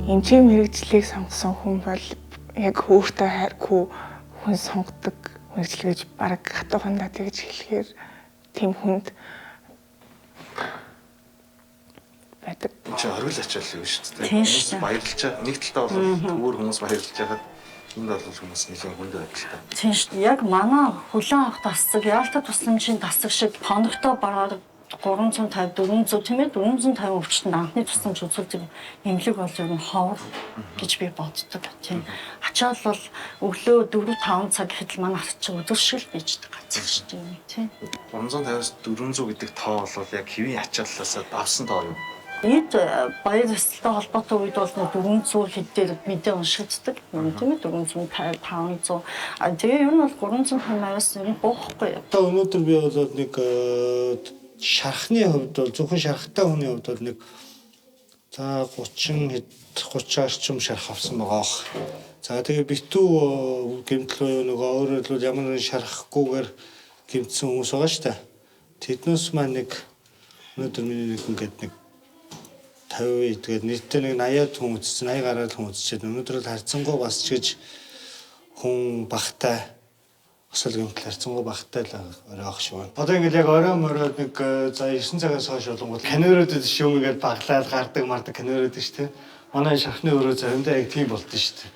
Эмчийн мэргэжлийг сонгосон хүн бол яг өөртөө хайргүй хүн сонгодог мэргэжил гэж бараг хатуухандаа тэгж хэлэхээр тийм хүнд байдаг. Энд чинь оргил ачаал юу шүү дээ. Хүмүүс баярлж байгаа. Нэг талдаа бол төвөр хүмүүс баярлж байхад энд бол хүмүүс нэлийн хүнд байдалтай. Тийм шүү дээ. Яг манай хүлэн авах тасцаг, яалтаа тусламжийн тасаг шиг хоногтой бараар 350 400 тийм ээ 450 өвчтөнд анхны тусламж үзүүлдэг эмнэлэг бол ер нь ховор гэж би боддог тийм. Ачаал бол өглөө 4 5 цаг гэхэд л манай хат чи өдөр шиг л бийждэг газар шүү дээ тийм. 350-аас 400 гэдэг тоо бол яг хэвийн ачааллаасаа давсан тоо юу? Эд баяр ёслолтой холбоотой үед бол 400 хэд дээр мэдээ уншигддаг. Тийм ээ 450 500. А тэгээ ер нь бол 350-аас ер нь буухгүй. Одоо өнөөдөр би бол нэг шархны хувьд бол зөвхөн шархтай хүний хувьд бол нэг за 30 хэд 30 орчим шарх авсан байгаа ах. За тэгээ битүү гэмтэл буюу нөгөө өөрөөр хэлбэл ямар нэгэн шархахгүйгээр гэмтсэн хүмүүс байгаа шүү дээ. Тэднээс маань нэг өнөөдөр миний нэг ингээд нэг 50 тэгээд нийтдээ нэг 80-аад хүн үзсэн, 80 гараад хүн үзчихэд өнөөдөр л харьцангуй бас ч гэж хүн багтай осол гэмтэл харьцангуй багтай л орой ах шиг байна. Одоо ингээд яг орой морой нэг за 9 цагаас хойш болонгууд камерууд шүүм ингээд баглаад гардаг мардаг камерууд шүү дээ. Манай шахны өрөө заримдаа яг тийм болдсон шүү дээ.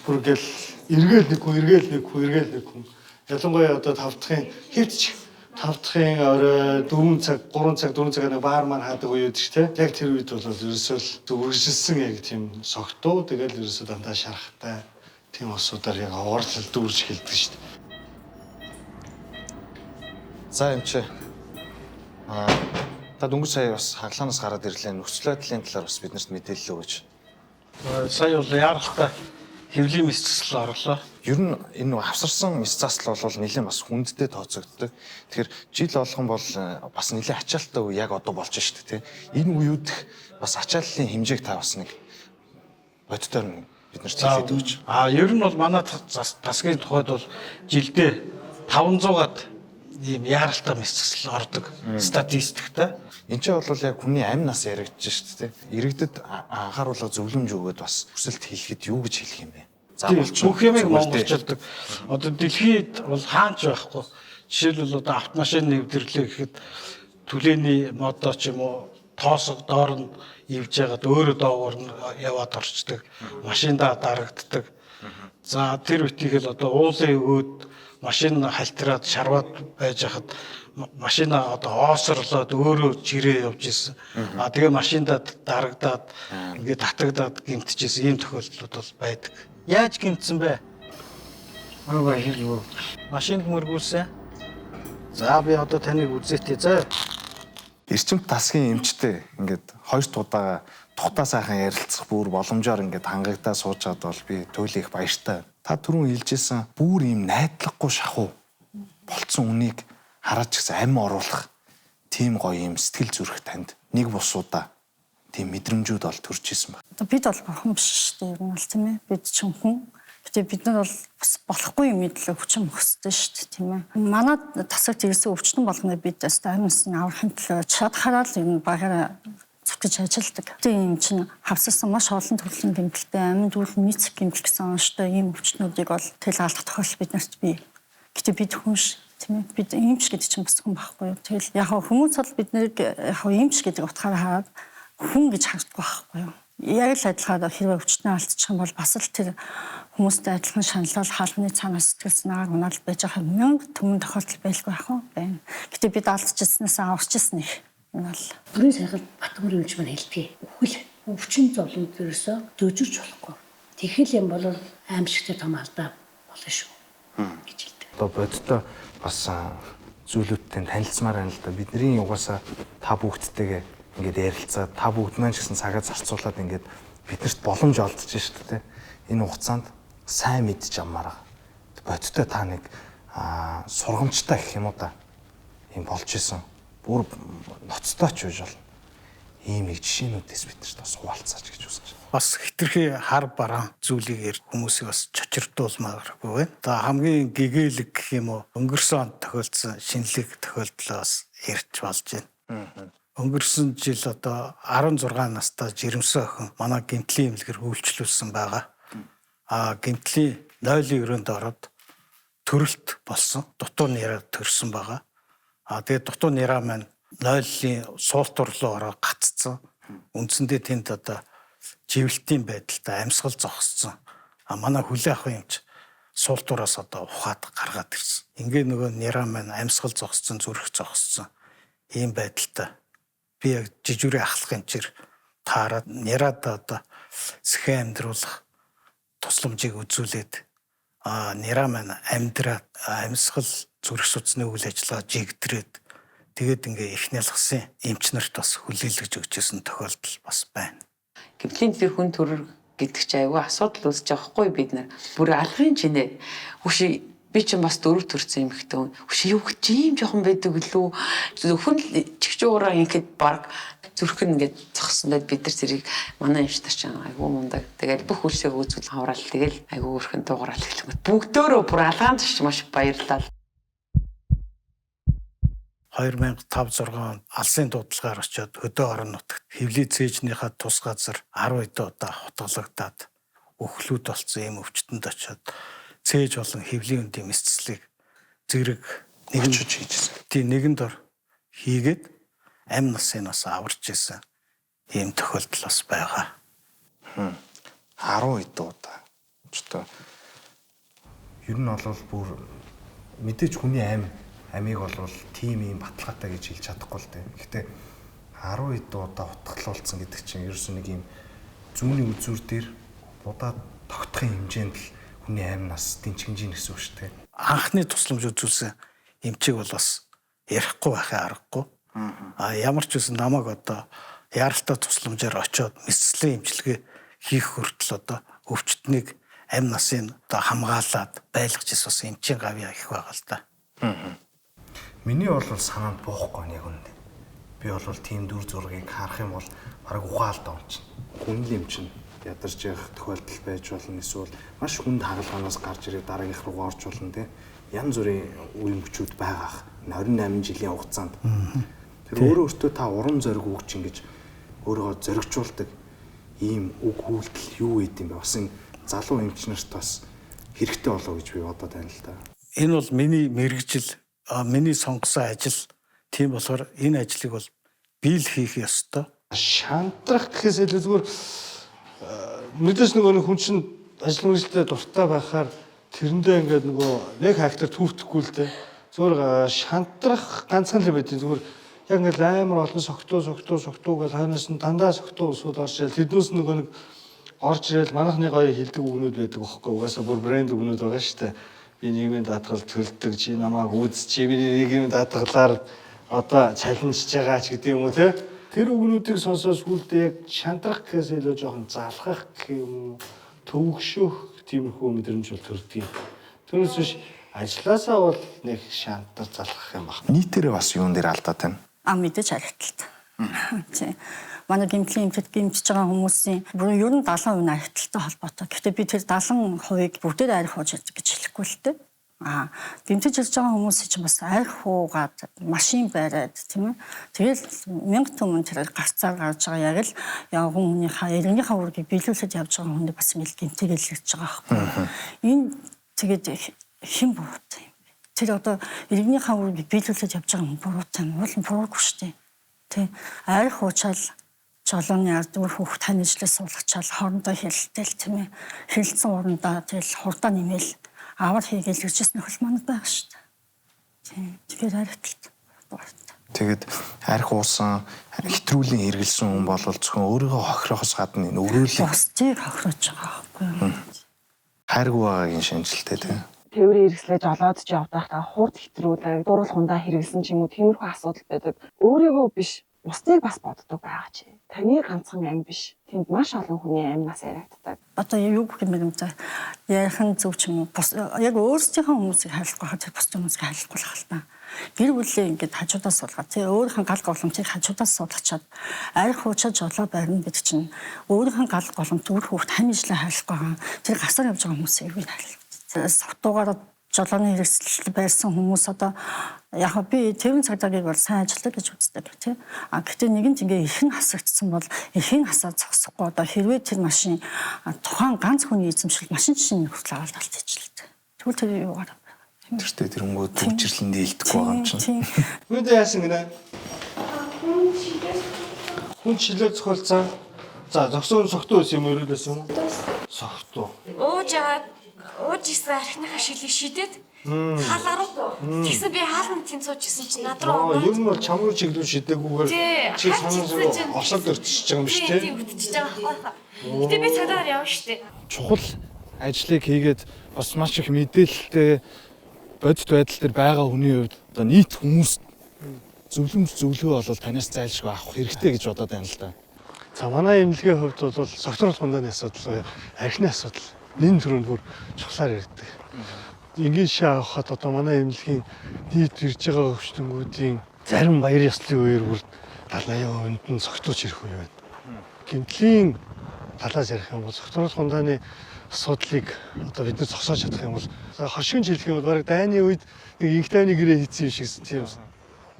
Бүр ингээл эргээл нэг хүн, эргээл нэг хүн, эргээл нэг хүн. Ялангуяа одоо 5 дахын хөвтч 5 дахын орой 4 цаг, 3 цаг, 4 цагаар нэг баар маар хаадаг үе үүдэж тэ. Яг тэр үед бол ерөөсөө л үргэлжилсэн яг тийм согтуу тэгэл ерөөсөө дандаа шарахтай тийм осуудаар яг овоорлол дүүрж эхэлдэг шүү дээ. За эмчээ. Аа та дөнгөж сая бас хаглаанаас гараад ирлээ. Нөхцөл байдлын талаар бас биднэрт мэдээлэл өгөөч. Сая бол яаралтай хэвлийн мэс засал орлоо. Ер нь энэ нэг хавсарсан мэс засал бол нэлээд бас хүндтэй тооцогддог. Тэгэхээр жил болгон бол бас нэлээд ачаалттай үе яг одоо болж шүү дээ, тэ. Энэ үеүд бас ачааллын хэмжээг та бас нэг боддоор нь бид нарт хэлээд өгч. А ер нь бол манай тасгийн тухайд бол жилдээ 500-аад ийм яаралтай мэс засал ордог статистиктэй. Энд чинь бол яг хүний амь нас яригдж шүү дээ. Иргэдэд анхааруулга зөвлөмж өгөөд бас хүсэлт хэлэхэд юу гэж хэлэх юм бэ? За бүх юмыг монголчилдог. Одоо дэлхийд бол хаач байхгүй. Жишээлбэл одоо автомашин нэвтрлээ гэхэд түлээний модоо ч юм уу тоосго доор нь ивж ягаад өөрөө доогуур нь яваад орчдөг. Машиндаа дарагддаг. За тэр үтийг л одоо уулын өөд машин хальтраад шарваад байж хахад машина одоо оосорлоод өөрөө чирээ явж исэн. А тэгээ машиндаа дарагдаад ингээд татагдаад гэмтчихсэн ийм тохиолдлууд бол байдаг. Яаж гэмтсэн бэ? Машинд мөргүүлсэн. За би одоо таныг үзээтэй заа. Эрчимт тасгийн эмчтэй ингээд хоёр удаага тухтаа сайхан ярилцах бүр боломжоор ингээд хангагдаа сууж чад бол би туйлын их баяртай. Та түрүүн хэлжсэн бүр ийм найдлаггүй шахуу болцсон үнийг хараад ч гэсэн амь оруулах тийм гоё юм сэтгэл зүрх танд нэг бусуудаа тийм мэдрэмжүүд бол төрж исэн баг. Бид бол бурхан биш шүү дээ. Ер нь бол тийм ээ. Бид ч хүн. Гэтэ бид нар бол бас болохгүй юм төлөө хүчин мөхсдөй шүү дээ, тийм ээ. Манай тасаг тэгсэн өвчтөн болгоно бид өстой амь насны аврахын төлөө чадхаараа л ер нь багаараа зүтгэж ажилладаг. Тэгээ юм чинь хавсарсан маш олон төрлийн гэмтэлтэй амин дүүрэн нийцэх гэмтэл гэсэн онцтой ийм өвчтнүүдийг бол тэл алдах тохиолдол бид нарт бий. Гэтэ бид хүн ш тийм ээ. Бид эмч гэдэг чинь бас хүн байхгүй юу. Тэгэл яг хүмүүс бол бид нарыг яг эмч гэдэг утгаараа хараад хүн гэж харддаг байхгүй юу. Яг л адилхан хэрвээ өвчтөн алдчих юм бол бас л тэр хүмүүстэй адилхан шаналал хаалганы цаанаас сэтгэл санаагаар унаал байж байгаа мянга түмэн тохиолдол байлгүй ах уу байна. Гэтэ бид алдчихснаас аварчихсан их. Энэ бол Бүрийн сайхан Батмөр эмч маань хэлдэг. Үхэл өвчин зовлон дээрээсөө дөжирч болохгүй. Тэгэхэл юм бол аимшигтай том алдаа болно шүү гэж хэлдэг. Одоо бодиттой бас зүйлүүдтэй танилцмаар байна л да. Бидний угаасаа та бүгдтэйгээ ингээд ярилцаад та бүгд маань ч гэсэн цагаа зарцуулаад ингээд биднэрт боломж олдож шүү дээ. Энэ хугацаанд сайн мэдж аммаар байгаа. Бодиттой та нэг сургамжтай гэх юм уу да. Ийм болж исэн. Бүр ноцтой ч байж болно. Ийм нэг жишээнүүдээс бид нарт бас хуваалцаач гэж хүсэж байна. Бас хитрхи хар бараан зүйлийг ярь хүмүүсийг бас чочирдуулмааргүй байна. За хамгийн гэгээлэг гэх юм уу өнгөрсөн онд тохиолдсон шинэлэг тохиолдлоо бас ярьж болж байна. Өнгөрсөн жил одоо 16 настай жирэмсэн охин манай гэмтлийн эмнэлгээр үйлчлүүлсэн байгаа. Гэмтлийн 0-ийн өрөөнд ороод төрөлт болсон. Дутуу нэрээр төрсөн байгаа. Тэгээд дутуу нэраа маань 0-ийн суултур руу ороод гаццсан. Үндсэндээ тэнд одоо живэлтийн байдалтай амьсгал зогссон. Манай хүлээ авах юмч суултураас одоо ухаад гаргаад ирсэн. Ингээ нөгөө нэраа маань амьсгал зогссон, зүрх зогссон ийм байдалтай. Би яг жижүүрийн ахлах эмчээр таарад нэраад одоо сэхэн амьдруулах тусламжийг үзүүлээд нэраа маань амьдраад амьсгал зүрх судасны үйл ажиллагаа жигдрээд тэгээд ингээ их нялгасан эмч нарт бас хүлээлгэж өгчээсэн тохиолдол бас байна. Гэмтлийн тэр хүн төрөр гэдэг чинь айгүй асуудал үүсэж байгаа хгүй бид нар. Бүр алгын чинээ. Үгүй би чинь бас дөрөв төрсэн эмэгтэй хүн. Үгүй юу гэж ийм жоохон байдаг лүү. Зөвхөн л чигчүүрээ ингээд баг зүрх нь ингээд зогсон байд бид нар зэрэг манай эмч нар чинь айгүй мундаг. Тэгэл бүх үлсээ үүсвэл хавраал тэгэл айгүй өрхөн дуугараал эхлэнгүүт бүгдөөрөө бүр алгаан ч маш баярлалаа. 2005 6 онд алсын дуудлагаар очиод хөдөө орон нутагт хэвлий цээжнийхаа тус газар 10 хэдэн удаа хутгалагдаад өхлүүд болсон ийм өвчтөнд очиод цээж болон хэвлийн үндийн мэсцлийг зэрэг нэгэн Очиж хийжсэн. тий нэгэн дор хийгээд амь насын бас аварч исэн ийм тохиолдол бас байгаа. 10 хэдэн удаа. Ч одоо ер нь бол бүр мэдээж хүний амийг бол тийм ийм баталгаатай гэж хэлж чадахгүй л дээ. Гэхдээ 10 хэдэн удаа утгалуулсан гэдэг чинь ерөөсөө нэг ийм зүүнний үзүүр дээр будаа тогтохын хэмжээнд л хүний амь нас дэнчгэнжин гэсэн үг шүү дээ. Анхны тусламж үзүүлсэн эмчийг бол бас ярихгүй байхын аргагүй. Ямар ч үсэн намайг одоо яаралтай тусламжаар очиод мэсцлийн эмчилгээ хийх хүртэл одоо өвчтнийг амь насын одоо хамгаалаад байлгаж ирсэн бас эмчийн гавьяа их байгаа л да. Миний бол санаанд буухгүй яг үнэндээ. Би бол тийм дүр зургийг харах юм бол бараг ухаалтай юм чинь. Хүн л юм чинь ядарч явах тохиолдол байж болно, эсвэл маш хүнд хагалгаанаас гарч ирээд дараагийнх руу орж болно те. Янз бүрийн үе мөчүүд байгаах 28 жилийн хугацаанд. Тэр өөрөө өөртөө та урам зориг өгч ингэж өөрийгөө зоригжуулдаг ийм үг үйлдэл юу гэд юм бэ? Бас энэ залуу эмч нарт бас хэрэгтэй болов гэж би бодоод байна л да. Энэ бол миний мэргэжил, миний сонгосон ажил. Тийм болохоор энэ ажлыг бол би л хийх ёстой. Шантрах гэхээс илүү зүгээр мэдээж нөгөө хүн чинь ажил мэргэжилтэд дуртай байхаар тэрэндээ ингээд нөгөө нэг характер түүвтэхгүй л дээ. Зүгээр шантрах ганцхан л юм байт. Зүгээр яг ингээд амар олон согтуу гэж хойноос нь дандаа согтуу усуд орж ирэл тэднээс нөгөө нэг орж ирэл манайхны гоё хилдэг үгнүүд байдаг аахгүй. Угаасаа бүр брэнд үгнүүд байгаа шүү дээ. Би нийгмийн даатгал төлдөг, чи намайг үз, чи миний нийгмийн даатгалаар одоо чаленжж байгаа ч гэдэг юм уу те. Тэр үгнүүдийг сонсоод сүүлдээ яг шантрах гэхээс илүү жоохон залхах гэх юм уу, төвөгшөх тиймэрхүү мэдрэмж бол төрдөг юм. Түүнээс биш ажлаасаа бол нэг шантар залхах юм баг. Нийтээрээ бас юун дээр алдаад байна? Мэдээж архиталт. Тий. Манай гэмтлийн эмчэд гэмтэж байгаа хүмүүсийн бүр ер нь 70% нь архиталтай холбоотой. Гэхдээ би тэр 70%-ыг бүгдээр арх ууж гэж хэлэхгүй л дээ. Гэмтэж ирж байгаа хүмүүс чинь бас арх уугаад машин бариад тийм ээ. Тэгэл 1000 түмэн тэр гарцаар гарч байгаа яг л явган хүнийхээ иргэнийхээ үүргийг биелүүлээд явж байгаа хүнийг бас ингээл гэмтэгээл ирж байгаа байхгүй. Энэ тэгээд хэн буруутай юм бэ? Тэр одоо иргэнийхээ үүргийг биелүүлээд явж байгаа хүн буруутай юм уу? Буруугүй шүү дээ. Тэ арх уучаал жолооны ард үр хүүхд тань ижлээ суулгачаал хоорондоо хэлэлтэл тийм ээ. Хэлэлцэн урандаа тэгэл хурдаа нэмэл авар хийгээл иржсэн нөхөл манад байгаа шүү дээ. Тийм. Тэгэхээр архиталт буруутай. Тэгээд арх уусан, хэтрүүлийн хэрэгэлсэн хүн бол зөвхөн өөрийгөө хохирохоос гадна энэ өрөөлийг бусдыг хохироож байгаа байхгүй юу? Хайргүй байгаагийн шинжилтэй тийм. Тээврийн хэрэгслээ жолоод ч явдаг та хурд хэтрүүлэг, дуурал хундаа хэрэглэсэн ч юм уу тиймэрхүү асуудал байдаг. Өөрийгөө биш, бусдыг бас боддог байгаа чи. Таны ганцхан ам биш. Тэнд маш олон хүний амнаас яриагддаг. Одоо юу гэх юм бэ? Ярих нь зөв ч юм уу? Яг өөрсдийнхөө хүмүүсийг хайрлахгүй хаа тэр бусдын хүмүүсийг хайрлахгүй л хальтаа. Гэр бүлээ ингээд хажуудаас суулгаад тий өөрийнхөө гал голомтыг хажуудаас суулгачаад арх хуучаа жолоо барина гэдэг чинь өөрийнхөө гал голомт үр хүүхд хань ижлээ хайрлахгүй хаа тэр гасаар явж байгаа хүмүүсийг эвгүй хайрлах. Согтуугаар Жолооны хэрэгсэл байсан хүмүүс одоо яг би тэрэн цагдаагийг бол сайн ажилладаг гэж үздэг тий. А гэтээ нэгэнт ингээ их нь хасагдсан бол их нь хасаа зогсохгүй одоо хэрвээ тэр машин тухайн ганц хүний эзэмшил машин чинь хүртэл аваад алдчихлээ. Тэгвэл тэр юугаар Тэртээ тэрэнгүүд төвчрлэн дийлдэхгүй байгаа юм чинь. Үүндээ яасан гинэ? Хүн чилээ зохиолцсон. За зогсон согтуу байсан юм уу өрөөлөөс юм уу? Согтуу. Ууж аваад ууж исэн архиныхаа шилийг шидээд хаалга руу. Тэгсэн би хаална тийм сууж исэн чинь над руу Аа, ер нь бол чам руу чиглүү шидээгүйгээр Тий, чи хальт санаа чигсэн чинь- осоод өртөж байгаа юм шиг тий, тий. тий өвтөж байгаа байхгүй. Гэтэ би цадаар явна штэ. Чухал ажлыг хийгээд бас маш их мэдээлэлтэй бодит байдал дээр байгаа хүний хувьд одоо нийт хүмүүс зөвлөмж зөвлөгөө бол танаас зайлшгүй авах хэрэгтэй гэж бодоод байна л да. За манай эмнэлгийн хувьд бол согтруулах хундааны асуудал, архины асуудал нэн төрөнд бүр чухлаар ирдэг. Энгийн шаа авахад одоо манай эмнэлгийн нийт ирж байгаа өвчтөнгүүдийн зарим баяр ёслолын үеэр бүр 70 80% нь согтууч ирэх үе байна. Гэмтлийн талаас ярих юм бол согтруулах хундааны асуудлыг одоо бид нар зогсоож чадах юм бол за хошигч хэлэх юм бол бараг дайны үед нэг инх дайны гэрээ хийсэн юм шиг тийм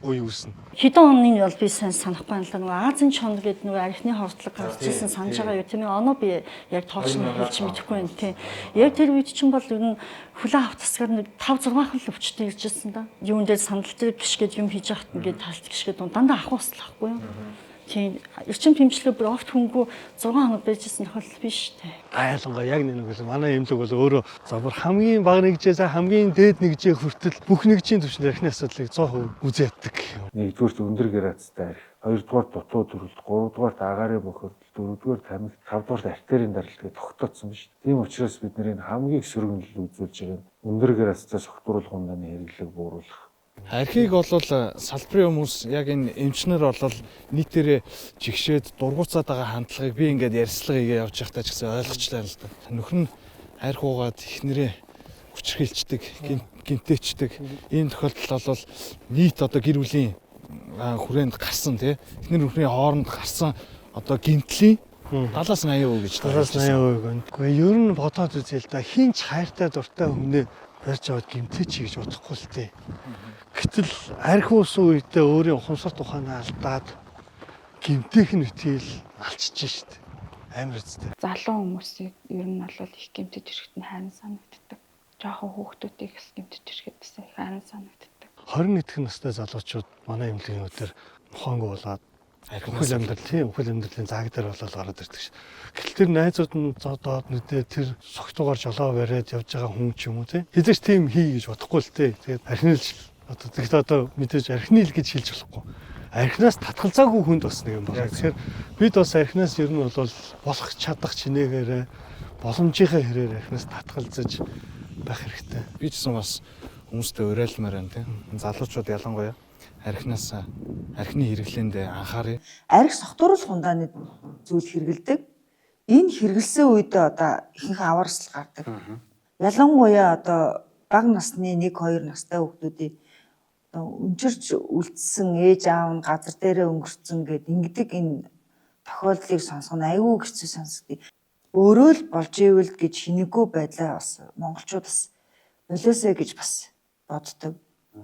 үе үүснэ. Хэдэн оны бол би сайн санахгүй байна л да. Нөгөө Азийн чонд гэдэг нөгөө архины хордлого гарч ирсэн санаж байгаа юу тийм ээ. Оноо би яг тооч нь хэлж мэдэхгүй байна тийм. Яг тэр үед чинь бол ер нь хүлэн авах тасгаар нэг 5 6 хөл өвчтөй ирж ирсэн да. Юун дээр сандал дээр биш гэж юм хийж яхад ингээд талт гიშгээд дандаа авах услахгүй байхгүй юу. Тийм эрчим тэмцлэг бүр огт хөнгөө 6 хоног байжсэн тохиолдол биш үү. Айлангаа яг нэг бол манай эмнэлэг бол өөрөө за бүр хамгийн бага нэгжээс хамгийн дээд нэгжээ хүртэл бүх нэгжийн түвшинд архины асуудлыг 100% үзээ яддаг. Нэгдүгээрт өндөр градустай арх, хоёрдугаар дутуу төрөлт, гуравдугаарт агаарын бохирдол, дөрөвдүгээр тамхи, тавдугаарт артерийн даралт гэж тогтооцсон ба шүү дээ. Тийм учраас бид нар энэ хамгийн их сөрөг нөлөө үзүүлж байгаа нь өндөр градустай согтууруулах ундааны хэрэглээг бууруулах. Архийг бол салбарын хүмүүс яг энэ эмчнэр бол нийтээрээ жигшээд дургуцаад байгаа хандлагыг би ингээд ярьцлага хийгээ явж байхдаа ч гэсэн ойлгочлаа л да. Нөхөр нь арх уугаад эхнэрээ хүчрхийлчдэг, гинтээчдэг. Ийм тохиолдол бол нийт одоо гэр бүлийн хүрээнд гарсан тий. Эхнэр нөхрийн хооронд гарсан одоо гинтлийн 70-аас 80% гэж 70-аас 80% гэнэ. Гэхдээ ер нь бодоод үзье л да хин ч хайртай дуртай хүнээ барьж аваад гэмтээч гэж бодохгүй л дээ. Гэтэл арх уусан үедээ өөрийн ухамсарт ухаанаа алдаад гэмтээх нь битгийл алчиж шít. Амар үстэй. Залуу хүмүүсийг ер нь бол их гэмтэж ирэхэд нь хайран санагддаг. Жохон хүүхдүүдийг бас гэмтэж ирэхэд бас их хайран санагддаг. 20 эдхэн настай залуучууд манай эмнэлгийн өдөр мохоонгүй болоод үхэл амьдрал тийм үхэл амьдралын зааг дээр болол гараад ирдэг шин. Гэтэл тэр найзууд нь зодоод нүдээ тэр согтуугаар жолоо бариад явж байгаа хүн ч юм уу тийм. Хэзээ ч тийм хий гэж бодохгүй л тийм. Тэгээд архинил одоо тэгэхдээ одоо мэдээж архинил гэж хэлж болохгүй. Архинаас татгалзаагүй хүнд бас нэг юм байна. Тэгэхээр бид бас архинаас ер нь бол болох чадах чинээгээрээ боломжийнхаа хэрээр архинаас татгалзаж байх хэрэгтэй. Би ч гэсэн бас хүмүүстэй уриалмаар байна тийм. Залуучууд ялангуяа архинаас архины хэрэглээнд анхааръя. Арх согтууруулах ундааны зүйл хэрэгэлдэг. Энэ хэрэгэлсэн үедээ одоо ихэнх аваарсал гардаг. Ялангуяа одоо бага насны 1 2 настай хүүхдүүдийн одоо өнчирч үлдсэн ээж аав нь газар дээрээ өнгөрцөн гэд ингэдэг энэ тохиолдлыг сонсох нь айгүй хэцүү сонсогдъё. Өөрөө л болж ивэл гэж хинэггүй байдлаа бас монголчууд бас болоосэй гэж бас боддог.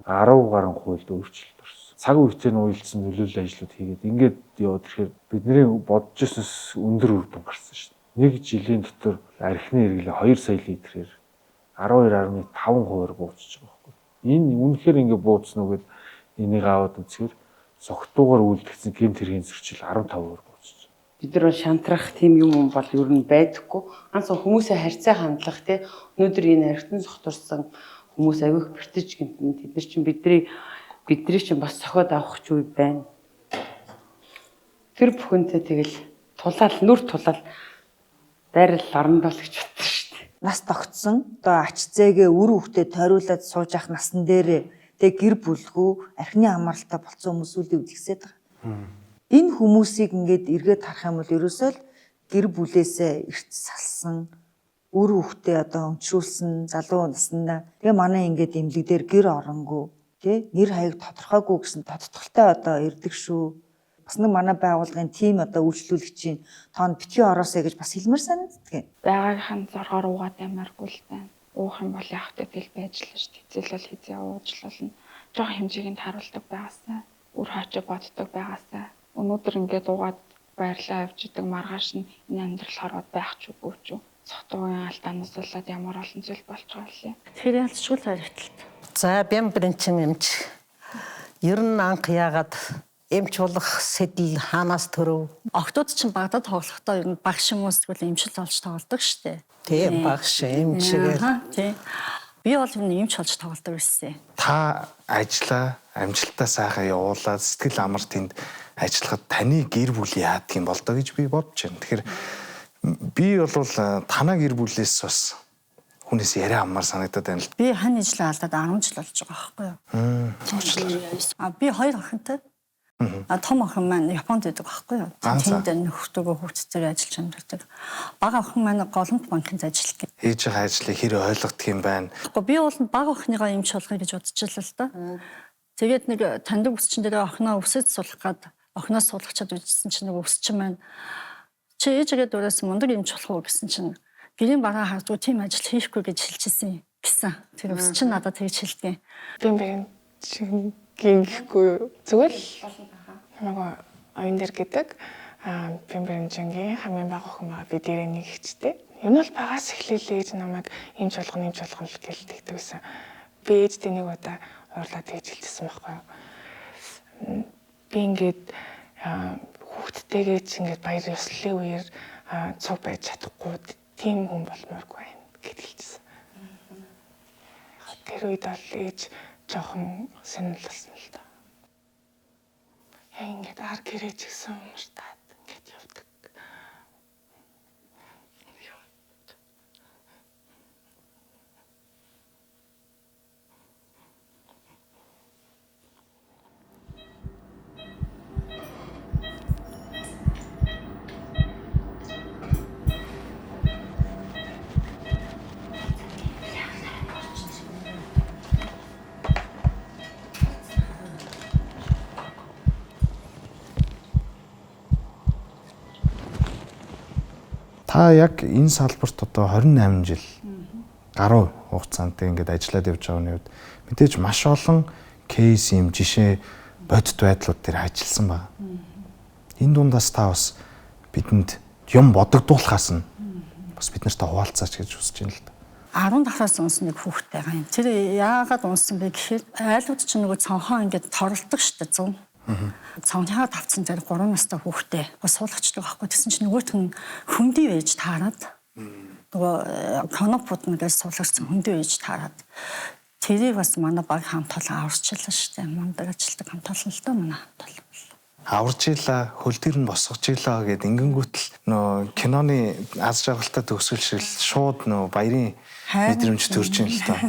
10 гаруй хуульд өөрчлөлт орсон. Цаг үетэй нь уялдсан нөлөөллийн ажлууд хийгээд ингээд яваад ирэхээр бидний бодож ирсэнс өндөр үр дүн гарсан шүү дээ. Нэг жилийн дотор архины хэрэглээ 2 сая литрээр 12.5%-аар буучж байгаа байхгүй. Энэ үнэхээр ингээд бууцсан уу гэд энийг аваад үзэхээр согтуугаар үйлдэгдсэн гэмт хэргийн зөрчил 15%-аар буучж байгаа. Бид нар бол шантрах тийм юм бол ер нь байдаггүй. Ганц хүмүүсээ харьцаа хандлах те өнөөдөр энэ архитан согтурсан хүмүүс авих бэртэж гэмтэн тэд нар чинь бидний чинь бас цохиод авах ч үе байна. Тэр бүхэнтэй тэгэл тулаал нүр тулаал дайрал орондоо л гэж бодсон шүү дээ. Нас тогтсон одоо ач зээгээ үр хөвгтөө тойруулаад сууж ах насан дээрээ тэг гэр бүлгүй архины хамааралтай болцсон хүмүүс үл өвдгсээд байгаа. Энэ хүмүүсийг ингээд эргээд харах юм бол ерөөсөө л гэр бүлээсээ эрт салсан үр хөвгтөө одоо өмчрүүлсэн залуу наснда тэгээ манай ингээд эмнэлэг дээр гэр оронгүй тий нэр хаяг тодорхойгүй гэсэн тодтолтой одоо ирдэг шүү. Бас нэг манай байгууллагын тим одоо үйлчлүүлэгчийн тоонд битгий ороосэй гэж бас хэлмээр санагддаг. Байгаагийнх нь зоргоор уугаад ямааргүй л байна. Уух юм бол яах вэ тэгэл байж л шүү дээ. Хизээл бол хизээ ууж л болно. Жохо хэмжээг нь харуулдаг байгаасаа. Үр хаачаа боддог байгаасаа. Өнөөдөр ингээд уугаад баярлаа явж идэг маргааш нь энэ амьдрал хорвоод байх ч үгүй ч үү. Цогтуугийн алдаанаас болоод ямар олон зүйл болж байгаа лээ. Тэгэхээр ялцчгүй л харигдалт. За Бямбринчин эмч. Ер нь анх яагаад эмч болох сэтэл хаанаас төрөв? Охтууд чинь багадаа тоглохдоо ер нь багш юм уу эсвэл эмчил болж тоглодог штэ. Тийм багш эмч гээл. Тийм. Би бол ер нь эмч болж тоглодог байсан. Та ажлаа амжилтаа сайхан явуулаад сэтгэл амар тэнд ажиллахад таны гэр бүл яадаг юм бол доо гэж би бодож байна. Тэгэхээр би бол танаа гэр бүлээс бас хүнээс яриа аммаар санагдаад байна л. Би хань ижлээ алдаад 10 жил болж байгаа байхгүй юу? А би хоёр охинтой. А том охин маань Японд байдаг байхгүй юу? Тэнд нөхдөөгөө хүүхдтэйгээ ажиллаж амьдардаг. Бага охин маань Голомт банкнд ажилладаг. Хийж байгаа ажлыг хэр ойлгодог юм байна? Тэгэхгүй би бол бага охиныгоо эмч болгоё гэж бодчихлоо л да. Тэгээд нэг таньдаг үсчин дээр охиноо өсөж суулгах гад охиноос суулгачаад үжсэн чинь нэг өсчин маань чи ээжигээ дураас мундаг эмч болох уу гэсэн чинь гэрийн бараа хардгүй тийм ажил хийхгүй гэж хэлчихсэн гэсэн. Тэр өсчин надад тэгж хэлдэг. Би бэрэн гингэхгүй зүгээр л намайг оюун дээр гэдэг Бямбэрэнчингийн хамгийн бага охин байгаа. Би дээрээ нэг ихчтэй. Ер нь бол багаас эхлээл ээж намайг эмч болгоно эмч болгоно л гэж тэгдэг байсан. Би ээжтэй нэг удаа уурлаад тэгж хэлчихсэн байхгүй юу. Би ингээд хүүхдтэйгээ ч ингээд баяр ёслолын үеэр цуг байж чадахгүй тийм хүн болмооргүй байна гэд хэлчихсэн. Тэр үед бол ээж жоохон сонирхол болсон л доо. Яг ингээд ар гэрээ ч гэсэн мартаад ингээд явдаг. Та яг энэ салбарт одоо 28 жил гаруй хугацаанд ингээд ажиллаад явж байгаа нь мэдээж маш олон кейс юм жишээ бодит байдлууд дээр ажилласан байна. Энэ дундаас та бас бидэнд юм бодогдуулахаас нь бас бид нартай хуваалцаач гэж хүсэж байна л да. 10 давхраас унсан нэг хүүхэд байгаа юм. Тэр яагаад унсан бэ гэхээр айлууд чинь нөгөө цонхоо ингээд торолдог шүү дээ 100. Цонхоо тавцсан дээр 3 настай хүүхдээ бас суулгачдаг байхгүй. Тэгсэн чинь нөгөөх нь хөндий байж таарад нөгөө конопууд нэгээс суулгацсан хөндий байж таарад тэрийг бас манай баг хамт олон аварчлаа шүү дээ. Мундаг ажилтдаг хамт олон л доо манай хамт олон. Аварж илаа, хөл дээр нь босгож илаа гэд ингэнгүүтэл нөө киноны аз жаргалтай төгсгөл шиг шууд нөө баярын мэдрэмж төрж ин л доо.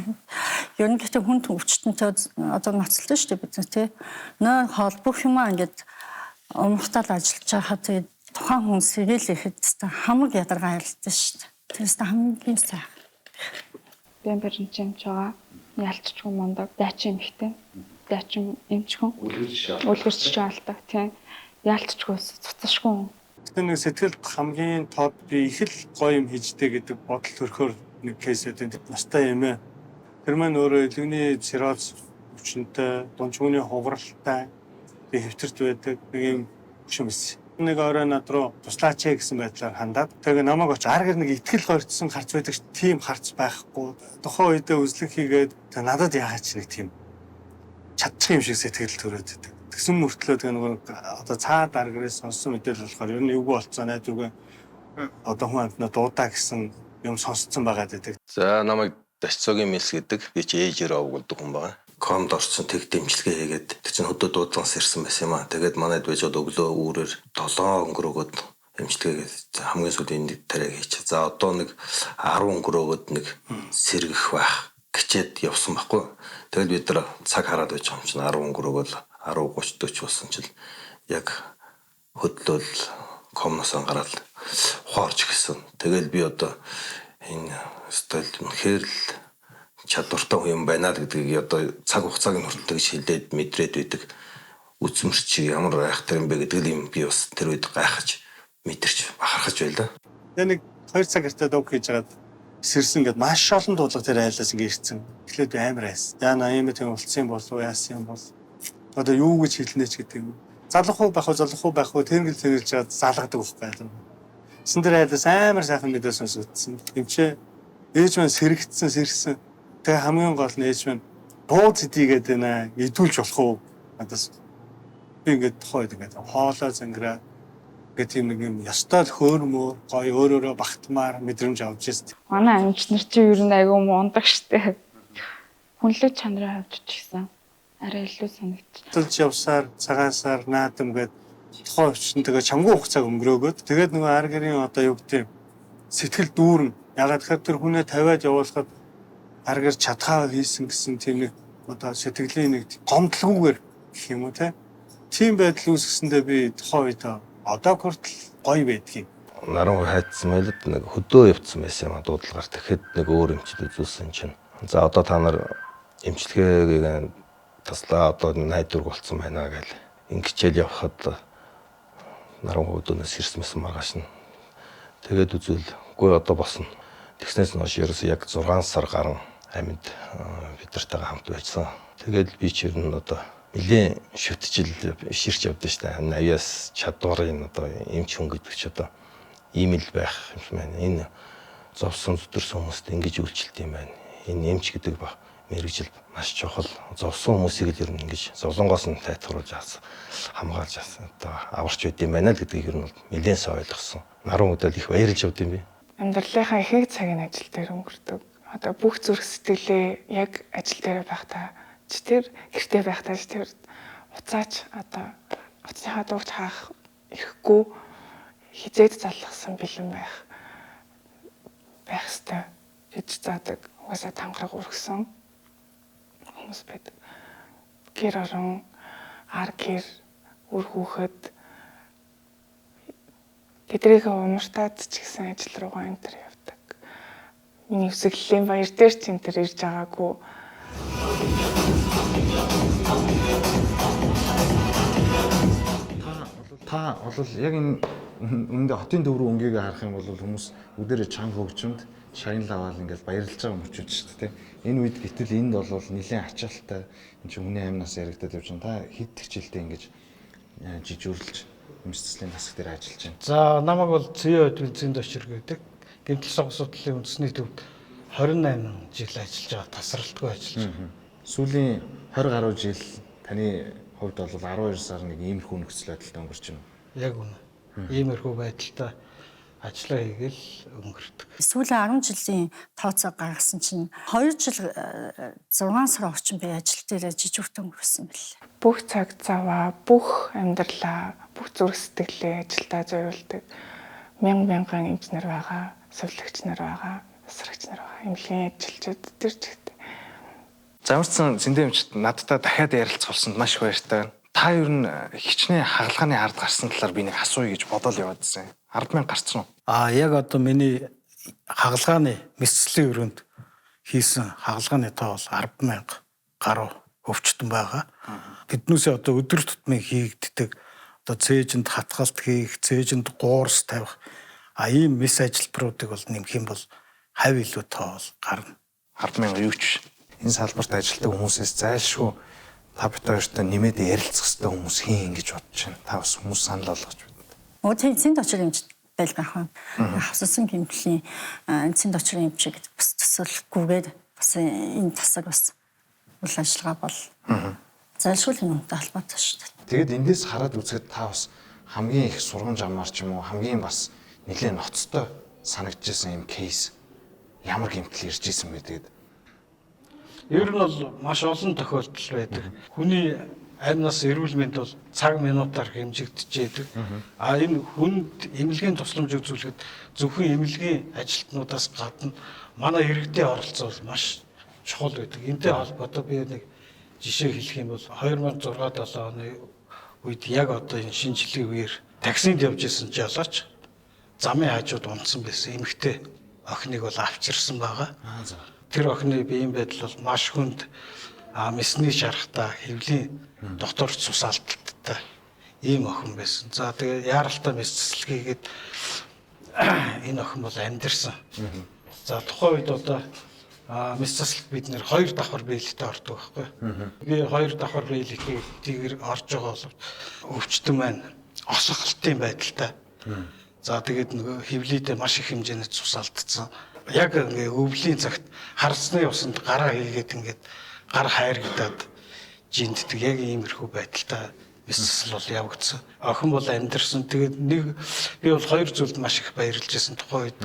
Ер нь гэхдээ хүн өвчтөнтэй одоо ноцолтой шүү дээ бид нар тий. Нойр хоол бүх юмаа ингээд умартаал ажиллаж байхад тэгээд тухайн хүн сэргээл ихэд хамаг ядаргаа айлдсан шүү дээ. Тэрээс хамгийн сайхан. Бямбэрэнч эмч байгаа. Ялцчгүй мундаг дайчин эмхтэй. Дайчин эмчхэн. Үлгэр жишээ алдаг тийм. Яалтчгүй цуцшгүй. Тэр нэг сэтгэлд хамгийн тод би их л гоё юм хийжтэй гэдэг бодол төрхөөр нэг кейс байдаг. Настай юм ээ. Тэр маань өөрөө илүүний цирроз өвчнөтэй, дунчгүний хугаралтай хэвтэрт байдаг нэг юм өвчин байсан. Нэг орой над руу туслаач ээ гэсэн байдлаар хандаад тэгээ намайг оч ар гэр нэг итгэл горьдсон харц байдаг ш тийм харц байхгүй. Тухайн үедээ үзлэг хийгээд надад яагаад ч нэг тийм чадчих юм шиг сэтгэл төрөөд байдаг. Тэгсэн мөртлөө тэгээ нөгөө одоо цаад ар гэрээс сонссон мэдээлэл болохоор ер нь эвгүй болцоо найдваргүй одоо хүн амтнаа дуудаа гэсэн юм сонсцсон байгаа гэдэг. За намайг Дашцогийн мэлс гэдэг. Би чи ээжээр овгуулдаг хүн байгаа. Комд орсон тэг дэмжлэгээ хийгээд тэр чинь хөдөө дуудлагаас ирсэн байсан юм аа. Тэгээд манайд байжод өглөө үүрээр 7 өнгөрөөгөөд эмчилгээгээ хамгийн сүүлийн нэг тариаг хийчих. За одоо нэг 10 өнгөрөөгөөд нэг сэргэх байх гэчээд явсан байхгүй. Тэгэл бид нар цаг хараад байж байгаа юм чинь 10 өнгөрөөгөөл 10:30 40 болсон чил яг хөдлөөл комноос гараад ухаарч гисэн. Тэгэл би одоо энэ стил үнэхээр л чадвартай хүн юм байна л гэдгийг одоо цаг хугацааг нь хүртэл тэгж хилээд мэдрээд байдаг. Үзмэр чи ямар айхтар юм бэ гэдэг л юм би бас тэр үед гайхаж мэдэрч бахархаж байлаа. Тэгээ нэг 2 цаг гэртээ дог хийж хагаад Сэрсэн гээд маш олон дуудлага тэр айлаас ингээ ирсэн. Тэгэхээр би амар айс. Яна ийм тийм улцсан болов яасан юм бол одоо юу гэж хэлнэ ч гэдэг юм. Залах уу байх уу залах уу байх уу тэрнгэл тэргэлж чад залгадаг байхгүй юм. Сэн тэр айлаас амар сайхан мэдээ сонсогдсон. Эмчээ ээж маань сэрэгдсэн сэрсэн. Тэгээ хамгийн гол нь ээж маань бууз идийгээд байна. Идүүлж болох уу? Надаас би ингээд тухайд ингээд хоолой зангираа гэх тийм нэг юм ёстой л хөөрмөр гоё өөрөөрөө багтмаар мэдрэмж авч ирсэн. Манай амч нар чи ер нь айгүй мундаг штэ. Хүнлэг чанарын хувьд ч гэсэн арай илүү санагдчих. Тулж явсаар цагаан сар наадам гээд тухайн өвчин тэгээ чамгүй хугацааг өнгөрөөгөөд тэгээд нөгөө ар гэрийн одоо юу гэдэг сэтгэл дүүрэн. Ягаад тэгэхээр тэр хүнээ тавиад явуулахад ар гэр чадхаа хийсэн гэсэн тийм нэг одоо сэтгэлийн нэг гомдлгүйгээр гэх юм уу те. Тийм байдал үүсгэсэндээ би тухайн үед одоо хүртэл гоё байдгийг. Наран хайцсан байл л нэг хөдөө явцсан байсан юм а дуудлагаар. Тэгэхэд нэг өөр эмчил үзүүлсэн чинь. За одоо та нар эмчилгээгээ таслаа одоо найдварг болцсон байна гэл. Ингэчээл явхад наран хөдөөнөөс ирсэн мэсэн маргааш нь. Тэгээд үзвэл үгүй одоо босно. Тэгснээс хойш ерөөсөө яг 6 сар гарan амьд бид нартайгаа хамт байсан. Тэгээд би ч ер нь одоо нэлээд шүтжил ширч явдсан шүү дээ. Авьяас чадварын одоо эмч хүн гэдэг чи одоо ийм л байх юм байна. Энэ зовсон зүтэрсэн хүмүүст ингэж үйлчлэлт юм байна. Энэ эмч гэдэг ба мэрэгжил маш чухал. Зовсон хүмүүсийг л ер нь ингэж зовлонгоос нь тайтгаруулж хамгаалж одоо аварч байд юм байна л гэдгийг ер нь нэлээд сайн ойлгосон. Наран үдэл их баярлж явд юм би. Амьдралынхаа ихэнх цагийг ажил дээр өнгөрдөг. Одоо бүх зүрх сэтгэлээ яг ажил дээр байхдаа ч тэр гэртээ байхдаа ч тэр уцаач одоо утасныхаа дуугч хаах ирэхгүй хизээд залгасан бэлэн байх ёстой гэж заадаг. Угаасаа тангараг өргөсөн хүмүүс байдаг. Гэр орон, ар гэр, үр хүүхэд тэднийг унууртаад ч гэсэн ажил руугаа энэ төр явдаг. Миний өсөглөлийн баяр дээр ч энэ төр ирж байгаагүй. Та бол яг энэ үүндээ хотын төв рүү өнгийг харах юм бол хүмүүс бүгдээрээ чанга хөгжимд шагнал аваад ингээл баярлж байгаа мөчүүд шүү дээ. Энэ үед гэтэл энд бол нэлээд ачаалттай энэ чинь хүний амнаас яригадад явж байгаа. Та хэд их жилдээ ингэж жижүүрлж эмч цэцлийн тасаг дээр ажиллаж байна. За намайг бол ЦЭ бензин дочир гэдэг гэмтэл согсуудлын үндэсний төвд 28 жил ажиллаж байгаа, тасралтгүй ажиллаж байгаа. Сүүлийн 20 гаруй жил таны хувьд бол 12 сар нэг иймэрхүү нөхцөл байдалтай өнгөрч байна. Яг үнэ. Иймэрхүү байдалтай ажиллаа хийгээл өнгөрдөг. Сүүлийн 10 жилийн тооцоо гаргасан чинь 2 жил 6 сар орчим би ажил дээр жижигт өнгөрсөн бэлээ. Бүх цаг заваа, бүх амьдралаа, бүх зүрх сэтгэлээ ажилдаа зориулдаг. Мянган эмч нар байгаа, сувилагч нар байгаа, асрагч нар байгаа, эмнэлгийн ажилчид тэр чигт. Замарсан зэндээ эмчт надтай дахиад ярилцах болсонд маш их баяртай байна. Та ер нь хичнээн хагалгааны ард гарсан талаар би нэг асууя гэж бодоод яваадсэн. 10,000 гарсан уу? А яг одоо миний хагалгааны мэсцлийн өрөөнд хийсэн хагалгааны тоо бол 10,000 гаруй өвчтөн байгаа. Биднээсээ одоо өдөр тутмын хийгддэг одоо цээжинд хатгалт хийх, цээжинд гуурс тавих а ийм мэс ажилбаруудыг бол нэмэх юм бол хав илүү тоо бол гарна. 10,000 юу ч биш. Энэ салбарт ажилладаг хүмүүсээс зайлшгүй та бид хоёртой нэмээд ярилцах хэрэгтэй хүмүүс хийн гэж бодож байна. Та бас хүмүүс санал болгож байна. Тийм цэнд очир эмч байлгаа хаа. Хавссан гэмтлийн цэнд очир эмч гэдэг бас төсөөлөхгүйгээр бас энэ тасаг бас үйл ажиллагаа бол зайлшгүй юм үнэтэй холбоотой шүү дээ. Тэгэд эндээс хараад үзэхэд та бас хамгийн их сургамж амаар ч юм уу хамгийн бас нэлээд ноцтой санагдчихсан юм кейс ямар гэмтэл ирж исэн бэ тэгээд? Ер нь бол маш олон тохиолдол байдаг. Хүний амнаас эрүүл мэнд бол цаг минутаар хэмжигдэж яадаг. А энэ хүнд эмнэлгийн тусламж үзүүлэхэд зөвхөн эмнэлгийн ажилтнуудаас гадна манай иргэдийн оролцоо бол маш чухал байдаг. Энтэй холбоотой би нэг жишээ хэлэх юм бол 2006-7 оны үед яг одоо энэ шинэ жилийн үеэр таксинд явж исэн жолооч замын хажууд унтсан байсан. Эмэгтэй охиныг бол авчирсан байгаа. Тэр охины биеийн байдал бол маш хүнд мэсний шарахтай, хэвлийн дотор цус алдалттай ийм охин байсан. За тэгээ яаралтай мэс цэцлэг хийгээд энэ охин бол амьдэрсэн. За тухайн үед одоо мэс заслалт бид нэр 2 давхар биелэлтэй ордог байхгүй. Би 2 давхар биелэлтэй тийгэр орж байгаа боловч өвчтөн маань осголтын байдалтай. За тэгээд нөгөө хөвлийдээ маш их хэмжээний цус алдсан. Яг ингээ өвлийн цагт харцны усанд гараа хийгээд ингээд гар хайрагдаад жинддэг яг иймэрхүү байдалтай мэс засал бол явагдсан. Охин бол амьдарсан. Тэгээд нэг би бол хоёр зүйлд маш их баярлж байсан тухайн үед.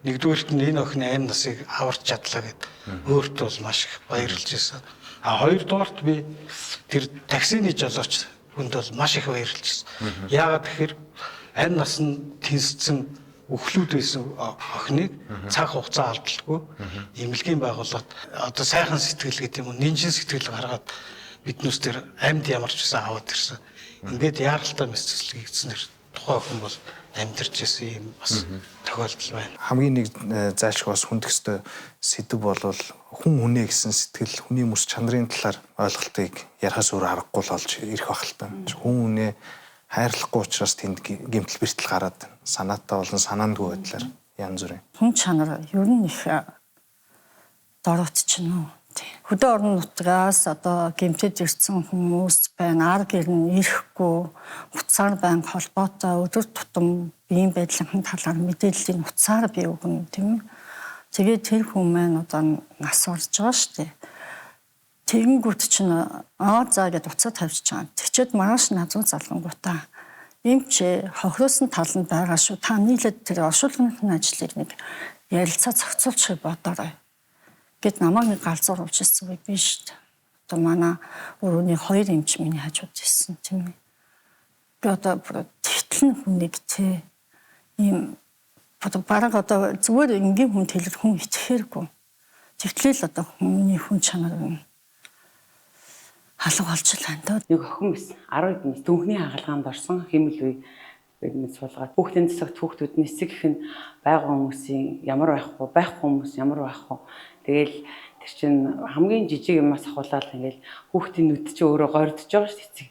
Нэгдүгээрт нь энэ охины амь насыг аварч чадлаа гэд өөртөө бол маш их баярлж байсан. А хоёрдугаарт би тэр таксины жолооч хүнд бол маш их баярлж байсан. Яагаад тэгэхээр амь нас нь тэнцсэн өхлүүд байсан охиныг цаг хугацаа алдалгүй эмнэлгийн байгууллагад одоо сайхан сэтгэл гэдэг юм уу нинжин сэтгэл гаргаад биднээс тэр амьд ямар ч байсан аваад ирсэн. Ингээд яаралтай мэс засал хийгдснээр тухайн охин бол амьдарч ирсэн юм бас тохиолдол байна. Хамгийн нэг зайлшгүй бас хүндэх ёстой сэдэв болвол хүн хүнээ гэсэн сэтгэл, хүний мөс чанарын талаар ойлголтыг ярихаас өөр аргагүй л олж ирэх байх л та. Хүн хүнээ хайрлахгүй учраас тэнд гэмтэл бэртэл гараад санаатай болон санаандгүй байдлаар янз бүрийн. Хүн чанар ер нь их дорот ч юм уу. Хөдөө орон нутгаас одоо гэмтэж ирсэн хүмүүс байна. Ар гэр нь ирэхгүй, утсаар байнга холбоотой, өдөр тутам биеийн байдлын талаар мэдээллийг утсаар би өгнө, тийм ээ. Тэгээд тэр хүн маань одоо нас орж байгаа шүү дээ. Тэгэнгүүт чинь аа за гэд уцаа тавьчих байгаа. Тэгчээд маргааш над руу залгангуудаа эмч хохироосон тал нь байгаа шүү. Та нийлээд тэр оршуулгын ажлыг нэг ярилцаа зохицуулчих бодоорой гэд намайг нэг галзуур уулзсан үе биш шүү дээ. Одоо манай өрөөний хоёр эмч миний хажууд ирсэн, тийм ээ. Би одоо тэгтэл нь хүнийг те ийм одоо бараг одоо зүгээр энгийн хүн хэлэр хүн итгэхэргүй. Тэгтэл л одоо хүний хүн чанар юм халга болж л байна даа. Нэг охин байсан. 10 хэдэн дүнхний хагалгаанд орсон хэмэл үе бид суулгаад хүүхдийн засагт хүүхдүүд нь эцэг их нь байгаа хүмүүсийн ямар байх вэ, байхгүй хүмүүс ямар байх вэ. Тэгэл тэр чинь хамгийн жижиг юмас ахуулаад ингээл хүүхдийн нүд чинь өөрөө гордож байгаа шүү дээ эцэг.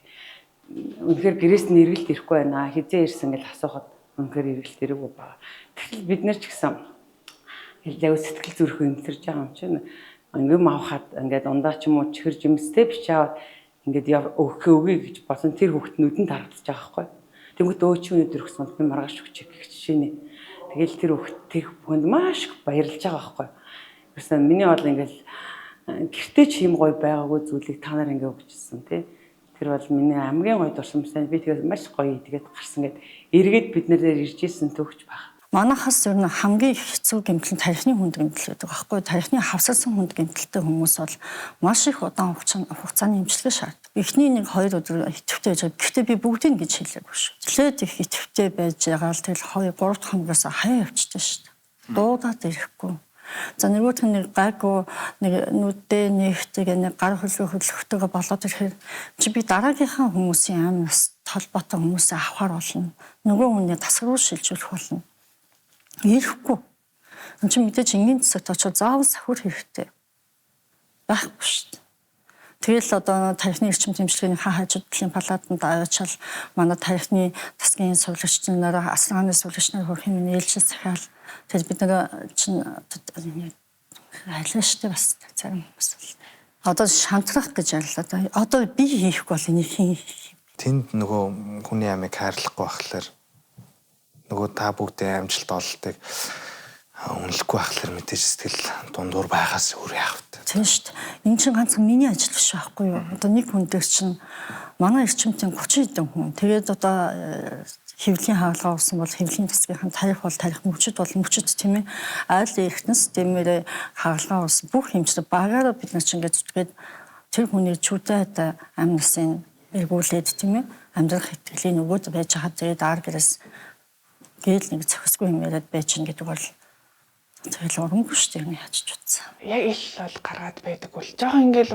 Үнэхээр гэрээс нь эргэлт ирэхгүй байна. Хизээ ирсэн гэж асуухад үнэхээр эргэлт ирээгүй байгаа. Тэгтэл бид нар ч гэсэн яг сэтгэл зүрхөө эмтэрж байгаа юм чинь. Юм авахад ингээд ундаа ч юм уу чихэр жимстэй бичээ аваад ингээд өгөх өгье гэж бодсон тэр хүүхд нүдэнд харагдаж байгаа байхгүй. Тэнгүүт өө чи өнөөдөр өгсөн бол би маргааш өгчих гэх жишээ нэ. Тэгэл тэр хүүхд тэр хүнд маш их баярлж байгаа байхгүй. Ерөөсөн миний бол ингээл гэртээ ч юм гоё байгаагүй зүйлийг та нар ингээ өгчсөн тий. Тэр бол миний хамгийн гоё дурсамжтай. Би тэгээс маш гоё тэгээд гарсан гэд эргээд бид нэрээр ирж исэн төгч баг. Манайхаас ер нь хамгийн их хэцүү гэмтэл нь тархины хүнд гэмтэл гэдэг байхгүй. Тархины хавсарсан хүнд гэмтэлтэй хүмүүс бол маш их удаан хугацааны эмчилгээ шаарддаг. Эхний нэг 2 өдөр идэвхтэй байж байгаа. Гэхдээ би бүгдийг гэж хэлээгүй шүү. Эхлээд их идэвхтэй байж байгаа л тэгэл 2 3 дахь хоногоос хаяа явчихдээ шүү дээ. Дуудаад ирэхгүй. За нөгөөх нь нэг гайгүй нэг нүдээ нэгтэйг нэг гар хөлөө хөдлөхтэйгээ болоод ирэхээр чи би дараагийнхаа хүмүүсийн амь нас толботой хүмүүсээ авахар болно. Нөгөө хүнээ тасаг руу шилжүүлэх болно. Ирэхгүй. Энд чинь мэдээж энгийн засагт очиж заавал сахиур хэрэгтэй. Байхгүй шүү дээ. Тэгэл одоо тархины эрчим тэмцлэгийн хаа хажууд талын палатанд аваачаал манай тархины тасгийн сувлагч нар, асаргааны сувлагч нар хөрх юм ээлжил захиал. Тэгэл бид нэг чинь айлаа шүү дээ бас зарим хүмүүс бол. Одоо шантрах гэж ярьлаа да. Одоо би хийхгүй бол энийг хэн хийх юм? Тэнд нөгөө хүний амийг хайрлахгүй байхлаар нөгөө та бүгдийн амжилт ололтыг үнэлэхгүй байхлаар мэдээж сэтгэл дундуур байгаас өөр яах вэ? Тийм шүү дээ. Энэ чинь ганцхан миний ажил биш байхгүй юу? Одоо нэг хүн дээр чинь манай эрчимтийн 30 хэдэн хүн. Тэгээд одоо хэвлэлийн хагалгаа болсон бол хэвлэлийн засгийнхан тарих бол тарих, мөчөд бол мөчөд, тийм ээ. Айл эрхтэнс дэмээрээ хагалгаа болсон бүх хэмжлэг багаараа бид нар чинь ингээд зүтгээд тэр хүний чүдэ амь насын эргүүлээд, тийм ээ, амьдрах итгэлийг нөгөөд байж хаад тэгээд ар гэрээс гээл нэг зохисгүй юм яриад байж гин гэдэг бол тэгэл урамгүй шүү дээ, яаж ч утсан. Яг ил бол гаргаад байдаг үл. Жохон ингээл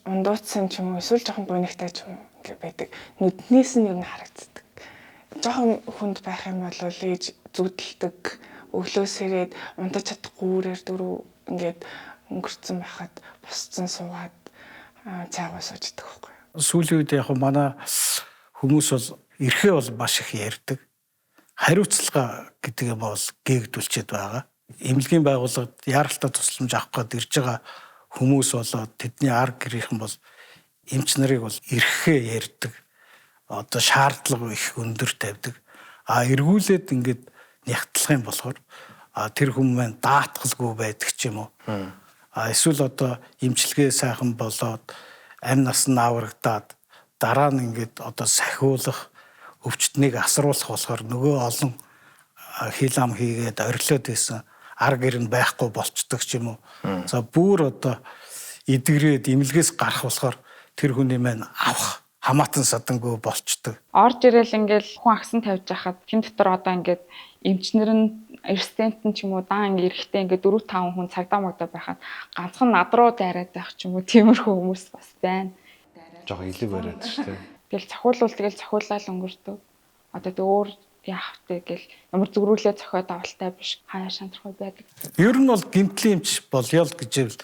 ундууцсан ч юм уу эсвэл жохон гунигтай ч юм уу ингээ байдаг. Нүднээс нь ер нь харагддаг. Жохон хүнд байх юм бол ээж зүудэлдэг. Өглөөс ирээд унтаж чадахгүй үүрээр дөрөв ингээд өнгөрцөн байхад босцсон суугаад цайгаа сууждаг байхгүй. Сүүлийн үед яг манай хүмүүс бол эрхээ бол маш их ярьдаг. Хариуцлага гэдэг юм бол гээгдүүлчихэд байгаа. Эмнэлгийн байгууллагад яаралтай тусламж авах гээд ирж байгаа хүмүүс болоод тэдний ар гэрийнхэн бол эмч нарыг бол эрхээ ярьдаг. Одоо шаардлага их өндөр тавьдаг. А эргүүлээд ингээд нягтлах юм болохоор тэр хүн маань даатгалгүй байдаг ч юм уу. А эсвэл одоо эмчилгээ сайхан болоод амь нас нь аврагдаад дараа нь ингээд одоо сахиулах, өвчтнийг асруулах болохоор нөгөө олон хил ам хийгээд орилоод байсан ар гэр нь байхгүй болцдог ч юм уу. За бүр одоо эдгрээд эмнэлгээс гарах болохоор тэр хүний маань авах хамаатан садангүй болцдог. Орж ирэл ингээл хүн агсан тавьж хахад тэн дотор одоо ингээд эмчнэр нь резистент нь ч юм уу даан ингээ эрэхтэй ингээ 4 5 хүн цагдаа магдаа байхад ганцхан над руу дайраад байх ч юм уу тиймэрхүү хүмүүс бас байна. Жохоо илэг бариад шүү дээ. Тэгэл цохиулвал тэгэл цохиулаад өнгөрдөг. Одоо тэг өөр яах вэ гэл ямар зүгрүүлээ зохиод авалтай биш хаяа шантрах байдаг. Ер нь бол гэмтлийн эмч болёо л гэж ивэл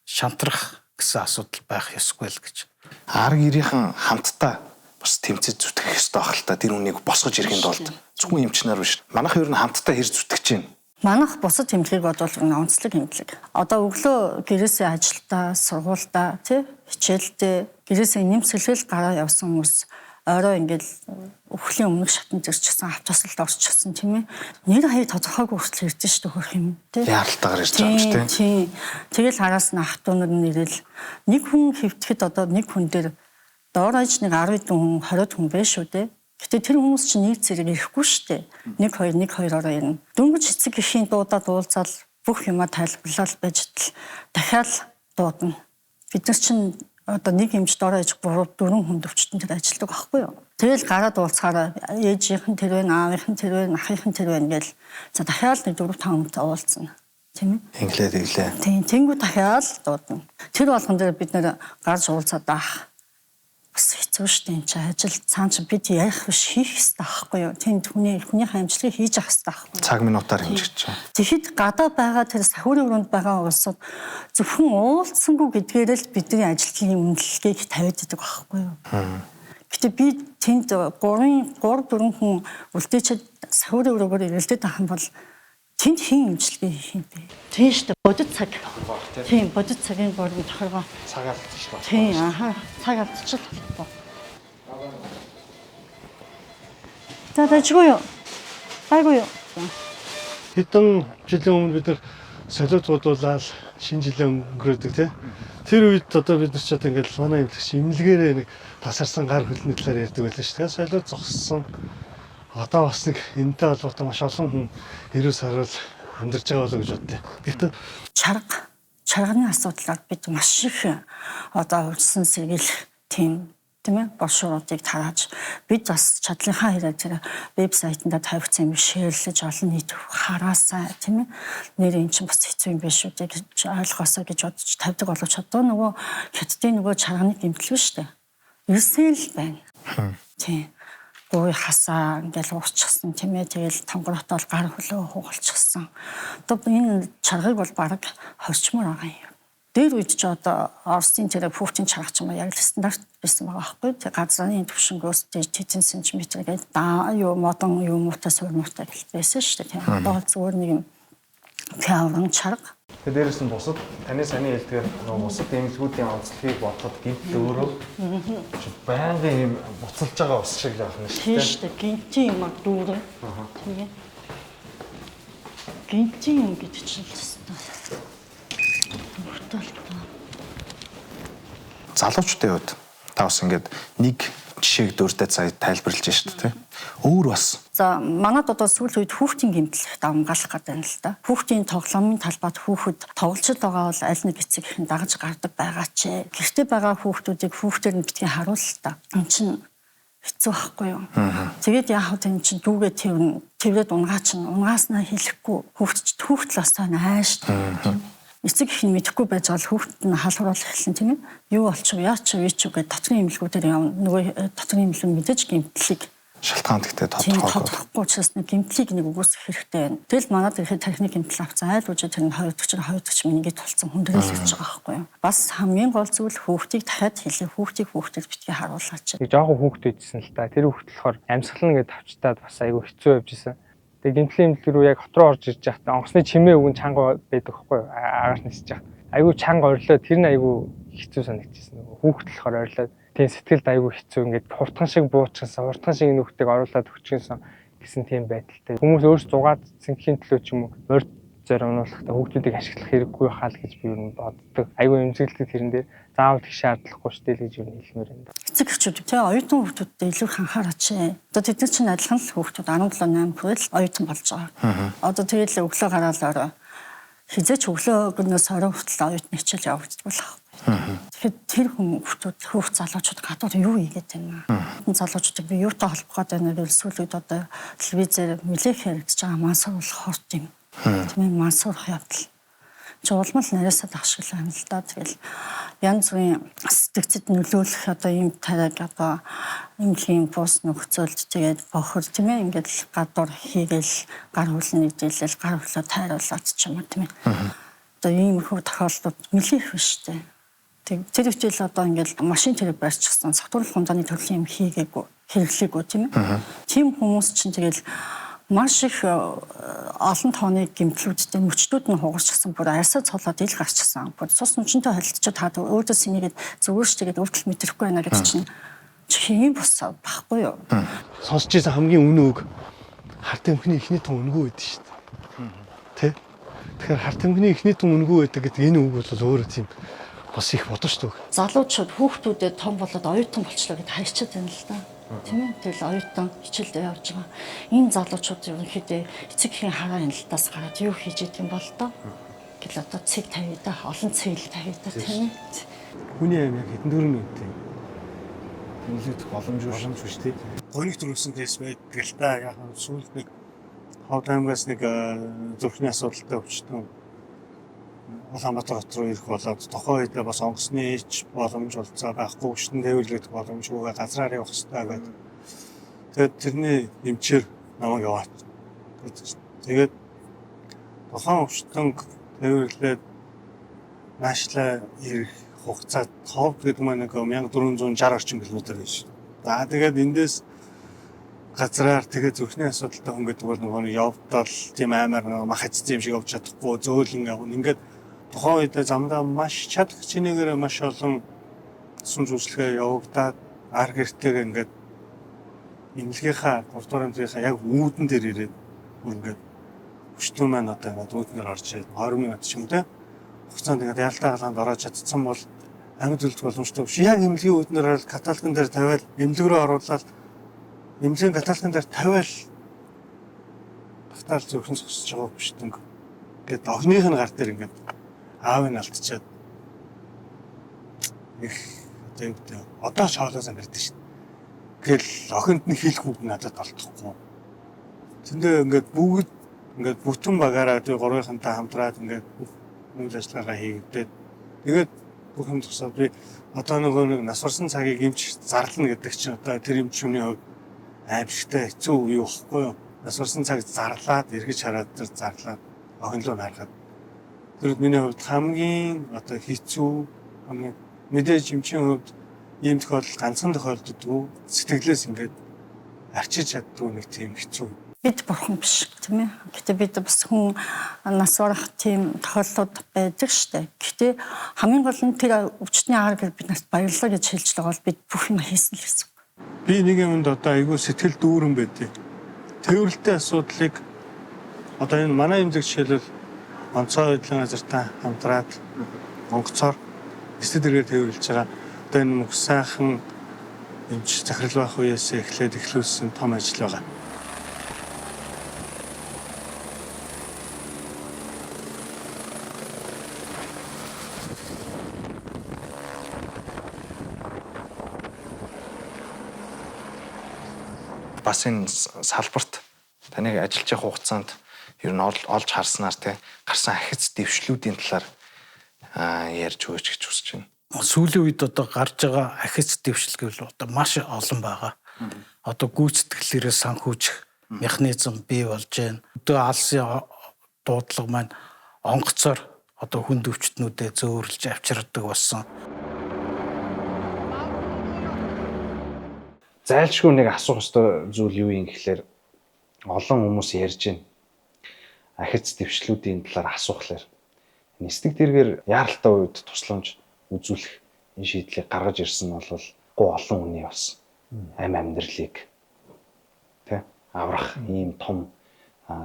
шантрах гэсэн асуудал байх ёсгүй л гэж. Ар гэрийнхэн хамтдаа бас тэмцэж зүтгэх ёстой байх л та, тэр хүнийг босгож ирэхин тулд зөвхөн эмч нар биш. Манайх ер нь хамтдаа хэр зүтгэж байна? Манайх бусад эмнэлгийг бодвол онцлог эмнэлэг. Одоо өглөө гэрээсээ ажилдаа, сургуульдаа, тий, хичээлдээ гэрээсээ нэмсгэлэл гараа явсан хүмүүс орой ингээл өхлийн өмнөх шатанд ирчихсэн, автосалд орчихсон тийм ээ. Нэр хаяг тодорхойгүй хүртэл ирж шүү дээ хөрх юм тий. Яаралтайгаар ирж байгаа юм шүү дээ. Тийм. Тэгэл хараас нь ах トゥ нар нэрэл нэг хүн хэвтгэхэд одоо нэг хүн дээр доор аж нэг 10 хүн 20 хүн байх шүү дээ. Гэтэ тэр хүмүүс чинь нэг зэрэг ирэхгүй шүү дээ. 1 2 1 2-ороо ирнэ. Дөнгөж эцэг эхийн дуудаад уулзаал бүх юма тайлбарлал байж тал дахиад дуудана. Бид нар чинь одоо нэг эмч доор аж 3 4 хүн төвчтөн тэр ажилладаг байхгүй юу. Тэгэл гараад уулзахаараа ээжийнх нь тэр байна, аавынх нь тэр байна, ахынх нь тэр байна гэл за дахиад нэг 4 5 хүнтэй уулзна. Тийм ээ. Инглээ тэглээ. Тийм, тэнгүү дахиад дуудана. Тэр болгон дээр бид нэр гарч уулзаад аах бас хэцүү шүү дээ. Энд чинь ажил цаан чинь бид ярих биш хийх хэрэгтэй байхгүй юу. Тийм хүнийхээ амжилтыг хийж авах хэрэгтэй байхгүй юу. Цаг минутаар хэмжиж чинь. Тэгэхэд гадаа байгаа тэр сахиурын өрөөнд байгаа улсууд зөвхөн уулзсангүй гэдгээрээ л бидний ажилтны үнэлгээг тавиад идэг байхгүй юу. Гэтэ би тэнд 3 4 хүн үлдээчихэд сахиурын өрөөгөөр эргэлдээд авах юм бол тэнд хэн имчилгээ хийх юм бэ? Тийм шүү дээ. Бодит цаг. Тийм, бодит цагийн гурван тохиргоо. Цаг алдчихлаа. Тийм, аха. Цаг алдчихлаа. За дажгүй юу? Гайгүй юу? Хэдэн жилийн өмнө бид нар солиот бодуулаад шинэ жилээ өнгөрөөдөг тий. Тэр үед одоо бид нар ч одоо ингээд манай эмнэлэгч эмнэлгээрээ нэг тасарсан гар хөлний талаар ярьдаг байлаа шүү дээ. Солиот зогссон. Одоо бас нэг энэтэй холбоотой маш олон хүн эрүүл саруул амьдарч байгаа болоо гэж боддоо. Гэхдээ чарганы асуудлаар бид маш их одоо хувьсан сэргийлэх тийм ээ брошюруудыг тарааж бид бас чадлынхаа хэрэг тэр вебсайтанда тавигдсан юм шеэрлэж олон нийт хараасаа тийм ээ нэр эн чинь бас хэцүү юм биш үү гэж ойлгосоо гэж бодож тавьдаг боловч одоо нөгөө хятадын нөгөө чарганы гэмтэл шүү дээ. Ирсэн л байна. Тийм. Гуй хасаа ингээл уурчихсан тийм ээ тэгэл тонгоротол гар хөлөө хугалчихсан. Одоо энэ чаргыг бол бараг хорчмоор байгаа юм. Дээр үед ч одоо Оросын тэр Путин чарга ч юм уу яг л стандарт байсан байгаа байхгүй. Тэр газрын түвшингөөс тэдэн сантиметр гээд даа юу модон юу муутай суур муутай гэл байсан шүү дээ. Тийм. Одоо бол зүгээр нэг юм пявран чарга. Тэгээ дээрээс нь бусад таны саний хэлдгээр нөгөө бусад эмнэлгүүдийн онцлогийг бодоход гинт өөрөө байнгын юм буцалж байгаа ус шиг л байх нь шүү дээ. Тийм шүү дээ. Гинтийн юм дүүрэн. Тийм ээ. Гинтийн юм гэдэг чинь л өстой. Өртөлтөө. Залуучдын хувьд та бас ингээд нэг жишээг дурдаад сая тайлбарлаж шүү дээ. Өөр бас. За манад одоо сүүлийн үед хүүхдийн гэмтэл давмгаалах гэдэг юм л да. Хүүхдийн тоглоомын талбайд хүүхэд тоглолцод байгаа бол аль нэг эцэг их нь дагаж гардаг байгаа ч. Гэрте байгаа хүүхдүүдийг хүүхдээр нь битгий харуул л та. Энд чинь хэцүү байхгүй юу? Тэгээд яах вэ, энэ чинь дүүгээ тэрнэ, тэрвэд унгаа чинь унгааснаа хэлэхгүй хүүхд хүүхдэл бас тань ааш. Эцэг их нь мэдэхгүй байж байгаа л хүүхдэд нь халууруулах эхэлсэн тийм ээ. Юу болчих вэ? Яач вэ? Чи гэдэг дотрын эмнэлгүүдээр явна. Нөгөө дотрын эмнэлэг мэдээж гэмтлийг шалтгаан гэхдээ тодорхойгүй. Тодорхойгүй учраас нэг гэмтлийг нэг үгүйсгэх хэрэгтэй байна. Тэгэл манад ирэхэд тархины гэмтэл авцсан айл үжи тэр нь хоёр дахь минь ингэж тулцсан хүндрэл ирж байгаа байхгүй юу. Бас хамгийн гол зүйл хүүхдийг дахиад хэлээ. Хүүхдийг хүүхдээр битгий харуулаач. Нэг жоохон хүүхд байжсэн л та. Тэр хүүхд болохоор амьсгална гэдээ тавчтаад бас айгүй хэцүү явж исэн. Тэгээ гэмтлийн эмнэлэг рүү яг хот руу орж ирж байхдаа онгоцны чимээ өгөн чанга байдаг хгүй юу? Агаарт нисэж байхад. Айгүй чанга орилоо тэр нь айгүй хэцүү санагдчихсэн. Нөгөө хүүхэд болохоор орилоод тийм сэтгэлд айгүй хэцүү ингээд хурдхан шиг буучсан, хурдхан шиг энэ хүүхдийг оруулаад өгчихсэн гэсэн тийм байдалтай. Хүмүүс өөрсдөө зугаад цэнхэхийн төлөө ч юм уу морь зорь унуулахдаа хүүхдүүдийг ашиглах хэрэггүй хаал гэж би юу боддог. Айгүй эмзэглдэг тэрэн дээр заавал их шаардлагагүй шүү дээ л гэж юу хэлмээр байна. Эцэг эхчүүд тий оюутан хүүхдүүдтэй илүү их анхаараач. Одоо тэд нар чинь адилхан л хүүхдүүд 17 8 хүрэл оюутан болж байгаа. Одоо тэгэл өглөө гараал орой хизээч өглөөгнөөс орой хүртэл оюутны хичээл явагддаг болох. Тэгэхээр тэр хүмүүс хүүхд залуучууд гадуур юу хийгээд байна? Залуучуудыг би юутай холбох гээд байна гэвэл сүүлийн үед одоо телевизээр нэлээх яригдж байгаа мансууруулах хорт юм. Тийм ээ, мансуурах явдал. Чи улмал нариасаа дах шиг л байна л да. Тэгэл янз бүрийн сэтгцэд нөлөөлөх одоо ийм тариаг одоо эмнэлгийн бус нөхцөлд тэгээд бохор тийм ээ ингээд л гадуур хийгээл гар хүлэн нэгдээлэл гар хүлээ тайруулаад ч юм уу тийм ээ. Одоо иймэрхүү тохиолдлууд нэлээх биш үү. Тэр хичээл одоо ингээд машин тэрэг барьчихсан согтууруулах хундааны төрлийн юм хийгээгүй хэрэглээгүй тийм ээ. Тийм хүмүүс чинь тэгэл маш их олон тооны гэмтлүүдтэй мөчтүүд нь хугарчихсан бүр арьсаа цолоод ил гарчихсан. Бүр цус нүчэнтэй холилдчиход таад өөдөө сэнийгээд зүгээр ш тэгээд өвдөл мэдрэхгүй байна гэдэг чинь чи юм бус байхгүй юу? Сонсч ирсэн хамгийн үнэн үг хар тамхины эхний тун үнэгүй байдаг шүү дээ. Тэ? Тэгэхээр хар тамхины эхний тун үнэгүй байдаг гэдэг энэ үг бол өөрөө тийм бас их бодож үг. Залуучууд хүүхдүүдэд том болоод оюутан болчлоо гэд хайчаад байна л да. Тийм ээ. Тэгэл оюутан хичээлдээ явж байгаа. Энэ залуучууд ерөнхийдөө эцэг эхийн хараа хяналтаас гараад юу хийж идэм бол доо. Гэл одоо цэг тавья да, олон цэглэл тавья да, тийм ээ. Хүний аим яг хэдэн төгрөг үнэтэй. Нөлөөдөх боломжгүй боломжгүй шүү дээ. Гониг төрүүлсэн кейс байдаг л та. Яг нь сүүлд нэг Ховд аймгаас нэг зүрхний асуудалтай өвчтөн Улаанбаатар хот руу ирэх болоод тухайн үедээ бас онгоцны ич боломж болцоо байхгүй өвчтөн тээвэрлэгдэх боломжгүйгээ газраар явах хэрэгтэй гэдэг. Тэгээд тэрний эмчээр намайг яваач. Тэгээд тухайн өвчтөнг тээвэрлээд наашлаа ирэх хугацаа Ховд гэдэг маань нэг 1460 орчим километр гэж. За тэгээд эндээс газраар тэгээд зүрхний асуудалтай хүн гэдэг бол нөгөө нэг явдал тийм аймаар нөгөө мах эцэс юм шиг явж чадахгүй зөөлөн явна. Ингээд тухайн үедээ замдаа маш чадах чинээгээр маш олон тусламж үйлчилгээ явагдаад ар гэртэйгээ ингээд эмнэлгийнхаа 3 дугаар эмнэлгийнхаа яг үүдэн дээр ирээд бүр ингээд өчтөн маань одоо ингээд үүднээр орж ирээд 20 минут ч юм те хугацаанд ингээд ялтаа галаанд ороод чадсан бол амьд үлдэх боломжтой биш. Яг эмнэлгийн үүднээр ороод каталогн дээр тавиал эмнэлэг рүү оруулаад эмнэлгийн каталогн дээр тавиал багтаал зөвхөн зогсож байгаа өчтөнг ингээд охиных нь гар дээр ингээд аавыг нь алдчихад их одоо юу гэдэг одоо ч хоолоос амьддаг шин. Гэл охинд нь хэлэх үг надад олдохгүй. Тэндээ ингээд бүгд ингээд бүтэн багаараа тэр гурвынхантай хамтраад ингээд үйл ажиллагаагаа хийгдээд тэгээд бүх юм зогсоод би одоо нөгөө нэг нас барсан цагийг эмч зарлана гэдэг чинь одоо тэр эмчүүний хувьд аимшигтай хэцүү үе байхгүй юу? Нас барсан цаг зарлаад эргэж хараад тэр зарлаад охин руу харахад тэр миний хувьд хамгийн одоо хэцүү хамгийн мэдээж эмчийн хувьд ийм тохиолдол ганцхан тохиолддоггүй сэтгэлээс ингээд арчиж чаддгүй нэг тийм хэцүү. Бид бурхан биш тийм ээ. Гэтэ бид бас хүн нас барах тийм тохиолдлууд байдаг штэ. Гэтэ хамгийн гол нь тэр өвчтний аар гэр бид нарт баярлалаа гэж хэлж байгаа бол бид бүх юм хийсэн л гэсэн. Би нэг юмд одоо айгүй сэтгэл дүүрэн байдیں۔ Тээвэрлэлтийн асуудлыг одоо энэ манай эмнэлэг жишээлбэл онцгой байдлын газартай хамтраад онгоцоор эсрэг дэргээр тээвэрлэж байгаа. Одоо энэ мөх сайхан эмч захирал байх үеэс эхлээд эхлүүлсэн том ажил байгаа. Бас энэ салбарт таныг ажиллаж явах хугацаанд ер нь олж харснаар те гарсан ахиц дэвшлүүдийн талаар ярьж өгөөч гэж хүсэж байна. Сүүлийн үед одоо гарч байгаа ахиц дэвшил гэвэл одоо маш олон байгаа. Одоо гүйцэтгэлээрээ санхүүжих механизм бий болж байна. Одоо алсын дуудлага маань онгоцоор одоо хүнд өвчтнүүдэд зөөвөрлж авчирдаг болсон. Зайлшгүй нэг асуух ёстой зүйл юу юм гэхлээр Олон хүмүүс ярьж байна. Ахиц дэвшлүүдийн талаар асуухлаар нисдэг тэргээр яаралтай үед тусламж үзүүлэх энэ шийдлийг гаргаж ирсэн нь бол гоо олон хүний бас амь амьдралыг тэ аврах ийм том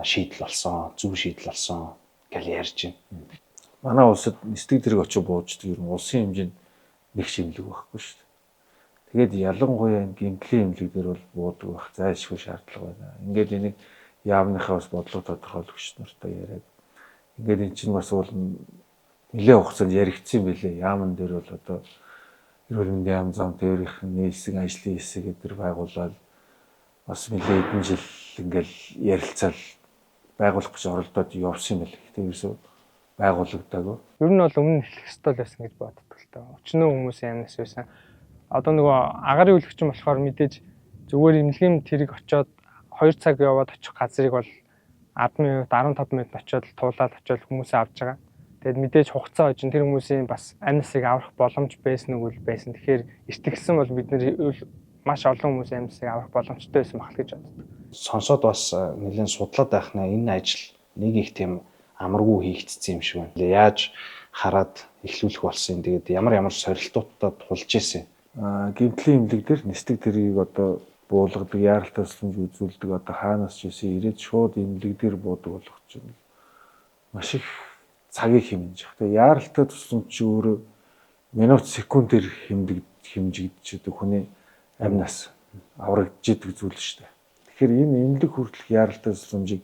шийдэл болсон, зөв шийдэл болсон гэж ярьж байна. Манай улсад нисдэг тэрэг очиж бууждаг ер нь улсын хэмжээнд нэг шимлэг байхгүй шүү дээ. Тэгээд ялангуяа энэ гэмтлийн эмнэлэг дээр бол буудаг байх зайлшгүй шаардлага байна. Ингээд энийг яамныхаа бас бодлого тодорхойлогч нартай яриад ингээд эн чинь бас уул нэлээд хугацаанд яригдсан юм билээ. Яамн дээр бол одоо эрүүл мэндийн яам зам тээврийн нийлсэн ажлын хэсэг эдэр байгуулаад бас нэлээд хэдэн жил ингээл ярилцаал байгуулах гэж оролдоод явсан юм билээ. Гэхдээ ерөөсөө байгуулагдаагүй. Ер нь бол өмнө эхлэх ёстой л байсан гэж боддог л тоо. Өчнөө хүмүүсийн амнаас байсан. Одоо нөгөө агарын үлгчин болохоор мэдээж зүгээр эмнэлгийн тэрэг очиод 2 цаг яваад очих газрыг бол 10 минут 15 минут очиод туулаад очиод хүмүүсээ авч байгаа. Тэгээд мэдээж хугацаа хожин тэр хүмүүсийн бас амнасыг аврах боломж байсан үг л байсан. Тэгэхээр эртгэлсэн бол бид нэр маш олон хүмүүсийн амнасыг аврах боломжтой байсан байх л гэж боддог. Сонсоод бас нэлээд судлаад байх нэ энэ ажил нэг их тийм амаргүй хийгдсэн юм шиг байна. Яаж хараад эхлүүлэх болсон юм. Тэгээд ямар ямар сорилтуудтай тулж исэн. Гэмтлийн эмнэлэг дээр нисдэг тэргийг одоо буулгадаг, яаралтай тусламж үзүүлдэг одоо хаанаас ч үсэн ирээд шууд эмнэлэг дээр буудаг болгох чинь маш их цагийг хэмнэж байгаа. Тэгээ яаралтай тусламж чи өөрөө минут секундээр хэмжигдчихдэг хүний амнаас аврагдчихдаг зүйл шүү дээ. Тэгэхээр энэ эмнэлэг хүртэлх яаралтай тусламжийг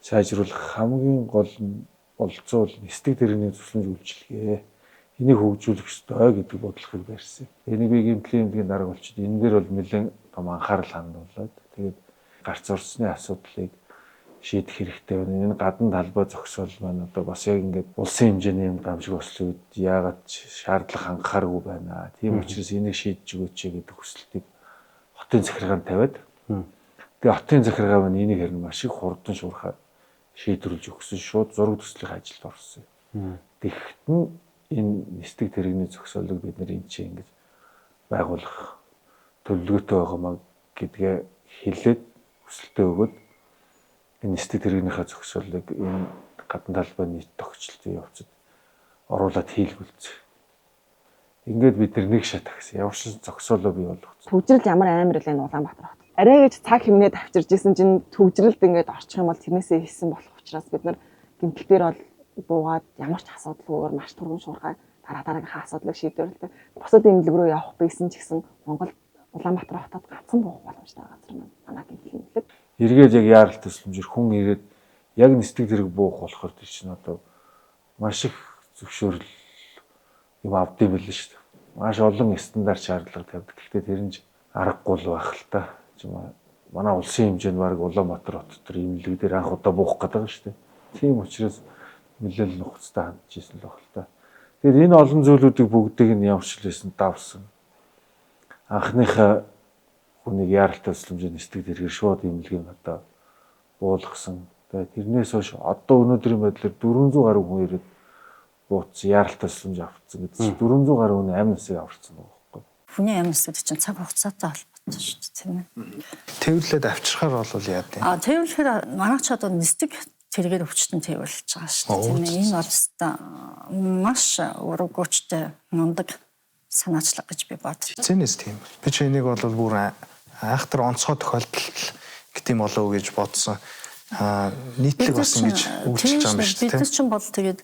сайжруулах хамгийн гол нь болцоо бол нисдэг тэрэгний тусламж үйлчилгээ. Энийг хөгжүүлэх ёстой гэдэг бодлогыг барьсан. Энийг би гэмтлийн эмнэлгийн дарга болчиход энэ дээр бол нэлээд том анхаарал хандуулад тэгээд гарц орсны асуудлыг шийдэх хэрэгтэй байна. Энэ гадна талбай зогсоол маань одоо бас яг ингээд улсын хэмжээний юм гамшиг ослын үед яагаад ч шаардлага хангахааргүй байна. Тийм учраас энийг шийдэж өгөөч гэдэг хүсэлтийг хотын захиргаанд тавиад тэгээ хотын захиргаа маань энийг харин маш их хурдан шуурхаа шийдвэрлэж өгсөн. Шууд зураг төслийн ажилд орсон. Тэгэхэд нь энэ нисдэг тэрэгний зогсоолыг бид нэр энэ чинь ингэж байгуулах төлөвлөгөөтэй байгаа маа гэдгээ хэлээд хүсэлтээ өгөөд энэ нисдэг тэрэгнийхээ зогсоолыг энэ гадна талбай нийт тохиолдлын явцад оруулаад хийлгүүлсэн. Ингээд бид нар нэг шат агсан. Ямар ч зогсоолоо бий болгоцсон. Төвжрэл ямар амар л энэ Улаанбаатар хот. Арай гэж цаг хэмнээ тавьчирж исэн чинь төвжрэлд ингээд орчих юм бол тэрнээсээ хийсэн болох учраас бид нар гэмтэл дээр бол буугаад ямар ч асуудалгүйгээр маш түргэн шуурхай дараа дараагийнхаа асуудлыг шийдвэрлэдэг. Бусад эмнэлэг рүү явах байсан ч гэсэн Монгол Улаанбаатар хотод ганцхан буух боломжтой газар маань манай гэмтэл эмнэлэг. Эргээд яг яарал тусламжээр хүн ирээд яг нисдэг тэрэг буух болохоор тэр чинь одоо маш их зөвшөөрөл юм авд юм билээ шүү дээ. Маш олон стандарт шаардлага тавьдаг. Гэхдээ тэр нь аргагүй л байх л та. Манай улсын хэмжээнд баг Улаанбаатар хот дотор эмнэлэг дээр анх удаа буух гэдэг нь шүү дээ. Тийм учраас нэлээл нухацтай хандж ирсэн л баг л та. Тэгэхээр энэ олон зүйлүүдийг бүгдийг нь ямар ч лээсэн давсан. Анхныхаа хүнийг яаралтай тусламжийн нисдэг тэргээр шууд эмнэлгийн одоо буулгасан. Тэгээд тэрнээс хойш одоо өнөөдрийн байдлаар 400 гаруй хүн ирээд бууцсан, яаралтай тусламж авцсан гэдэг чинь 400 гаруй хүний амь насыг аварсан байгаа байхгүй. Хүний амь нас гэдэг чинь цаг хугацаатай холбоотой шүү дээ, тийм ээ. Тээвэрлээд авчирхаар бол яа гэв? Тээвэрлэхээр манай ч одоо нисдэг тэргээр өвчтөн тээвэрлэж байгаа шүү дээ, тийм ээ. Энэ бол өстой маш ураггүйчтэй мундаг санаачлаг гэж би боддог. Зэнэс тийм. Би чи энийг бол бүр айхтар онцгой тохиолдолд гэт юм болов уу гэж бодсон. Нийтлэг бас ингэж үйлчилж байгаа юм биш үү? Бид нар чинь бол тэгээд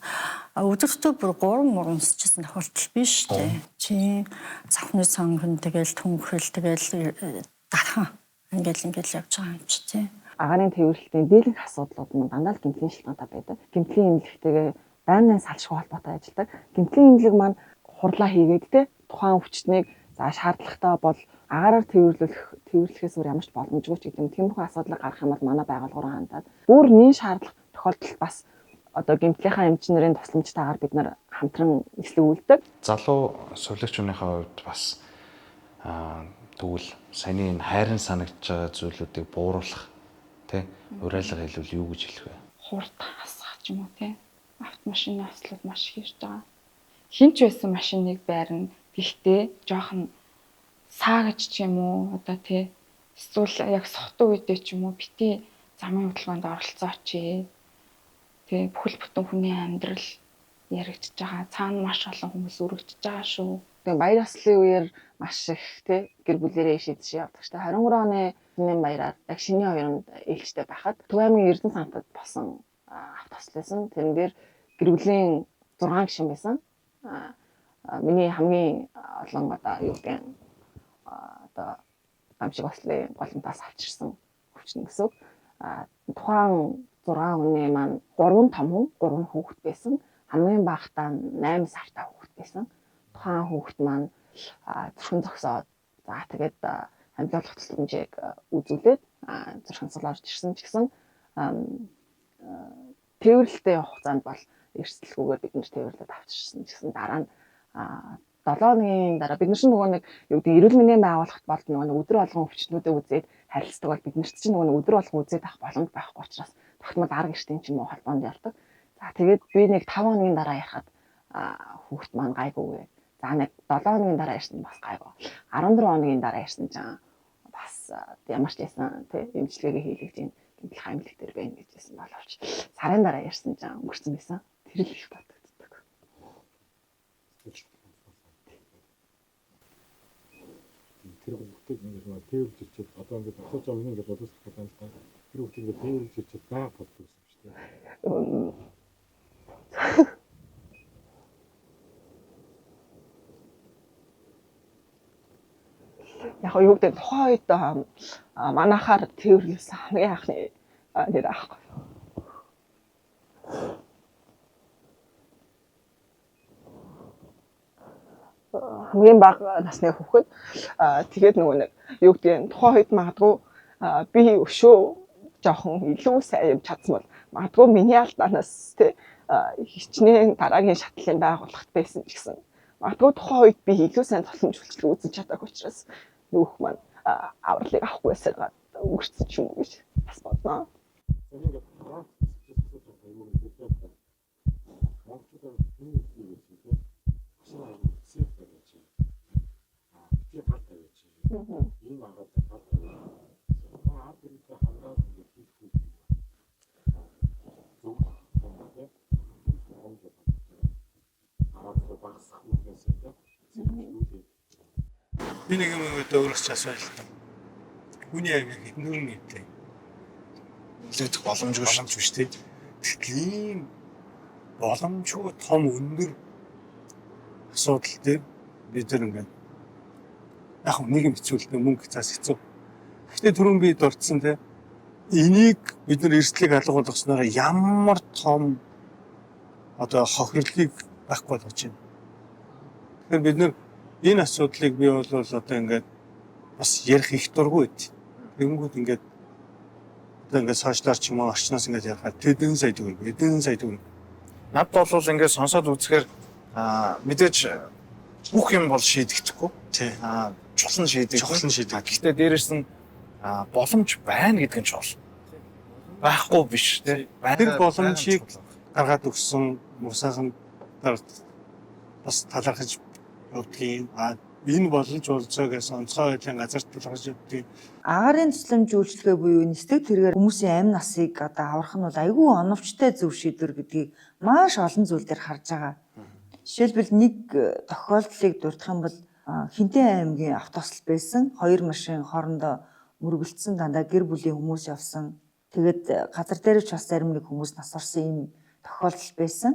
өдөртөө бүр 3 муран өсчихсэн тохиолдол биш үү? Чи цавхны цонхон тэгэл түнхэл тэгэл дархан ингээл ингээл явж байгаа юм чи тий. Агарын тээвэрлэлтийн дийлэнх асуудлууд нь дандаа л гэмтлийн шалтгаантай байдаг. Гэмтлийн эмнэлэгтэйгээ байнгын салшгүй холбоотой ажилладаг. Гэмтлийн эмнэлэг маань хурлаа хийгээд те тухайн өвчтнийг за шаардлагатай бол агаараар тээвэрлэхээс өөр ямар ч боломжгүй ч гэдэг юм. Тиймэрхүү асуудлыг гаргах юм бол манай байгууллага руу хандаад бүр нэн шаардлага тохиолдолд бас одоо гэмтлийнхаа эмч нарын тусламжтайгаар бид нар хамтран нислэг үйлдэг. Залуу сувилагч хүнийхээ хувьд бас тэгвэл саяны энэ хайрын санагдж байгаа зүйлүүдийг бууруулах тий уриалга хэлвэл юу гэж хэлэх вэ? Хурд хасах ч юм уу тий. Автомашины ослууд маш их ирж байгаа. Хин ч байсан машиныг байрна. Гэхдээ жоохон саагч ч юм уу одоо тий эсвэл яг сохтуу үедээ ч юм уу бити Замын хөдөлгөөнд оролцооч. Тэгээ бүхэл бүтэн хүний амьдрал яригдж байгаа. Цаана маш олон хүмүүс өргөжж байгаа шүү. Тэгээ баяр ёслолын үеэр маш их тий гэр бүлэрээ шийдэж явдаг шүү дээ. 23 оны шинийн баяраар яг шинийн хоёронд ээлжтэй байхад Төв аймгийн Эрдэнэ сантад болсон автослол байсан. Тэрэн дээр гэр бүлийн 6 гишүүн байсан. Миний хамгийн олон одоо юу гэх одоо гамшиг ослын голомтоос авчирсан өвчин гэсэн үг. Тухайн 6 хүний маань 3 том хүн, 3 хүүхэд байсан. Хамгийн багадаа 8 сартай хүүхэд байсан. Тухайн хүүхэд маань зүрхэн зогсоод за тэгээд хамгаалах тусламжийг үзүүлээд зүрхэн цул орж ирсэн ч гэсэн тээвэрлэлтэй явах хугацаанд бол эрсдэлгүйгээр бид нэр тээвэрлээд авчирсан ч гэсэн дараа нь 7 хоногийн дараа бид нар чинь нөгөө нэг юу гэдэг эрүүл мэндийн байгууллагт бол нөгөө нэг өдөр болгон өвчтнүүдэд үзээд харилцдаг бол бид нарт чинь нөгөө нэг өдөр болгон үзээд авах боломж байхгүй учраас тогтмол арга гэртийн ч юм уу холбоонд явдаг. За тэгээд би нэг 5 хоногийн дараа ярихад хүүхэд маань гайгүй гэ. За нэг 7 хоногийн дараа ярьсан бас гайгүй. 14 хоногийн дараа ярьсан чинь бас ямар ч байсан тий эмчилгээгээ хийлгэж ийн гэмтэл хаймлаг дээр байна гэж хэлсэн боловч сарын дараа ярьсан чинь өнгөрцөн байсан. Тэр л их бодогддог. Тэр хүүхдийг ингээд нөгөө тээвэрлж ирчээд одоо ингээд асууж байгаа юм ингээд бодож байна л да. Тэр хүүхдийг ингээд тээвэрлж ирчээд байга боддог гэсэн юм шүү дээ. Яг юу гэдэг тухайн үед манайхаар тээвэрлүүлсэн хамгийн анхны нэр аахгүй. Хамгийн бага насны хүүхэд тэгээд нөгөө нэг юу гэдгийг тухайн үед магадгүй би өшөө жоохон илүү сайн юм чадсан бол магадгүй миний алдаанаас тий хичнээн дараагийн шатлалын байгууллагт байсан ч гэсэн магадгүй тухайн үед би илүү сайн тусламж үйлчилгээ үзэж чадаагүй учраас нүүх маань авралыг авахгүй байсаар өнгөрцөн ч юм уу гэж бас бодноо. Ийм аргаар гал тавиад. Ард иргэдээ хангаад ингээд хийх үү. Зөв юм тийм. Араад багасгах үгнээс тийм. Би нэг юм өдөө өөрөөс ч асууя л та. Хүний амийг хэдэн нэмтэй. Нөлөөдөх боломжгүй боломжгүй шүү дээ. Тэгтэл ийм боломжгүй том өндөр асуудал дээр бид нар ингээд яг нэг юм хэцүү л дээ, мөнгө цаас хэцүү. Гэхдээ түрүүн би дурдсан те энийг бид нар эрсдлийг алга болгосноор ямар том одоо хохирлыг байхгүй болгож байна. Тэгэхээр бид нар энэ асуудлыг би бол одоо ингээд бас ярих их дургүй байд. Тэгэнгүүт ингээд одоо ингээд сошиалар ч юм уу орчноос ингээд ярихаар тэдэн сая төгрөг, эдэн сая төгрөг. Надад бол ингээд сонсоод үзэхээр мэдээж бүх юм бол шийдэгдэхгүй. Чухал нь шийдэгдэх. Чухал нь шийдэгдэх. Гэхдээ дээрэс нь боломж байна гэдэг нь чухал. Байхгүй биш тий. Тэр боломжийг гаргаад өгсөн Мусаахан дарт бас талархаж явдгийн. Энэ боломж болцоо гэсэн онцгой байдлын газарт талархаж явдгийн. Агаарын тусламж үйлчилгээ буюу нисдэг тэргээр хүмүүсийн амь насыг одоо аврах нь бол айгүй оновчтой зөв шийдвэр гэдгийг маш олон зүйл дээр харж байгаа. Жишээлбэл нэг тохиолдлыг дурдах юм бол Хинтээ аймгийн автосл байсан. 2 машин хоорондоо мөргөлдсөн, дандаа гэр бүлийн хүмүүс явсан. Тэгээд газар дээр ч бас зарим нэг хүмүүс нас орсон ийм тохиолдол байсан.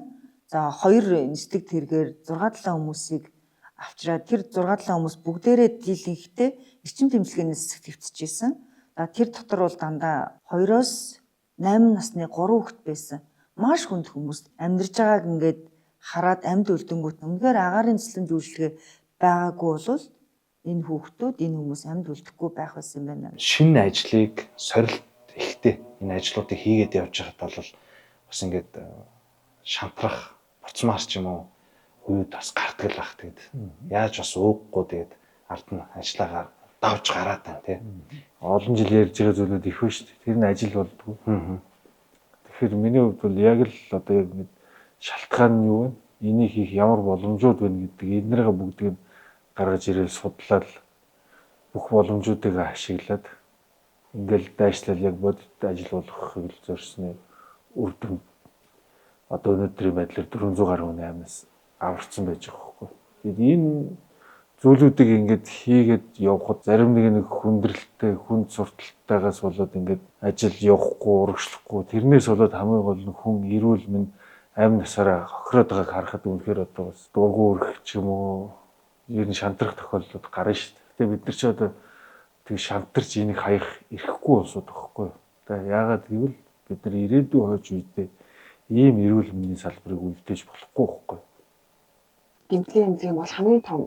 За 2 нисдэг тэргээр 6 7 хүмүүсийг авчираад тэр 6 7 хүмүүс бүгдээрээ дийлэнхтэй эрчим тэмцэлгээний хэсэгт хэвтчихсэн. За тэр дотор бол дандаа 2-оос 8 насны 3 хүүхэд байсан. Маш хүнд хүмүүс амьдарч байгааг ингээд хараад амьд үлдэнгүүт үнэхээр агаарын тусламж үйлчилгээ байгаагүй бол энэ хүүхдүүд энэ хүмүүс амьд үлдэхгүй байх байсан юм байна. Шинэ ажлыг сорилт ихтэй энэ ажлуудыг хийгээд явж байхад бол бас ингээд шантрах, буцмаар ч юм уу үед бас гардаг л ах тэгээд яаж бас ууггүй тэгээд ард нь ажиллаагаар давж гараад байна тий. Олон жил ярьж байгаа зүйлүүд их байна шүү дээ. Тэр нь ажил болдгоо. Тэгэхээр миний хувьд бол яг л одоо яг нэг шалтгаан нь юу вэ? Энийг хийх ямар боломжууд байна гэдэг эднэрээ бүгдийг гаргаж ирэл судлаад бүх боломжуудыг ашиглаад Ингээл дайшлал яг бодит ажил болгохыг л зорьсны үр дүн одоо өнөөдрийн байдлаар 400 гаруй хүний амнаас аварсан байж байгаа байхгүй. Тэгээд энэ зүйлүүдийг ингээд хийгээд явхад зарим нэг нэг хүндрэлтэй, хүнд сурталтайгаас болоод ингээд ажил явахгүй, урагшлахгүй тэрнээс болоод хамгийн гол нь хүн эрүүл мэнд амь насаараа хохироод байгааг харахад үнэхээр одоо бас дургу өрөх ч юм уу ер нь шантрах тохиолдлууд гарна шүү дээ. Гэтэ бид нар ч одоо тэг шантарч энийг хаях эрхгүй улсууд байхгүй юу. Одоо яагаад гэвэл бид нар ирээдүйн хойч үедээ ийм эрүүл мэндийн салбарыг үлдээж болохгүй байхгүй юу. Гэмтлийн эмнэлэг бол хамгийн том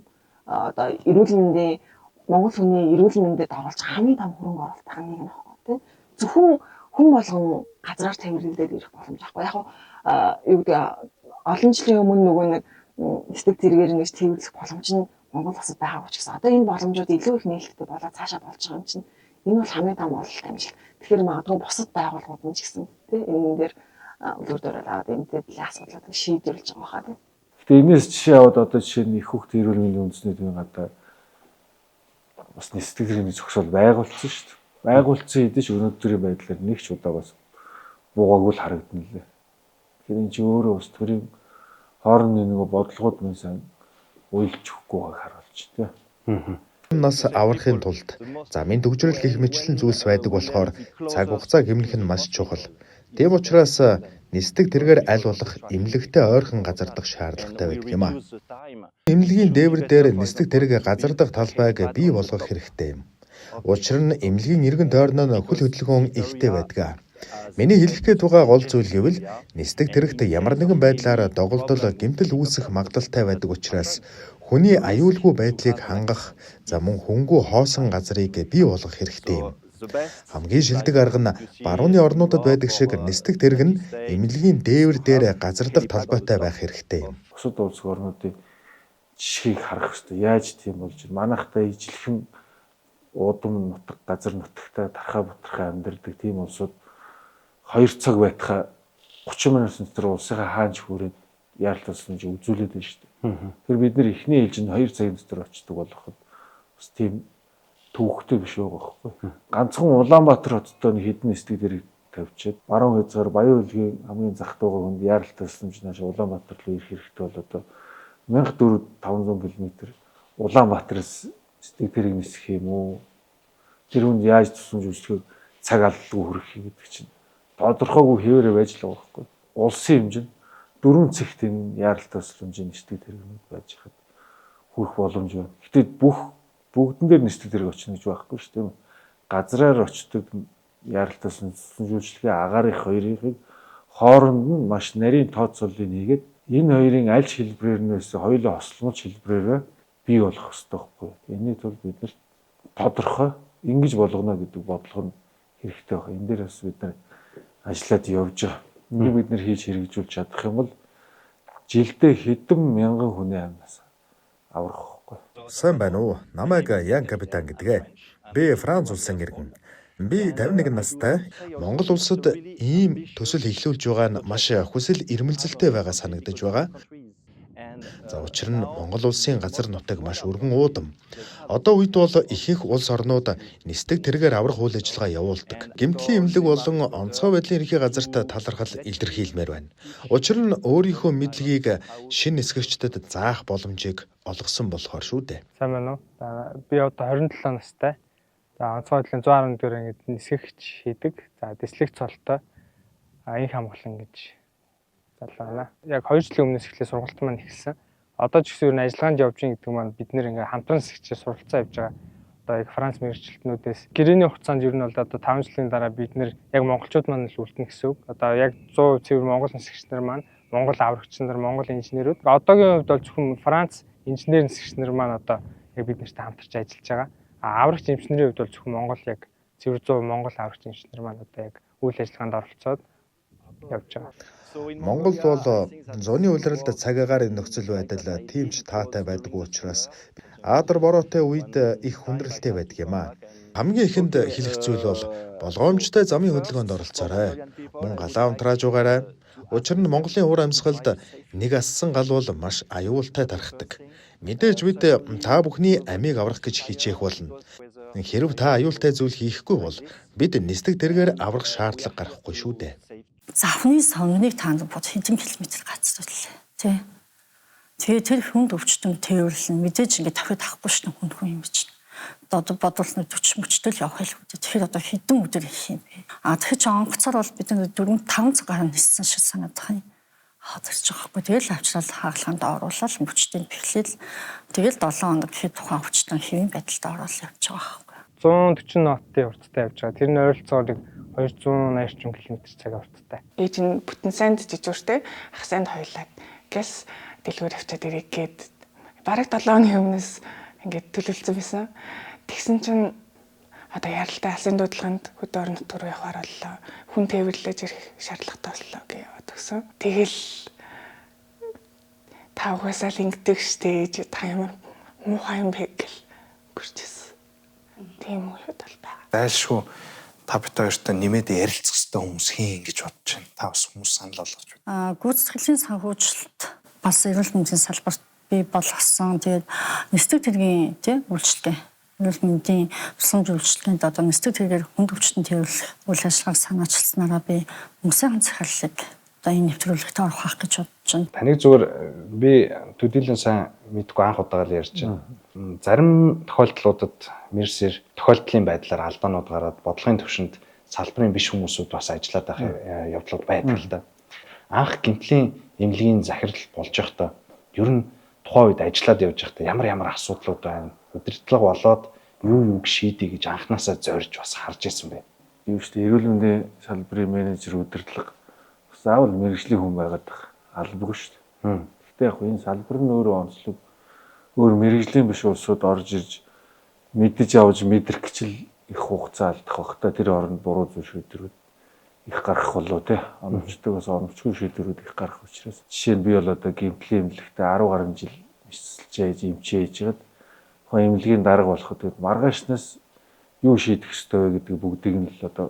одоо эрүүл мэндийн Монгол хүний эрүүл мэндэд оруулж хамгийн том хөрөнгө оруулалт нэг нь байхгүй тий. Зөвхөн хүн болгон газраар тамирлээд ирэх боломж байхгүй. Яг юу гэдэг олон жилийн өмнө нөгөө нэг нисдэг зэрэгээр нэг цэвэрлэх боломж нь Монгол улсад байгаагүй ч гэсэн одоо энэ боломжууд илүү их нээлттэй болоод цаашаа болж байгаа юм чинь энэ бол хамгийн том ололт амжилт. Тэгэхээр магадгүй бусад байгууллагууд нь ч гэсэн тий энэ дээр үлгэр дуурайл аваад энэ дээр асуудлыг шийдвэрлэж байгаа хаа тий. Гэтэ энэс жишээ аваад одоо жишээ нь их хүүхд эрүүл мэндийн үндэсний төвийн гадаа бас нисдэг зэргийн зохицол байгуулсан шүү дээ. Байгуулсан хэдий ч өнөөдрийн байдлаар нэг ч удаа бас буугаагүй л харагдана лээ. Тэгэхээр энэ чинь өөрөө бас төрийн хоорондын нөгөө бодлогууд мөн сайн уйлж өгөхгүй байгааг харуулж тий. Нас аврахын тулд замын түгжрэл гэх мэтчлэн зүйлс байдаг болохоор цаг хугацаа гэмнэх нь маш чухал. Тийм учраас нисдэг тэргээр аль болох эмнэлэгтэй ойрхон газардах шаардлагатай байдаг юм а. Эмнэлгийн дээвэр дээр нисдэг тэрэг газардах талбайг бий болгох хэрэгтэй юм. Учир нь эмнэлгийн эргэн тойрон нь хөл хөдөлгөөн ихтэй байдаг. Миний хэлэх гээд байгаа гол зүйл гэвэл нисдэг тэрэгт ямар нэгэн байдлаар доголдол гэмтэл үүсэх магадлалтай байдаг учраас хүний аюулгүй байдлыг хангах за мөн хүнгүй хоосон газрыг бий болгох хэрэгтэй юм. Хамгийн шилдэг арга нь барууны орнуудад байдаг шиг нисдэг тэрэг нь эмнэлгийн дээвэр дээр газардах талбайтай байх хэрэгтэй юм. Бусад улс орнуудын жишгийг харах хэрэгтэй. Яаж тийм болж байна? Манайхтай ижилхэн удам нутаг, газар нутагтай тархаа бутархаа амьдардаг тийм улсууд 2 цаг байтхаа 30 минутын дотор улсынхаа хаанч хүрээд яаралтай нь үзүүлээд байна шүү дээ. Тэгэхээр бид нэр эхний ээлжинд 2 цагийн дотор очдог болоход бас тийм төвөгтэй биш байгаа байхгүй. Ганцхан Улаанбаатар хоттой нэг хэдэн нисдэг дэрэг тавьчиад баруун хязгаар Баян хөлгийн хамгийн захт байгаа хүнд яаралтай тусламж нааш Улаанбаатар руу ирэх хэрэгтэй бол одоо 1400 км Улаанбаатараас нисдэг тэрэг нисэх юм уу? Тэр хүнд яаж тусламж үйлчлэхийг цаг алдалгүй хүргэх юм гэдэг чинь тодорхойгүй хэвээрээ байж л байгаа байхгүй. Улсын хэмжээнд 4 цэгт энэ яаралтай тусламжийн нисдэг тэрэгнүүд байж хад хүрэх боломж байна. Гэтэ бүх бүгдэн дээр нисдэг тэрэг очно гэж байхгүй шүү дээ. Газраар очдог яаралтай тусламж үйлчлэгээ агаарын хоёрыг хооронд нь маш нарийн тооцооллыг хийгээд энэ хоёрын аль ч хэлбэрээр нь байсан хоёулаа хосломж хэлбэрээр бий болох ёстой байхгүй. Энэний тулд бид нар тодорхой ингэж болгоно гэдэг бодлого нь хэрэгтэй байна. Энэ дээр бас бид нар ажиллаад явж байгаа. Энийг бид нар хийж хэрэгжүүлж чадах юм бол жилдээ хэдэн мянган хүний амнаас аврах байхгүй. Сайн байна уу? Намайг Ян капитан гэдэг. Би Франц улсын иргэн. Би 51 настай. Монгол улсад ийм төсөл эхлүүлж байгаа нь маш хүсэл эрмэлзэлтэй байгаа санагдаж байгаа. За учир нь Монгол улсын газар нутаг маш өргөн уудам. Одоо үед бол ихэнх улс орнууд нисдэг тэргээр аврах үйл ажиллагаа явуулдаг. Гэмтлийн эмнэлэг болон онцгой байдлын ерөнхий газарт талархал илэрхийлмээр байна. Учир нь өөрийнхөө мэдлэгийг шинэ нисгэгчдэд заах боломжийг олгосон болохоор шүү дээ. Сайн байна уу? Би одоо 27 настай. За онцгой байдлын 111 ангид нисгэгч хийдэг. За дислэг цолтой инх хамгаалан гэж залуу байна. Яг 2 жилийн өмнөөс эхлээ сургалт маань эхэлсэн. Одоо ч гэсэн ер нь ажиллагаанд явж гин гэдэг маань бид нэр ингээ хамтран нисгчээр суралцаа явж байгаа. Одоо яг Франц мэргэжилтнүүдээс гэрээний хугацаанд ер нь бол одоо 5 жилийн дараа бид нэр яг монголчууд маань л үлдэнэ гэсэн үг. Одоо яг 100% цэвэр монгол нисгэгч нар маань, монгол аврагч нар, монгол инженерүүд. Одоогийн хувьд бол зөвхөн Франц инженер нисгэгч нар маань одоо яг бид нартай хамтарч ажиллаж байгаа. А аврагч эмчнэрийн хувьд бол зөвхөн монгол яг цэвэр 100% монгол аврагч инженер маань одоо яг үйл ажиллагаанд оролцоод явж байгаа. Монголд бол зуны улиралд цаг агаарын нөхцөл байдал тийм ч таатай байдаггүй учраас аадар бороотой үед их хүндрэлтэй байдаг юм аа. Хамгийн ихэнд хэлэх зүйл бол болгоомжтой замын хөдөлгөөнд оролцоорой. Мөн галаа унтрааж угаарай. Учир нь Монголын уур амьсгалд нэг ассан гал бол маш аюултай тархдаг. Мэдээж бид та бүхний амийг аврах гэж хичээх болно. Хэрв та аюултай зүйл хийхгүй бол бид нисдэг тэргээр аврах шаардлага гарахгүй шүү дээ. Завхны сонгоныг танд бод хэдэн километр гацлаа тий. Тэгээ тэр хүнд өвчтөн тээвэрлэн мэдээж ингээд тавхид авахгүй шүү дээ хүн юм чинь. Одоо бодвол нэг 40 мөчтөл явах л үү. Тэгэхээр одоо хэдэн өдөр их юм бэ? А тэгэхээр чи онгоцоор бол бид нэг 4 5 цаг гарan ниссэн шиг санагдах юм. Хазарч байгаа хгүй. Тэгэл авчрал хагалгаанд оруулаад мөчтөнд бэхлээл тэгэл 7 хоног гэхэд тухайн өвчтөн хэвийн байдалд ороод явж байгаа байхгүй. 140 нотын хурдтай явж байгаа. Тэр нь ойролцоогоор нэг 280 орчим км цаг хурдтай. Ээж нь бүтэн санд жижүүртэй ах санд хоёлаа гэс дэлгүүр авчиад ирэх гээд бараг 7 хоногийн өмнөөс ингээд төлөвлөсөн байсан. Тэгсэн чинь одоо яралтай алсын дуудлаганд хөдөө орон нутг руу явахаар боллоо. Хүн тээвэрлэж ирэх шаардлагатай боллоо гэж яваад өгсөн. Тэгэл та угаасаа л ингэдэг штэ гэж та ямар муухай юм бэ гэл өнгөрчээсэн. Тийм үеуд бол байгаа. Дайлшгүй та бит хоёртой нэмээд ярилцах хэрэгтэй хүмүүс хийн гэж бодож байна. Та бас хүмүүс санал болгож байна. Гүйцэтгэлийн санхүүжилт бас эрүүл мэндийн салбарт бий болгосон. Тэгээд нисдэг тэргийн тий үйлчилгээ эрүүл мэндийн тусламж үйлчилгээнд одоо нисдэг тэргээр хүнд өвчтөн тээвэрлэх үйл ажиллагааг санаачилснараа би хүмүүсийн захирлыг одоо энэ нэвтрүүлэгт орох гэж бодож байна. Таныг зүгээр би төдийлөн сайн мэдгүй анх удаага л ярьж байна. Зарим тохиолдлуудад мерсер тохиолдлын байдлаар алдаанууд гараад бодлогын төвшөнд салбарын биш хүмүүсүүд бас ажиллаад байх явдлууд байдаг л да. Анх гэмтлийн эмнэлгийн захирал болж байхдаа ер нь тухайн үед ажиллаад явж байхдаа ямар ямар асуудлууд байна? Удирдлага болоод юу юуг шийдье гэж анханасаа зорж бас харж ирсэн бэ? Юу шүү дээ, эрүүл мэндийн салбарын менежер удирдлага бас заавал мэргэжлийн хүн байгаад албагүй шүү дээ. Гэхдээ яг энэ салбар нь өөрөө онцлог, өөр мэргэжлийн биш улсууд орж ирж мэдэж авч мэдрэх гэж л их хугацаа алдах бах та. Тэр оронд буруу зүйл шийдвэрүүд их гарах болоо те. Оновчтой бас оновчгүй шийдвэрүүд их гарах учраас жишээ нь би бол одоо гэмтлийн эмнэлэгтээ 10 гаруй жил мэсэлж ээж эмчээ хийж байгаад тухайн эмнэлгийн дарга болоход тэгээд маргаашнаас юу шийдэх ёстой вэ гэдэг бүгдийг нь л одоо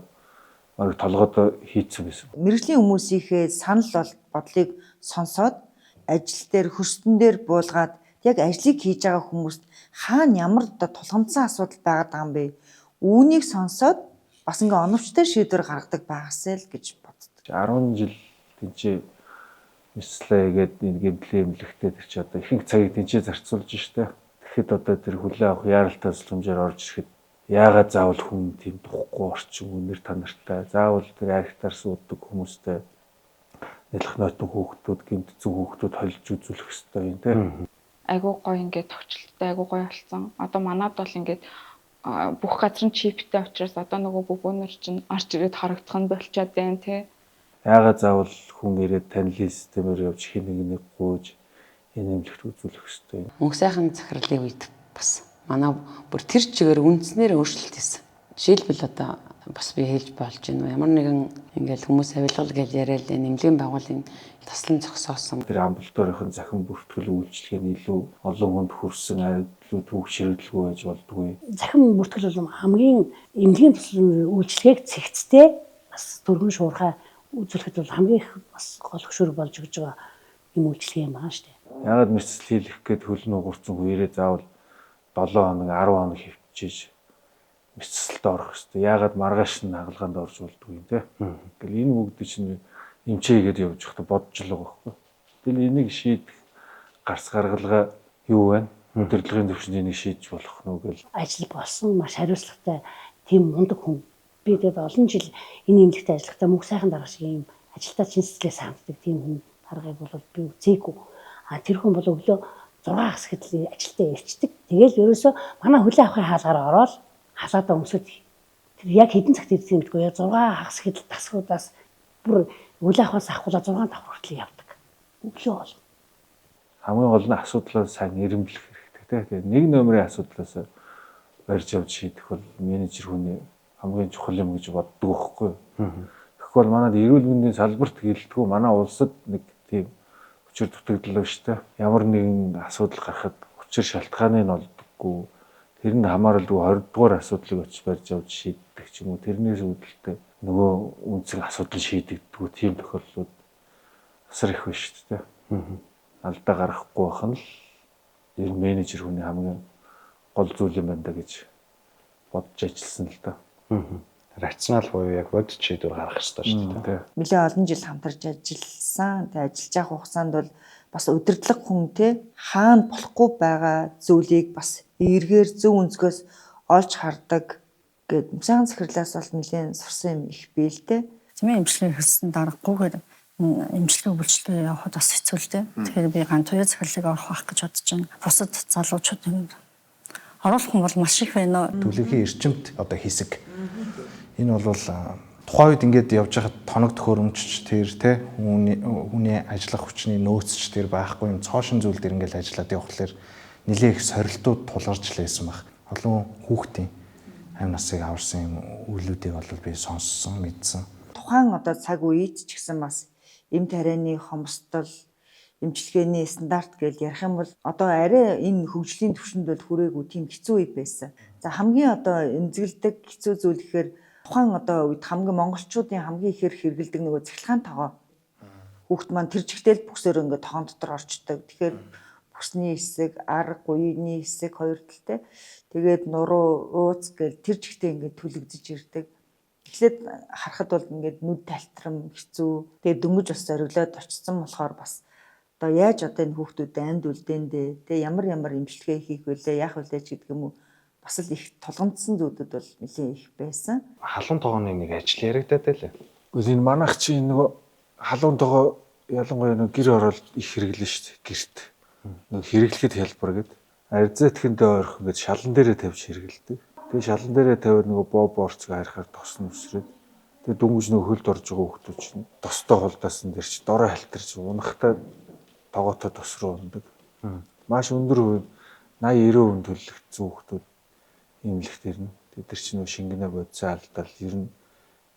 бараг толгойд хийцэн байсан. Мэргэжлийн хүмүүсийнхээ санал бол бодлыг сонсоод ажил дээр хөрстөн дээр буулгаад яг ажлыг хийж байгаа хүмүүст хаана ямар одоо тулгамдсан асуудал байгаад байгаа юм бэ? Үүнийг сонсоод бас ингээ оновчтой шийдвэр гаргадаг байгаасай л гэж боддог. 10 жил тэнцээ мэслээ гээд энэ гэмтлийн эмнэлэгтээ тэр чи одоо ихэнх цагийг тэнцээ зарцуулж штэ. Тэгэхэд одоо тэр хүлээ авах яаралтай тусламжаар орж ирэхэд яагаад заавал хүн тийм тухгүй орчин үнэр танартай, заавал тэр архитаар суудаг хүмүүстэй нэлэх нойтон хүүхдүүд, гэмтсэн хүүхдүүд холж үзүүлэх ёстой юм те. Айгуу гоё ингээд тохиолдолтой айгуу гоё болсон. Одоо манад бол ингээд бүх газар нь чиптэй учраас одоо нөгөө бөбөөнөр чинь орж ирээд хорогдох нь болчоод байна те. Яагаад заавал хүн ирээд танилын системээр явж хин нэг нэг гуйж энэ эмнэлэгт үзүүлэх ёстой юм. Мөнх сайхан захирлын үед бас манай бүр тэр чигээр үндснээр өөрчлөлт хийсэн. Жишээлбэл одоо бас би хэлж болж байна уу? Ямар нэгэн ингээл хүмүүс авилгал гэж яриад энэ эмнэлгийн байгууллагын таслан зогсоосон. Тэр амбулаторийн захин бүртгэл үйлчилгээ нь илүү олон хүнд хүрсэн, илүү түүх ширгэлгүй байж болдгүй. Захин бүртгэл бол хамгийн эмнэлгийн туслан үйлчилгээг цэгцтэй бас түргэн шуурхай үзүүлэхэд бол хамгийн их бас гол хөшүүрэг болж өгч байгаа юм үйлчилгээ юм байна шүү дээ. Яагаад мэсэл хийлэх гээд хөл нь угуурсан үеэрээ заавал 7 хоног 10 хоног хөвчиж мэсэлд орох хэвээр. Яагаад маргааш нь хагалгаанд орж болдгүй юм те. Ингээл энэ бүгд чинь эмчээгээд явж байхдаа бодож л байгаа байхгүй. Тэгэл энийг шийдэх гарц гаргалгаа юу вэ? Удирдлагын төвшөнд энийг шийдэж болох нь үү гэл. Ажил болсон маш хариуцлагатай тийм мундаг хүн. Би тэгээд олон жил энэ эмнэлэгт ажиллахдаа мөнх сайхан дарга шиг ийм ажилдаа чин сэтгэлээс ханддаг тийм хүн даргаыг бол би үзээгүй. А тэр хүн бол өглөө 6 хагас хэдэл ажилдаа ирчдэг. Тэгэл ерөөсөө манай хүлээ авахын хаалгаар ороод халаадаа өмсөд тэр яг хэдэн цагт ирсэн юм гэдэггүй. Яг 6 хагас хэдэл тасгуудаас бүр хүлээ авахаас авахгүйла 6 давхар хүртэл явдаг. Өглөө бол. Хамгийн гол нь асуудлаа сайн эрэмблэх хэрэгтэй те. Тэгээд нэг номерын асуудлаас барьж авч шийдэх бол менежер хүний хамгийн чухал юм гэж боддог байхгүй юу. Тэгэхгүй бол манад эрүүл мэндийн салбарт гэлтгүй манай улсад нэг тийм хүчээр дутагдал байна шүү дээ. Ямар нэгэн асуудал гарахад учир шалтгааныг нь олдоггүй. Тэр нь хамааралгүй 20 дугаар асуудлыг очиж барьж авч шийддэг ч юм уу. Тэрнээс үүдэлтэй нөгөө үндсэн асуудал шийдэгддэггүй тийм тохиолдлууд асар их байна шүү дээ. Алдаа гаргахгүй байх нь л ер нь менежер хүний хамгийн гол зүйл юм байна да гэж бодож ажилласан л да. Рационал буюу яг бодит шийдвэр гаргах ёстой шүү дээ. Нэлээ олон жил хамтарч ажилласан. Тэг ажиллаж явах хугацаанд бол бас удирдлага хүн те хаана болохгүй байгаа зүйлийг бас эргээр зөв өнцгөөс олж хардаг гэд сайхан захирлаас бол нэлээд сурсан юм их бий л те. Тийм ээ, эмчилгээ хэрэглэсэн даргагүйгээр эмчилгээ үйлчилгээ явахад бас хэцүү л дээ. Тэгэхээр би гантуяа захирлыг орох байх гэж бодож байна. Бусад залуучууд юм оруулах хүн бол маш их байна. Түлхий эрчимт одоо хэсэг. Энэ бол тухайн үед ингээд явж байхад тоног төхөөрөмжч тэр те хүний ажиллах хүчний нөөцч тэр байхгүй юм цоошин зүйл дээр ингээд ажиллаад явхлаар нэлээ их сорилтууд тулгарч л байсан баг. Олон хүүхдийн амь насыг аварсан юм үйлүүдийг бол би сонссон, мэдсэн. Тухайн одоо цаг үед ч гэсэн бас эм тарианы хомсдол, эмчилгээний стандарт гэж ярих юм бол одоо арай энэ хөгжлийн түвшинд бол хүрээгүй тийм хэцүү үе байсан. За хамгийн одоо эмзэгэлдэг хэцүү зүйл гэхээр тухайн одоо үед хамгийн монголчуудын хамгийн ихээр хэрэглэдэг нөгөө цахилгаан тогоо. Хүүхд маань тэр чигтэл бүксээр ингээд тогоон дотор орчдөг. Тэгэхээр бүксний хэсэг, ар гуйны хэсэг хоёр талтай. Тэгээд нуруу, ууц гэл тэр чигтээ ингээд түлэгдэж ирдэг. Эхлээд харахад бол ингээд нүд тальтрам хэцүү. Тэгээд дөнгөж бас зориглоод очсон болохоор бас одоо яаж одоо энэ хүүхдүүд амьд үлдээндээ тэгээ ямар ямар эмчилгээ хийх вүлээ, яах вүлээ ч гэдэг юм уу. Бас л их тулгамдсан зүйлүүд бол нэлээд их байсан. Халуун тогооны нэг ажил яригадаад байлаа. Гэхдээ энэ манайх чинь нөгөө халуун тогоо ялангуяа нөгөө гэр оролт их хэрэглэн шүү дээ. Гэрт. Нөгөө хэрэглэхэд хялбар гэд. Арзайтгэндээ ойрхон гэд шалан дээрээ тавьж хэрэглэдэг. Тэгээ шалан дээрээ тавиад нөгөө боо борцог харихаар тос нь үсрээд тэгээ дөнгөж нөгөө хөлд орж байгаа хүүхдүүд чинь тостой хулдаасан дээр чи дорой халтарч унахтаа тогоотой тос руу ундаг. Маш өндөр хувь 80 90% төлөлөгдсөн хүүхдүүд имлэгт ирнэ. Тэд нар чинь нөгөө шингэнэ бодисоо алдаал ер нь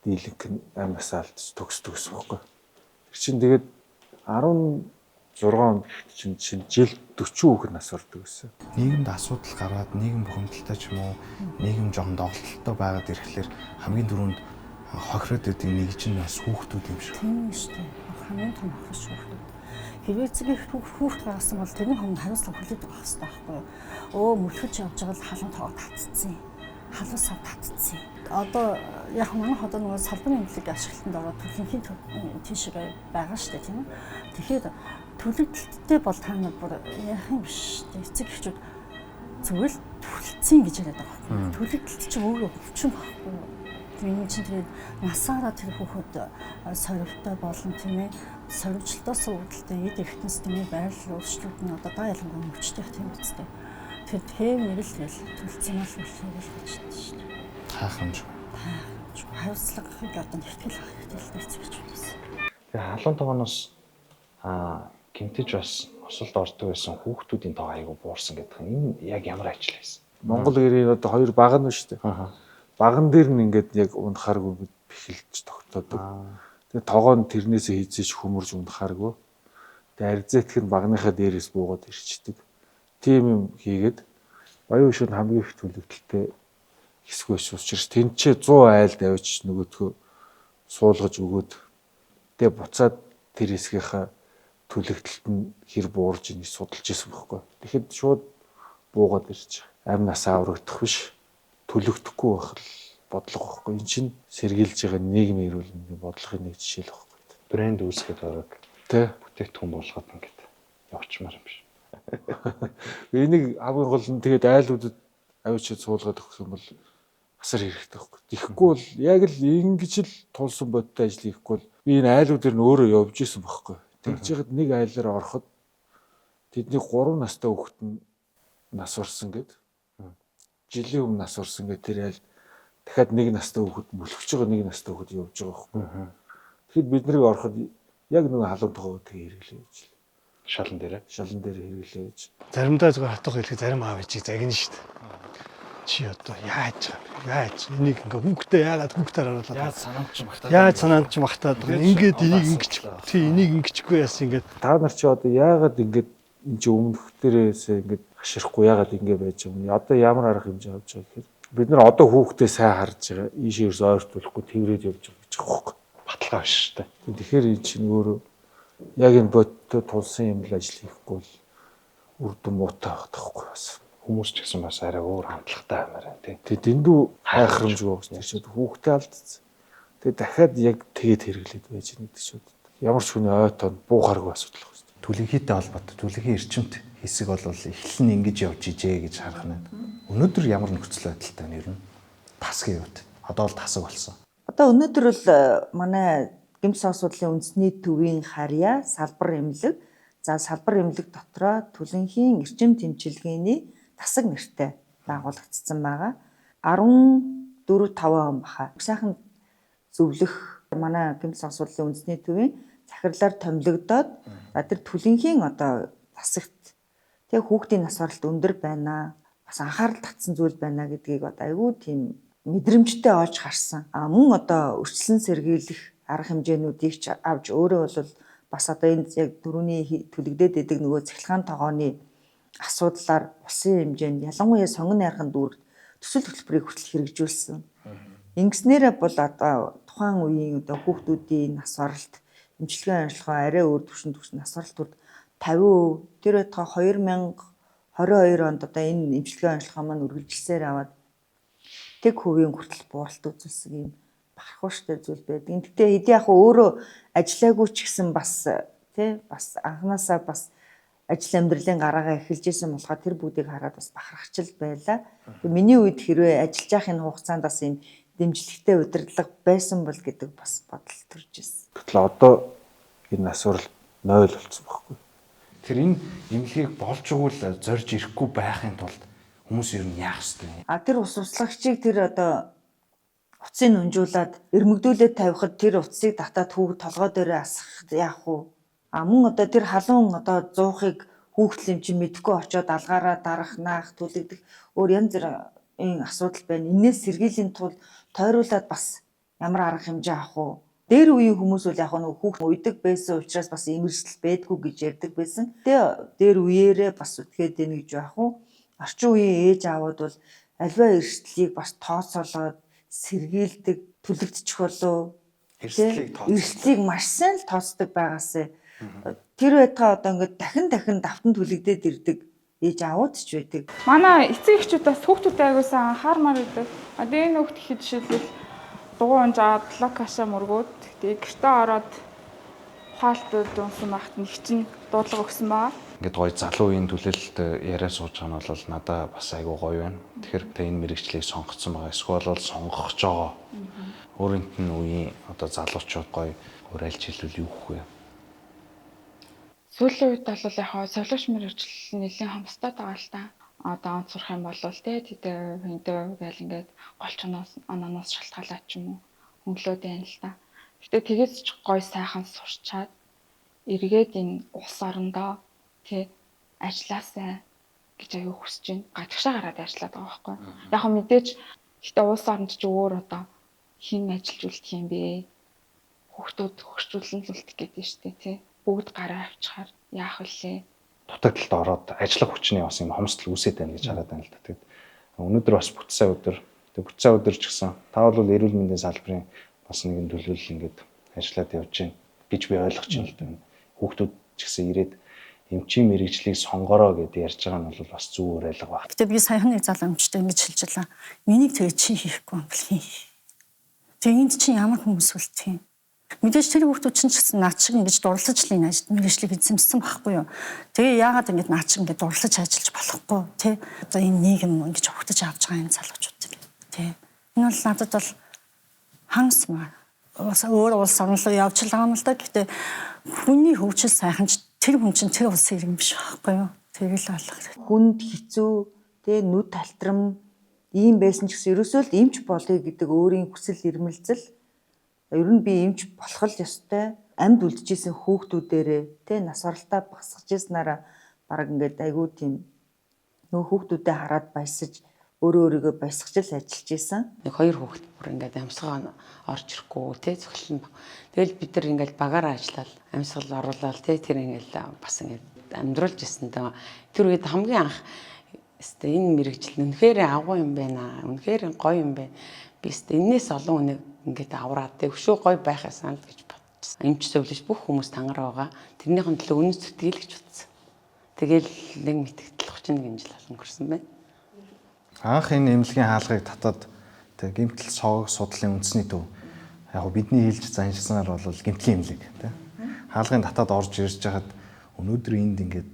дийлэнх нь амнасаа алдаж төгс төгс байхгүй. Тэр чинь тэгээд 16 онд чинь жил 40 хүүхэд нас ордог гэсэн. Нийгэмд асуудал гараад нийгэм бухимдалтай ч юм уу нийгэм жоохон доголдолтой байгаад ирэхлээр хамгийн түрүүнд хохироод байдаг нэг чинь бас хүүхдүүд юм шиг. Тийм шүү дээ. Хамгийн том хохирч хүүхдүүд. Хэрвээ эцэг их хүүхд гаргасан бол тэрний өмнө хариуцлага хүлээдэг байх хэрэгтэй байхгүй юу? Өө мөлхөж явж байгаа л халуун тоогоо татцсан. Халуун сав татцсан. Одоо яг манай одоо нөгөө салбарын эмнэлэг ашиглалтанд ороод төлөнхийн тийшээ байгаа шүү дээ, тийм үү? Тэгэхээр төлөгдөлттэй бол та нар бүр яах юм биш үү? Эцэг эхчүүд зүгээр л түлцсэн гэж яриад байгаа байхгүй юу? Төлөгдөлт чинь өөрөө өвчин байхгүй юу? Энэ чинь тэгээд насаараа тэр хүүхэд сорвтой болон тийм ээ сорвчлолтоос үүдэлтэй эд эрхтэнс тийм ээ байрлал өөрчлөлт нь одоо даа ялангуяа мөчтэй тийм үстэй. Тэгэхээр тэм нэг л тэгэл төлцсөн мал мөлхийг л гэж байна шүү дээ. Тайхамжгүй. Тайхамжгүй. Хариуцлагыг одоо нэгтгэл авах хэрэгтэй л эцэг эхчүүдээс. Тэгээ халуун тогооноос гэмтэж бас осолд ордог байсан хүүхдүүдийн тоо айгүй буурсан гэдэг нь энэ яг ямар ажил байсан? Монгол гэрийн одоо хоёр баг нь шүү дээ. Баган дээр нь ингээд яг унахааргүй бэхэлж тогтоодог. Тэгээ тогоо нь тэрнээсээ хизээч хөмөрж унахааргүй. Тэгээ арзайтгэх нь багныхаа дээрээс буугаад ирчдэг. Тийм юм хийгээд баян хөшөөнд хамгийн их төлөгдөлтэй хэсэг байсан учраас тэнцээ 100 айлд авчиж нөгөөдхөө суулгаж өгөөд тэгээ буцаад тэр хэсгийнхаа төлөгдөлт нь хэр буурж ийн гэж судалж исэн байхгүй. Тэгэхэд шууд буугаад ирж амь насаа аврагдах биш төлөгдөхгүй байх л бодлого байхгүй. Эн чинь сэргийлж байгаа нийгмийн эрүүл мэндийн бодлогын нэг жишээ л байхгүй. Брэнд үүсгэхэд бараг тэ бүтээгдэхүүн болгоод ингээд явчмаар юм биш. Энийг хамгийн гол нь тэгээд айлуудад авчиад суулгаад өгөх юм бол асар хэрэгтэй байхгүй. Тэгэхгүй бол яг л ингэж л тулсан бодтой ажил хийхгүй бол би энэ айлуудаар нь өөрөө явж исэн байхгүй. Тэгж яхад нэг айлаар ороход тэдний 3 настай хүүхэд нь нас орсон гэд. Жилийн өмнө нас орсон гэд тэр айл дахиад нэг настай хүүхэд мөлхөж байгаа нэг настай хүүхэд явж байгаа байхгүй. Тэгэхэд бид нарыг ороход яг нэг халуун тогоо тэгээ хэрэглээ гэж. Шалан дээрээ. Шалан дээр хэрэглээ гэж. Заримдаа зүгээр хатуух хэлэх зарим аав ээжийг загна шүү дээ. Чи одоо яаж байгаа юм бэ? Яаж энийг ингээ хүүхдээ яагаад хүүхдээр оруулаад яаж санаанд ч магтаад яаж санаанд ч магтаад байгаа юм. Ингээд энийг ингэж тий энийг ингэчихгүй яасан ингээд та нар чи одоо яагаад ингээд энэ чи өмнөхдөрөөс ингээд хаширахгүй яагаад ингэ байж байгаа юм. Одоо ямар арга хэмжээ авч байгаа гэхээр бид нар одоо хүүхдээ сайн харж байгаа. Ийшээ ерөөс ойртуулахгүй тэрвэрэд явж байгаа гэж байгаа байхгүй. Баталгаа биш шүү дээ. Тэгэхээр энэ чинь өөрөө яг энэ бодтой тулсан юм л ажил хийхгүй бол үр дүн муутай байх байхгүй бас. Хүмүүс ч гэсэн бас арай өөр хандлагатай баймаар байна тий. Тэгээ дэндүү хайхрамжгүй гэсэн чинь хүүхдээ алдсан. Тэгээ дахиад яг тэгээд хэрэглээд байж гэнэ гэдэг чинь ямар ч хүний ой тоонд буухааргүй асуудал байна. Түлэнхийтэй холбоотой түлэнхий эрчимт хэсэг бол эхлэл нь ингэж явж ижээ гэж харах нь. Өнөөдөр ямар нөхцөл байдалтай нь ер нь тасгийн хувьд одоо л тасаг болсон. Одоо өнөөдөр бол манай гэмт судлалын үндэсний төвийн харьяа салбар эмнэлэг, за салбар эмнэлэг дотроо Түлэнхийн эрчим тэмчилгээний тасаг нэртэй байгуулагдсан байгаа. 14 5 он баха. Сайхан зөвлөх манай гэмт судлалын үндэсний төвийн захирлаар томилогдоод тэр Түлэнхийн одоо тасагт тэг хүүхдийн нас баралт өндөр байна. Бас анхаарал татсан зүйл байна гэдгийг одоо айгүй тийм мэдрэмжтэй олж харсан. А мөн одоо өрчлөн сэргийлэх арга хэмжээнүүдийг ч авч өөрөө бол бас одоо энэ яг дөрөвний түлэгдээд идэг нөгөө цахилгаан тогооны асуудлаар улсын хэмжээнд ялангуяа сонгон найрхан дүүрэгт төсөл хөтөлбөрийг хүртэл хэрэгжүүлсэн. Ингэснээрээ бол одоо тухайн үеийн одоо хүүхдүүдийн нас баралт, эмчилгээ онцлогоо арай өөр түвшин түвшин нас баралт хүрд 50%, тэр байтугай 2022 онд одоо энэ эмчилгээ онцлогоо маань үргэлжилсээр аваад тэг хувийн хүртэл бууралт үзүүлсэн юм бахархууштай зүйл байдаг. Гэтэ хэдий яг өөрөө ажиллаагүй ч гэсэн бас тий бас анханасаа бас ажил амьдралын гараагаа эхэлж исэн болохоор тэр бүгдийг хараад бас бахархчил байлаа. Тэгээ миний үед хэрвээ ажиллаж явах энэ хугацаанд бас ийм дэмжлэгтэй удирдлага байсан бол гэдэг бас бодол төрж ирсэн. Гэтэл одоо энэ нас баралт 0 болсон байхгүй. Тэр энэ эмнэлгийг болж өгвөл зорж ирэхгүй байхын тулд хүмүүс ер нь яах ёстой юм? А тэр ус услагчийг тэр одоо утсыг унжуулад эрмэгдүүлээд тавихад тэр утсыг татаад хүүхд толгой дээрээ асгах яах вэ? А мөн одоо тэр халуун одоо зуухыг хүүхдэл юм чинь мэдэхгүй очиод алгаараа дарах, наах, түлэгдэх өөр янз бүрийн асуудал байна. Энээс сэргийлийн тулд тойруулаад бас ямар арга хэмжээ авах вэ? Дээр үеийн хүмүүс бол яг нэг хүүхд уйдаг байсан учраас бас имэрсэл байдгүй гэж ярьдаг байсан. Тэгээ дээр үеэрээ бас үтгээд ийн гэж яах вэ? Орчин үеийн ээж аавууд бол альва эрсдлийг бас тооцоолоод сэргийлдэг, түлэгдчих болов. Эрсдлийг тооцдог. Эрсдлийг маш сайн л тооцдог байгаасай. Тэр байтугай одоо ингээд дахин дахин давтан түлэгдээд ирдэг ээж аавууд ч байдаг. Манай эцэг эхчүүд бас хүүхдүүдэд аягуулсан анхаармаар байдаг. А тэгээ энэ хүүхд ихэд жишээлбэл дугуй унжаад локаша мөргөөд тэгээ гэртээ ороод ухаалтууд унсан байхад нэг чинь дуудлага өгсөн байгаа. Ингээд гоё залуу үеийн түлээлэлд яриа сууж байгаа нь бол надаа бас айгүй гоё байна. Тэгэхээр та энэ мэрэгчлийг сонгоцсон байгаа. Эсвэл бол сонгох гэж байгаа. Өөрөнт нь үеийн одоо залуучууд гоё уриалж хэлвэл юу гэх вэ? Сүүлийн үед бол яг хаа совилогч мэрэгжил нэлийн хомсдоод байгаа л та. Одоо онц сурах юм бол те тэдэ хинтэ гэл ингээд голчноос ононоос шалтгаалаад ч юм уу хөнглөөд байна л та. Гэтэ тэгээс ч гой сайхан сурчаад эргээд энэ улс орондоо те ажиллаасай гэж аюу хүсэж байна. Гадагшаа гараад ажиллаад байгаа байхгүй. Яг хөө мэдээж гэтэ улс оронд ч өөр одоо хин ажиллаж үлдэх юм бэ? Хүүхдүүд хөгжүүлэн л үлдэх гэдэг нь шүү дээ те. Бүгд гараа авчихаар яах вүлээ? Дутагдaltaд ороод ажиллах хүчний бас юм хомсдол үүсээд байна гэж хараад байна л да. Тэгэд өнөөдөр бас бүтсэн өдөр. Тэг бүтсэн өдөр ч гэсэн та бол эрүүл мэндийн салбарын бас нэгэн төлөөлөл ингээд ажиллаад явж байна гэж би ойлгож байна л да. Хүүхдүүд ч гэсэн ирээд эмчийн мэрэгжлийг сонгороо гэдээ ярьж байгаа нь бол бас зөв уриалга байна. Гэтэ би саяхан нэг залуу эмчтэй ингэж хэлж байлаа. Миний тэгээ чи хийхгүй юм бол хин хий. Тэгээ энд чинь ямар хүмүүс үлдэх юм? Мэдээж тэр хүүхдүүд чинь ч гэсэн над шиг ингэж дурлаж л энэ ажил мэргэжлийг эзэмссэн байхгүй юу. Тэгээ яагаад ингэж над шиг ингэж дурлаж ажиллаж болохгүй тий. Одоо энэ нийгэм ингэж хөгтөж авч байгаа энэ залуучууд тий. Энэ бол надад бол хангасмаар. Бас өөр улс орн руу явж л байгаа юм л да. Гэхдээ хүний хөгжил сайхан ч тэр хүн чинь тэр улсын иргэн биш байхгүй юу. Тэгэл алга. Хүнд хэцүү тий нүд талтрам ийм байсан ч гэсэн ерөөсөө л эмч болъё гэдэг өөрийн хүсэл эрмэлзэл ер нь би эмч болох л ёстой. Амьд үлджижсэн хүүхдүүдээрээ тий нас баралтаа багасгаж ирснараа баг ингээд айгүй тийм нөгөө хүүхдүүдэд хараад баясаж өөрөө өөрийгөө баясгаж л ажиллаж исэн. Нэг хоёр хүүхэд бүр ингээд амьсгаа орж ирэхгүй тий цохилно. Тэгэл бид нар ингээд багаараа ажиллаад амьсгал оруулаад тий тэр ингээд бас ингээд амьдруулж исэн. Тэр үед хамгийн анх өстой энэ мэрэгжил үнэхээр агуу юм байна. Үнэхээр гоё юм байна. Би өстой энээс олон хүнийг ингээд авраад тий өшөө гоё байх ясан л гэж бодчихсон. Эмч зөвлөж бүх хүмүүс тангараа байгаа. Тэрнийхэн төлөө үнэн сэтгэл гэж бодсон. Тэгэл нэг мэтгтэл 31 жил өнгөрсөн байна. Анх энэ эмнэлгийн хаалгыг татаад тэг гэмтэл согог судлалын үндэсний төв. Яг гоо бидний хэлж заншсанаар бол гэмтлийн эмнэлэг тий. Хаалгын татаад орж ирж байхад өнөөдөр энд ингээд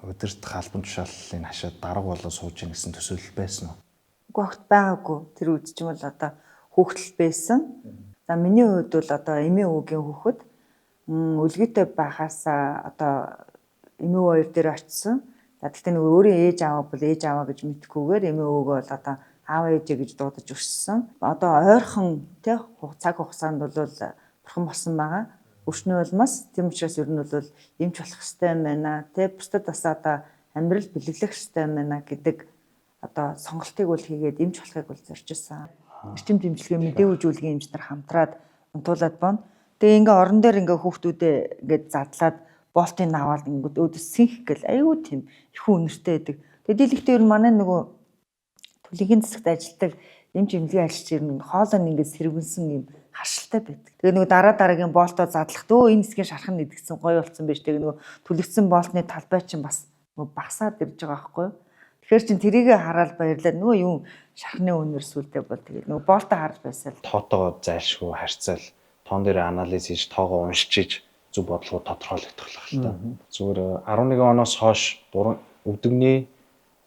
удирдах албан тушааллыг хашаад дарга болоо сууж гин гэсэн төсөөлөл байсан уу? Үгүй огт байгаагүй. Тэр үед ч юм бол одоо хүүхдэл байсан. За миний хувьд бол одоо эмийн өвгийн хүүхэд өлгийтэй байхаас одоо эмийн өвөө хоёр дээр очисон. За тэгтээ нэг өөрийн ээж ааваа бол ээж ааваа гэж мэдэхгүйгээр эмийн өвөөгөө бол одоо аав ээжээ гэж дуудаж өссөн. Одоо ойрхон тий цаг хугацаанд бол бурхан болсон байгаа. Өвчнөө улмаас тийм учраас ер нь бол эмч болох хэрэгтэй юм байна. Тэ бусдад бас одоо амьдрал бэлэглэх хэрэгтэй юм байна гэдэг одоо сонголтыг бол хийгээд эмч болохыг бол зорж исэн. Эрчим дэмжлэгээ мэдээ үзүүлгийн эмч нар хамтраад унтуулад байна. Тэгээ ингээ орон дээр ингээ хүүхдүүдээ ингээ задлаад болтын аваад ингээ өөдөөс синх гэл аюу тийм их үнэртэй байдаг. Тэгээ дийлэгтээ ер нь манай нөгөө төлөгийн засагт ажилладаг эмч эмнэлгийн ажилч ер нь хоолой нь ингээ сэрвэнсэн юм харшилтай байдаг. Тэгээ нөгөө дараа дараагийн болтоо задлахад өө энэ хэсгийн шарх нь идэгдсэн гоё болсон байж тэгээ нөгөө түлэгдсэн болтны талбай чинь бас нөгөө багасаад ирж байгаа байхгүй юу? Тэгэхээр чин тэрийгэ хараад баярлаад нөгөө юм шархны үнэр сүлдээ бол тэгээ нөгөө болтоо харж байсаа л тоотоо зайлшгүй харьцаал тоон дээр анализ хийж тоогоо уншиж иж зөв бодлого тодорхойлогдох л та. Зүгээр 11 оноос хойш өвдөгний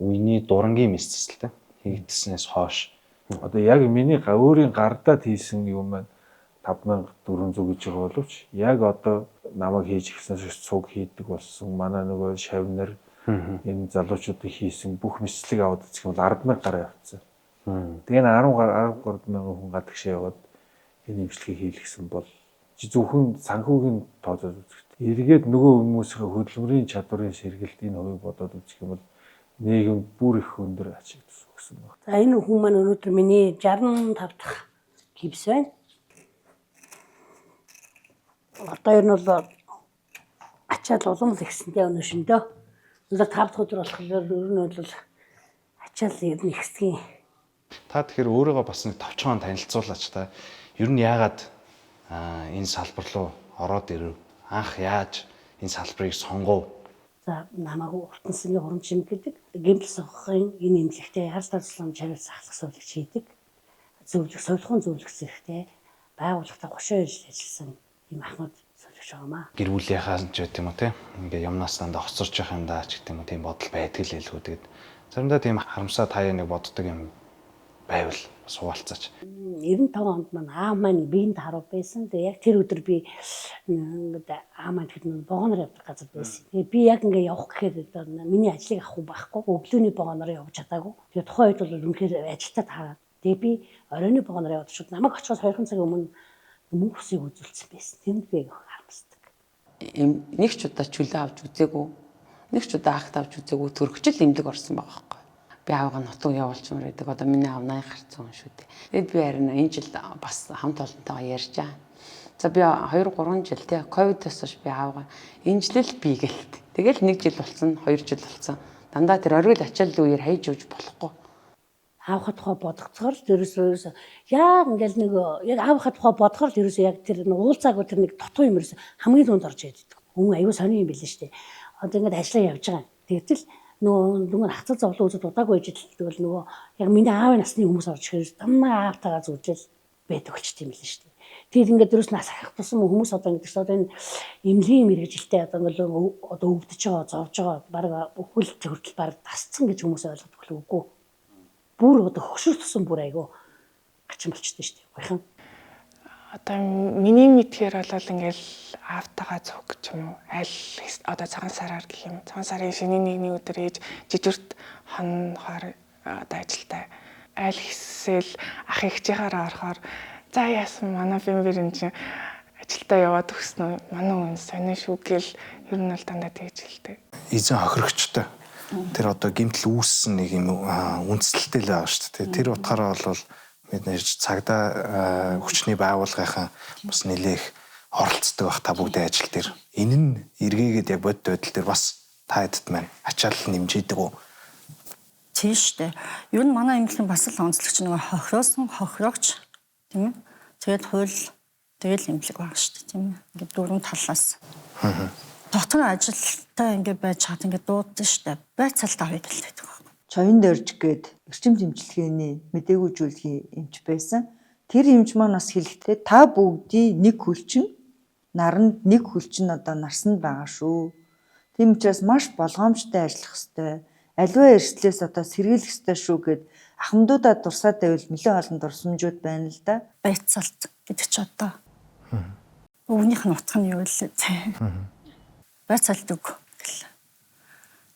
үений дурангийн мэс засалтай хийгдснээс хойш одоо яг миний өөрийн гардаад хийсэн юм маань 5400 гэж байгаа боловч яг одоо намайг хийж эхэлснээс цуг хийдэг болсон манай нөгөө шавнар энэ залуучуудын хийсэн бүх мэслэг аваад үзэх юм бол 10,000 гараа явцсан. Тэгээ энэ 13 мянган хүн гадагшаа яваад энэ имчилгээ хийлгсэн бол чи зөвхөн санхүүгийн тооцоод үзэхэд эргээд нөгөө хүмүүсийн хөдөлмөрийн чадварын сэргэлт энэ хувийг бодоод үзэх юм бол нийгэм бүр их өндөр ач өгсөн байна. За энэ хүн маань өнөөдөр миний 65 дахь гипс байна. Одоо ер нь бол ачаал улам л ихсэнтэй өнөө шөндөө. Өнөөдөр 5 дахь өдөр болохоор ер нь бол ачаал ер нь ихсгийн. Та тэгэхээр өөрийгөө бас нэг товчхон танилцуулаач та. Ер нь яагаад энэ салбар руу ороод ирэв? Анх яаж энэ салбарыг сонгов? За намайг Уртансны хурамчим гэдэг гэмтэл сонгохын энэ эмнэлэгтээ харц тасламж хариуц ахлах сувлагч хийдэг. Зөвлөх совилгын зөвлөх зэрэгтэй байгууллагатаа 32 жил ажилласан ийм ахмад сувлагч байгаамаа. Гэр бүлийнхаа ч байт юм уу те. Ингээ юмнаас дандаа хоцорч явах юм даа ч гэдэг юм уу тийм бодол байдаг л хэлгүү. Тэгээд заримдаа тийм харамсаа таяа нэг боддог юм байвал бас хуваалцаач. 95 онд маань аав маань биеинд харав байсан. Тэгээ яг тэр өдөр би ингээд аав маань тэгэхэд нэг вагоноор явдаг газар байсан. Тэгээ би яг ингээд явах гэхээр одоо миний ажлыг авах уу байхгүй. Өглөөний вагоноор явж чадаагүй. Тэгээ тухайн үед бол үнэхээр ажилтаа таарад. Тэгээ би оройн вагоноор яваад шууд намайг очихоос 2 цагийн өмнө мөнгө усыг үзүүлсэн байсан. Тэнд би их харамсдаг. Нэг ч удаа чөлөө авч үзээгүй. Нэг ч удаа акт авч үзээгүй. Төрөгчл эмнэлэг орсон байгаа байхгүй. Би аавгаа нутаг явуулчмаар байдаг. Одоо миний аав 80 гарцсан хүн шүү дээ. Тэгэд би харин энэ жил бас хамт олонтойгоо ярьж байгаа. За би 2 3 жил те ковидоос хойш би аавгаа энэ жил л би гэлт. Тэгэл 1 жил болсон, 2 жил болсон. Дандаа тэр оргил ачааллын үеэр хайж явж болохгүй. Аавынхаа тухай бодгоцоор л ерөөсөө яг ингээл нэг яг аавынхаа тухай бодохоор л ерөөсөө яг тэр уулзаагүй тэр нэг дутуу юм ерөөсөө хамгийн түрүүнд орж ирдэг. Хүн аюу сони юм билээ шүү дээ. Одоо ингээд ажиллаа явж байгаа. Тэгтэл нөгөө хацал зовлон үзээд удаагүй байж тэгвэл нөгөө яг миний аавын насны хүмүүс орж ирэхээр дандаа аавтайгаа зүүжэл байдаг болчт юм билээ шүү дээ. Тэгээд ингээд ерөөс нас ахих тусам хүмүүс одоо ингээд чинь одоо энэ эмнэлгийн мэргэжилтэй одоо ингээд одоо өвдөж байгаа, зовж байгаа, баг өхөл хүртэл баг тасцсан гэж хүмүүс ойлгодог л үгүй. Бүр одоо хөгшөрөх тусам бүр айгүй гачин болчтой шүү дээ. Гойхон. Одоо миний мэдхээр бол ингээл аавтайгаа цуг ч юм уу аль одоо цагаан сараар гэх юм. Цагаан сарын шинэ нэгний өдөр ээж жижигт хонхоор одоо ажилтай аль хэсэл ах эгчийнхаараа орохоор за яасан манай бимбэр энэ чинь ажилдаа яваад өгсөн үү? Манай хүн сонин шүү гэл ер нь бол дандаа тэгж хэлдэг. Эзэн хохирогчтой. Тэр одоо гэмтэл үүссэн нэг юм үндсэлтэй л байгаа шүү дээ. Тэр утгаараа бол бид нэр цагдаа хүчний байгууллагынхаа бас нэлээх оролцдог бах та бүгдийн ажил дээр. Энэ нь эргээгээд яг бодит байдал дээр бас та хэдд маань ачаал нэмж идэг үү? Тийм шүү дээ. Ер нь манай эмнэлгийн бас л онцлогч нөгөө хохироосон хохирогч тийм ээ. Тэгээд хууль тэгэл эмнэлэг байгаа шүү дээ тийм ээ. Ингээд дөрвөн талаас. Дотор ажилтай ингээд байж чад ингээд дуудсан шүү дээ. Байцаалт авъя гэлтэй байдаг. Чоён дөрж гээд эрчим дэмжлэгээний мдэггүй эмч байсан. Тэр эмч маань бас хэлэхдээ та бүгдийн нэг хөлчин наранд, нэг хөлчин одоо нарсанд байгаа шүү. Тийм учраас маш болгоомжтой ажиллах ёстой. Аливаа эрсдлээс одоо сэргийлэх ёстой шүү гэд ахмадуудаа дурсаад байвал нэлээд олон дурсамжууд байна л да. Байцаалт гэдэг чи одоо өвнийх нь утга нь юу вэ? Байцаалт үг гэл.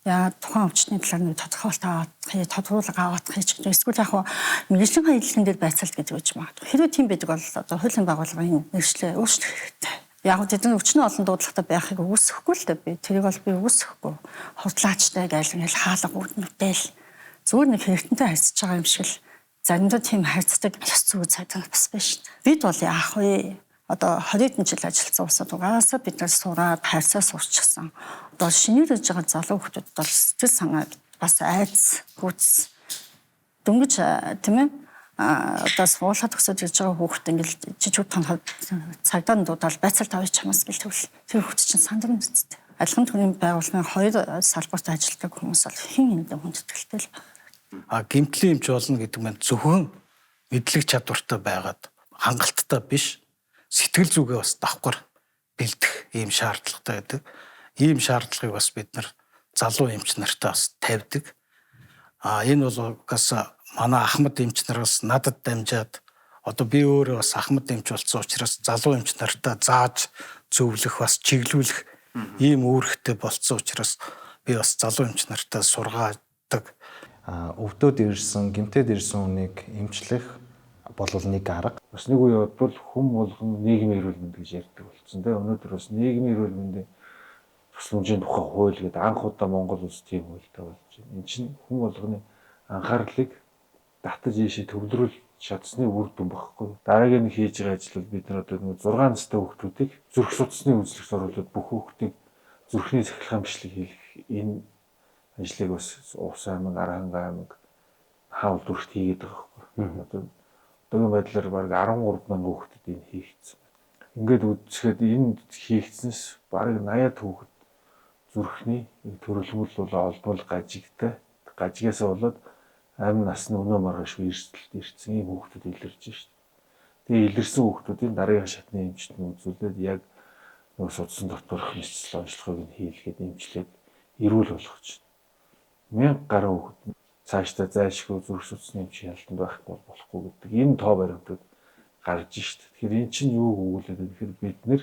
Яа, тухайн өвчтний талаар нэг тодорхойлолт авах, тодруулга авах гэж гэдэг. Эсвэл яг мэргэжлийн хаяллан дээр байцаалт гэдэг үгж магадгүй. Хэрвээ тийм байдаг бол одоо хуулийн байгууллагын нэршлээ өөрчлөх хэрэгтэй. Яг нь тэдний өвчнөө олон дуудлагатай байхыг үгүйсэхгүй л дээ би. Тэрийг бол би үгүйсэхгүй. Хурдлаачтай гайл ингээл хаалга үүднүүтэл зүгээр нэг хэрэгтэнтэй харьцаж байгаа юм шиг л заримдаа тийм харьцдаг ёс зүй цайдаа бас байна шүү дээ. Бид бол яах вэ? Одоо 20 хэдэн жил ажилласан улсууд угаасаа бид нар сураад харьцаа сурчсан. Одоо шинээр ирж байгаа залуу хүмүүс бол сэтгэл санаа бас айц, гүц дөнгөж тийм ээ одоо сургуулаа төгсөөд ирж байгаа хүүхэд ингээл жижиг тонход цагдаа нь дуудаал байцаалт авъя чамаас гэл тэгвэл тэр хүүхд чинь сандарна үсттэй. Адилхан төрлийн байгууллагын хоёр салбарт ажилладаг хүмүүс бол хэн хэндэн хүндэтгэлтэй л байна. А гэмтлийн эмч болно гэдэг маань зөвхөн мэдлэг чадвартай байгаад хангалттай биш, сэтгэл зүгээ бас давхар бэлдэх ийм шаардлагатай байдаг. Ийм шаардлагыг бас бид нар залуу эмч нартай бас тавьдаг. А энэ бол угаасаа манай ахмад эмч нараас надад дамжаад одоо би өөрөө бас ахмад эмч болсон учраас залуу эмч нартаа зааж зөвлөх бас чиглүүлэх ийм үүрэгтэй болцсон учраас би бас залуу эмч нартаа сургаадаг. Өвдөд ирсэн, гэмтээд ирсэн хүнийг эмчлэх болвол нэг арга. Бас нэг үе бол хүн болгон нийгмийн эрүүл мэнд гэж ярьдаг болсон тийм. Өнөөдөр бас нийгмийн эрүүл мэндийн тусламжийн тухай хууль гэдэг анх удаа Монгол улс тийм хуультай болж байна. Энд чинь хүн болгоны анхаарлыг татаж ийшээ төвлөрүүлж чадсны үр дүн багхгүй. Дараагийн хийж байгаа ажил бол бид нар одоо нэг 6 настай хүүхдүүдийг зүрх судасны үзлэгт оруулаад бүх хүүхдийг зүрхний цахилгаан бичлэг хийх энэ ажлыг бас Увс аймаг, Архангай аймаг, хаал дүрхт хийгээд байгаа байхгүй. Одоо одоогийн байдлаар бараг 13 мянган хүүхдэд энэ хийгдсэн байна. Ингээд үзэхэд энэ хийгдсэнс бараг 80-аад хүүхэд зүрхний төрөлмөл бол олдмол гажигтай гажигасаа болоод амь насны өнөө маргааш эрсдэлд ирсэн ийм хүүхдүүд илэрж шít. Тэгээ илэрсэн хүүхдүүдийн дараагийн шатны эмчт нь үзүүлээд яг нөгөө судсан доторх мэсэл онцлогыг нь хийлгээд эмчлээд эрүүл болгож байна. 1000 гаруй хүүхэд цаашдаа зайлшгүй зүрх судасны эмч хяналтанд байхгүй болохгүй гэдэг энэ тоо баримтууд гарч шít. Тэгэхээр эн чинь юуг өгүүлээд вэ гэхээр бид нэр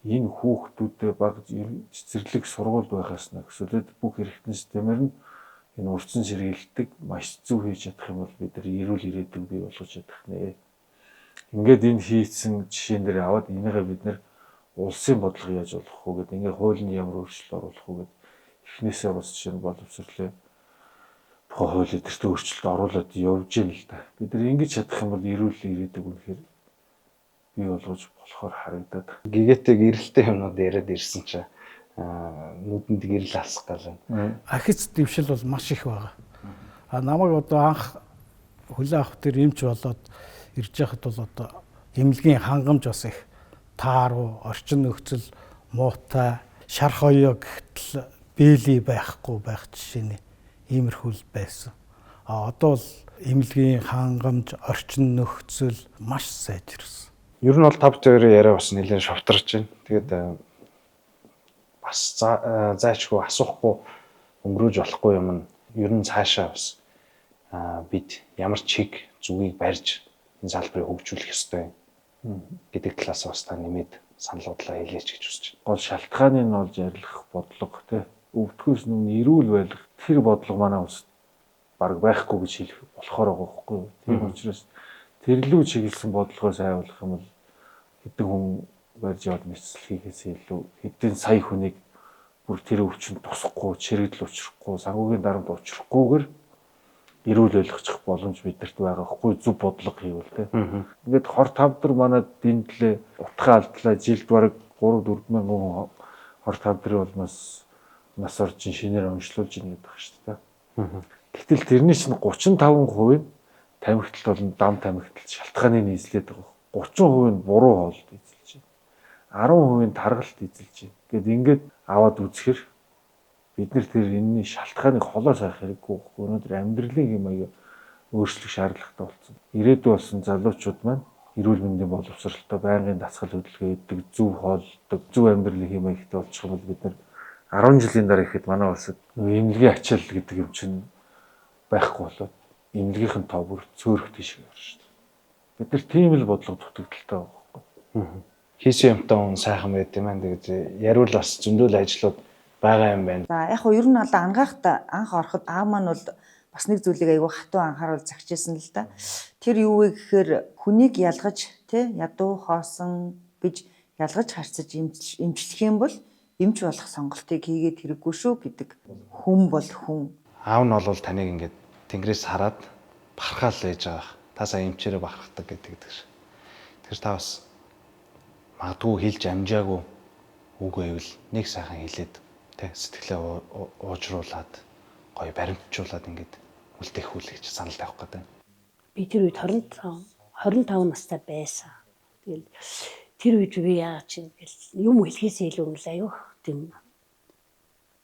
энэ хүүхдүүдэд баг цэцэрлэг сургуульд байхаас нөхсөлөд бүх эргэтэн системээр нь энэ урдсан сэргийлдэг маш зөв хийж чадах юм бол бид нар эрүүл ирээдүйг бий болгож чадах нэ. Ингээд энэ хийцэн жишээн дээр аваад энийгээ бид нар улсын бодлого яаж болгох вэ гэдэг, ингээд хуулинд ямар өөрчлөлт оруулах вэ гэдэг эхнээсээ бас жишээ нь боловсрлоо тухайн хууль эдгэрт өөрчлөлт оруулаад явж гин л да. Бид нар ингэж чадах юм бол эрүүл ирээдүйг үнэхээр бий болгож болохоор харагдаад. Гэгээтэй гэрэлтэй юмнууд яриад ирсэн чинь нүдэнд гэрэл алсах гал байна. Ахиц дэвшил бол маш их байгаа. А намайг одоо анх хүлээ авах тэр эмч болоод ирж байхад бол одоо эмнэлгийн хангамж бас их тааруу, орчин нөхцөл муутай, шарх оёо гэхтэл бэлий байхгүй байх жишээний иймэрхүү л байсан. А одоо бол эмнэлгийн хангамж, орчин нөхцөл маш сайжирсан. Ер нь бол та бүхэн яриа бас нэлээд шовтарч байна. Тэгээд бас зайчгүй асуухгүй өнгөрөөж болохгүй юм нь ер нь цаашаа бас бид ямар чиг зүгийг барьж энэ салбарыг хөгжүүлэх ёстой гэдэг талаас бас та нэмээд санал бодлоо хэлээч гэж хүсэж байна. Гол шалтгааныг нь олж ярих бодлого те өвдгөөс нүг эрүүл байх тэр бодлого манай улсад бараг байхгүй гэж хэлэх болохоор байгаа байхгүй юу. Тийм учраас тэрлүү чиглэсэн бодлогоо сайруулах юм бол хэдэн хүн барьж яваад мэсэл хийхээс илүү хэдэн сая хүнийг бүр тэр өвчнөд тусахгүй, чирэгдэл учрахгүй, санхүүгийн дарамт учрахгүйгээр эрүүл ойлгочих боломж бидэрт байгаа хгүй зөв бодлого хийвэл те. Ингээд хор тавдар манай дэндлээ утгаа алдлаа жилд бараг 3 4 мянган хүн хор тавдрын улмаас нас орж шинээр онцлуулж ийн гэдэг шүү дээ. Гэтэл тэрний чинь 35% нь тамхиталт болон дам тамхиталт шалтгааныг нийслээд байгаа. 30% нь буруу хоолд эзэлж байна. 10% нь таргалт эзэлж байна. Гэт ингээд аваад үзэхэр Бид нар тэр энэний шалтгааныг холоо сайх хэрэггүй байхгүй. Өнөөдөр амьдралын юм аяа өөрчлөх шаардлагатай болсон. Ирээдүй болсон залуучууд маань эрүүл мэндийн боловсролтой, байнгын дасгал хөдөлгөөн хийдэг, зөв хооллодог, зөв амьдралын хэм маягтай болчих юм бол бид нар 10 жилийн дараа ихэд манай улсад эмнэлгийн ачаал гэдэг юм чинь байхгүй болоод эмнэлгийнхэн тоо бүр цөөрөх тийш орно шүү дээ. Бид нар тийм л бодлого дутагдaltaй байгаа байхгүй. Хийсэн юмтай хүн сайхан байд юм аа. Тэгээд яриул бас зөндөл ажлууд байгаа юм байна. За яг хуу ер нь бол ангаахт анх ороход аав маань бол бас нэг зүйлийг айгүй хатуу анхааруул загчээсэн л да. Тэр юу вэ гэхээр хүнийг ялгаж тий ядуу хоосон гэж ялгаж харцаж эмчлэх юм бол эмч болох сонголтыг хийгээд хэрэггүй шүү гэдэг. Хүн бол хүн. Аав нь бол таныг ингээд тэнгэрээс хараад бахархаал байж байгаа. Та сая эмчээрээ бахархдаг гэдэг шиг. Тэгэхээр та бас магадгүй хэлж амжаагүй үг байвал нэг сайхан хэлээд тэ сэтгэлээ уужруулад гоё баримтжуулаад ингээд үлдээх үл гэж санал тавих гэдэг. Би тэр үед 25 настай байсан. Тэгэл тэр үед би яагаад чи ингээл юм хэлхээсээ илүү ингээл аюух тийм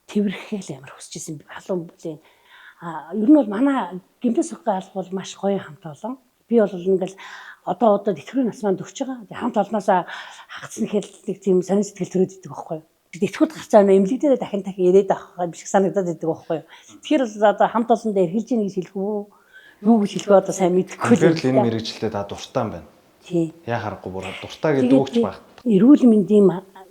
тэрхэхэл амар хүсэж исэн. Халуун бүлийн ер нь бол манай гэмтэл сухгай алба бол маш гоё хамт олон. Би бол ингээл одоо тэтгэврийн нас маань төгсөж байгаа. Хамт олноосоо хагацсан хэл нэг тийм сонин сэтгэл төрөөд идэг байхгүй юу. Тэтгэврт гарцаа эмнэлэг дээрээ дахин дахин ирээд авах юм шиг санагдаад идэг байхгүй юу. Тэгэхээр бол одоо хамт олондоо эргэлж ийн гэж хэлэх үү? Юу гэж хэлэх вэ одоо сайн мэдэхгүй л. Тэгэхээр л энэ мэрэгчлээ та дуртай юм байна. Тий. Яа харахгүй бүр дуртай гэдэг үг ч баг. Эрүүл мэндийн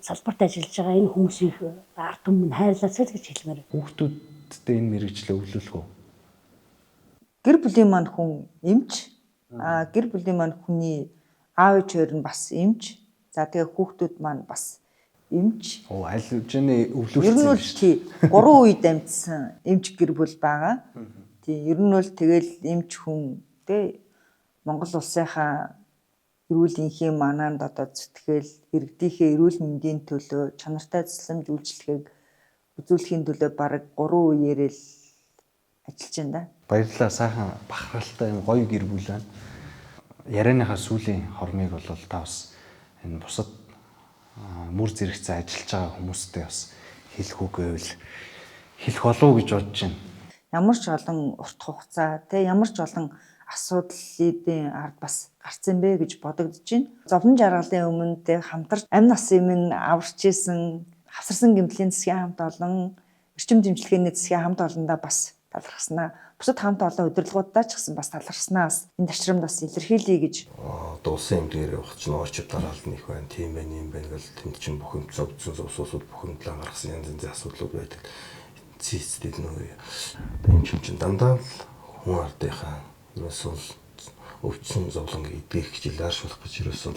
салбарт ажиллаж байгаа энэ хүмүүсийг ард түмэн хайрлаасай л гэж хэлмээр. Хүүхдүүдтэй энэ мэрэгчлээ өвлүүлэх үү? Гэр бүлийн маань хүн эмч. Аа гэр бүлийн маань хүний аав ээж хоёр нь бас эмч. За тэгээ хүүхдүүд маань бас эмч. Оо аль хэвчээний өвлүүлсэн. Ер нь бол тий 3 үед амьдсан эмч гэр бүл байгаа. Тий ер нь бол тэгэл эмч хүн тий Монгол улсынхаа эрүүл энхийн манаанд одоо зүтгэл иргэдийнхээ эрүүл мэндийн төлөө чанартай тусламж үйлчилгээг үзүүлэхийн төлөө бараг 3 үеэр л ажиллаж байна да. Баярлалаа, сайхан бахархалтай юм гоё гэр бүл байна. Ярианыхаа сүүлийн хормыг бол та бас энэ бусад мөр зэрэгцээ ажиллаж байгаа хүмүүстэй бас хэлэх үг байвал хэлэх болов уу гэж бодож байна. Ямар ч олон урт хугацаа тий ямар ч олон асуудлын ард бас гарцсан бэ гэж бодогдож байна. Зовлон жаргалын өмнө тий хамтарч амь насын минь аварч исэн хавсарсан гэмтлийн засгийн хамт олон эрчим дэмжлэгээний засгийн хамт олондоо бас талархснаа. Бусад хамт олон удирдлагуудаа ч гэсэн бас талархснаа бас энэ ташрамд бас илэрхийлье гэж. Одоо улсын эмнэлгээр явах чинь очив дараалал нь их байна, тийм байна, юм байна гэл тэнд чинь бүх юм зовдсон зовсуусууд бүх юм талаа гаргасан янз янзын асуудлууд байдаг. Цэцтэй нөө юм чинь дандаа л хүн ардынхаа ерөөсөө өвдсөн зовлонг эдгэх гэж илааршуулах гэж ерөөсөө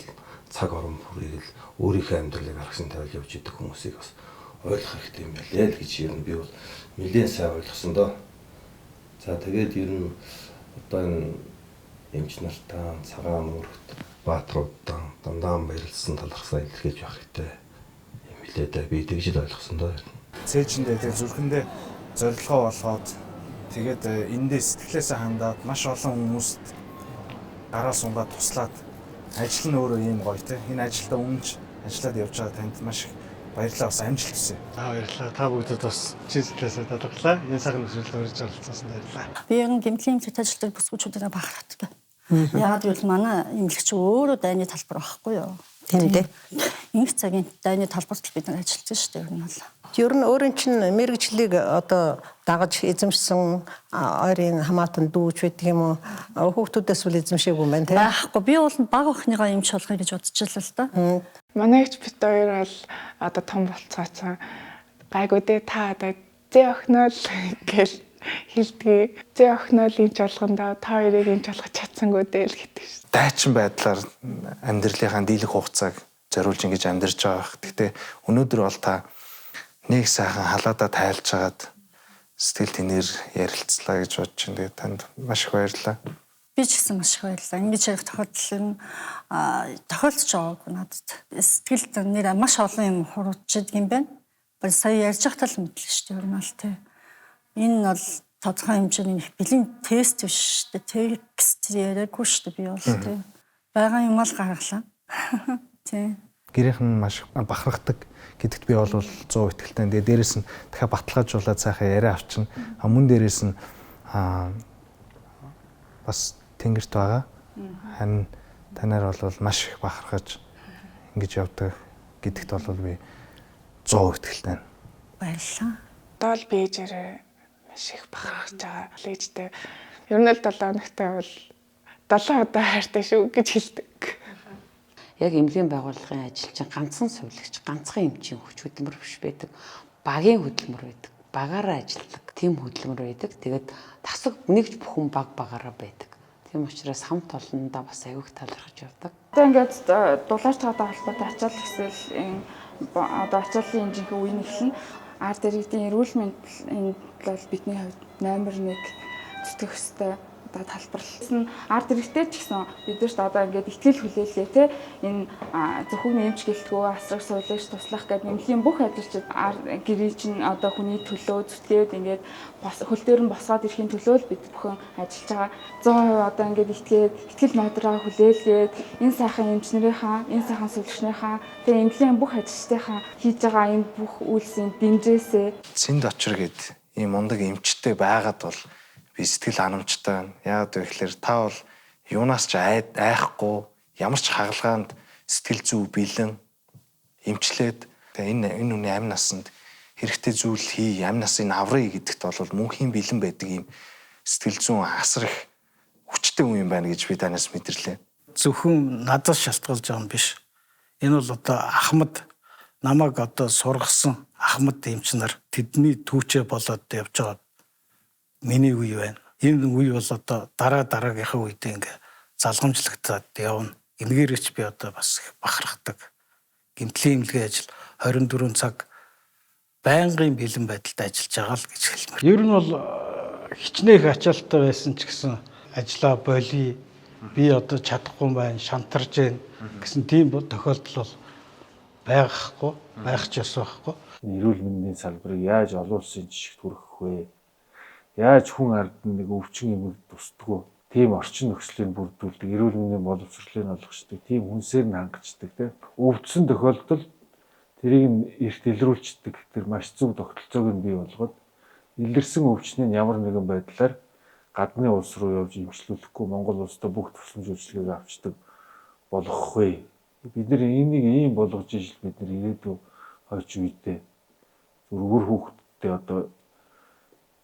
цаг орон бүрийг л өөрийнхөө амьдралыг аргасан тавил явж идэг хүмүүсийг бас ойлгох хэрэгтэй юм байлээ л гэж ер нь би бол нэлээд сайн ойлгосон доо. За тэгээд ер нь одоо энэ эмч нартаа цагаан мөрөгт бааtruудаа дандаа баярлсан талархсаа илэрхийлж явах хэрэгтэй юм билээ дээ. Би тэгж л ойлгосон доо. Цээжиндээ тэгээд зүрхэндээ зорилгоо болгоод тэгээд эндээ сэтгэлээсээ хандаад маш олон хүмүүст гараа сунгаад туслаад ажил нь өөрөө ийм гоё те. Энэ ажилдаа өмнөж ажиллаад явж байгаа танд маш их баярлалаа, бас амжилт хүсье. Баярлалаа. Та бүгдэд бас чин сэтгэлээсээ талархлаа. Энэ сайхан нөхцөлд урьж оролцсонд баярлалаа. Би ер нь гэмтлийн эмнэлэгт ажилладаг бүсгүүчүүдээ бахархдаг. Яагаад гэвэл манай эмнэлэгч өөрөө дайны талбар байхгүй юу? Тийм дээ. Инх цагийн дайны талбарт л бид нар ажиллаж шүү дээ ер нь бол. Ер нь өөрийн чинь мэрэгчлийг одоо дагаж эзэмшсэн ойрын хамаатан дүүч байдаг юм уу? Хүүхдүүдээс үл эзэмшээгүй юм байна тийм. Байхгүй. Би бол бага охиныгоо эмч болгоё гэж бодчихлаа л да. Манай эгч бит хоёр бол одоо том болцооцсон. Гайгүй дээ та одоо зээ охиноо л гэл хэлдгийг. Зээ охиноо л эмч болгондоо та хоёрыг эмч болгож чадсангүй дээ л гэдэг шээ. Дайчин байдлаар амьдралынхаа дийлэх хугацааг зориулж ингэж амьдарч байгаа бах. Гэхдээ өнөөдөр бол та нэг сайхан халаадаа тайлж хагаад сэтгэл тэнээр ярилцлаа гэж бодож байна. Тэгээд танд маш их баярлалаа. Би ч гэсэн маш их баярлалаа. Ингэж ярих тохиолдол нь тохиолдож байгаагүй надад. Сэтгэлд нэр маш олон юм хуруулж идэг юм байна. Сая ярьж байхдаа л мэдлээ шүү дээ. Ер нь бол тий. Энэ бол тодорхой хэмжээний их бэлэн тест биш шүү дээ. Текст яриаггүй шүү дээ би бол тий. Байгаа юм л гаргалаа. Тий. Гэрийнх нь маш бахархдаг гэдэгт би бол 100% итгэлтэй. Тэгээ дээрэс нь дахиад баталгаажуулаад сайхан яриа авчна. Мөн дээрэс нь бас тэнгэрт байгаа. Харин танаар бол маш их бахархаж ингэж явдаг гэдэгт бол би 100% итгэлтэй. Баярлалаа. Одоо л би ээжээрээ маш их бахархаж байгаа. Ээжтэй ер нь л 7 хоногтой бол 7 удаа хайртай шүү гэж хэлдэг. Яг эмнэлгийн байгууллагын ажилчин ганцхан сувилагч, ганцхан эмчийн хүч хөдөлмөр биш байдаг. Багийн хөдөлмөр байдаг. Багаараа ажилладаг. Тийм хөдөлмөр байдаг. Тэгээд тасаг нэгж бүхэн баг багаараа байдаг. Тийм учраас хамт олондоо бас аюух талархаж явдаг. Одоо ингээд дулаарч байгаатай холбоотой ачаал гэсэл энэ одоо ачааллын жинхэнэ үе нь эхэлнэ. Ард иргэдийн эрүүл мэнд энэ бол бидний хувьд номер 1 зүтгэх ёстой одоо талбарлсан. Ард иргэдтэй ч гэсэн бид нарт одоо ингээд итгэл хүлээлгээ те энэ зөвхөн эмч гэлтгүү асрах сувилагч туслах гэдэг эмнэлгийн бүх ажилчид гэрээ чинь одоо хүний төлөө зүтгээд ингээд хөл дээр нь босгоод ирэхин төлөө л бид бүхэн ажиллаж байгаа. 100% одоо ингээд итгээд итгэл найдвараа хүлээлгээд энэ сайхан эмч нарынхаа, энэ сайхан сувилагчныхаа, тэгээ эмнэлгийн бүх ажилчдынхаа хийж байгаа энэ бүх үйлсийн дэмжээсээ Цэнд очир гэд ийм мундаг эмчтэй байгаад бол би сэтгэл ханамжтай байна. Яагаад вэ гэхээр та бол юунаас ч айхгүй, ямар ч хагалгаанд сэтгэл зүй бэлэн эмчлээд тэгээ энэ хүний амь насанд хэрэгтэй зүйл хий, амь насыг аврая гэдэгт бол мөнхийн бэлэн байдаг ийм сэтгэл зүйн асар их хүчтэй хүн юм байна гэж би танаас мэдэрлээ. Зөвхөн надаас шалтгаалж байгаа юм биш. Энэ бол одоо Ахмад намайг одоо сургасан Ахмад эмч нар тэдний түүчээ болоод явж байгаа миний үе байна. Энэ үе бол одоо дараа дараагийнхаа үед ингээ залгамжлагдаад явна. Энэгээрээч би одоо бас их бахархдаг. Гэмтлийн эмнэлгийн ажил 24 цаг байнгын бэлэн байдалд ажиллаж байгаа л гэж хэлмээр. Ер нь бол хичнээн их ачаалттай байсан ч гэсэн ажлаа болий, би одоо чадахгүй байна, шантарж байна гэсэн тийм тохиолдол бол байхгүй, байх ч ёс байхгүй. Эрүүл мэндийн салбарыг яаж олон улсын жишгт хүргэх вэ? Яаж хүн ард нь нэг өвчин эмэг тусдгүй тийм орчин нөхцөлийг бүрдүүлдэг, эрүүл мэндийн боловсролыг олгочдөг, тийм хүнсээр нь хангацдаг тийм. Өвдсөн тохиолдолд тэрийг нь эрт илрүүлцдэг тэр маш зөв тогтолцоог нь бий болгоод илэрсэн өвчнийг ямар нэгэн байдлаар гадны улс руу явж эмчлүүлэхгүй Монгол улстай бүх тусламж үйлчилгээг авчдаг болгох вэ? Бид нар энийг ийм болгож ижил бид нар ирээдүйн хойч үедээ зүр үр хүүхдтэй одоо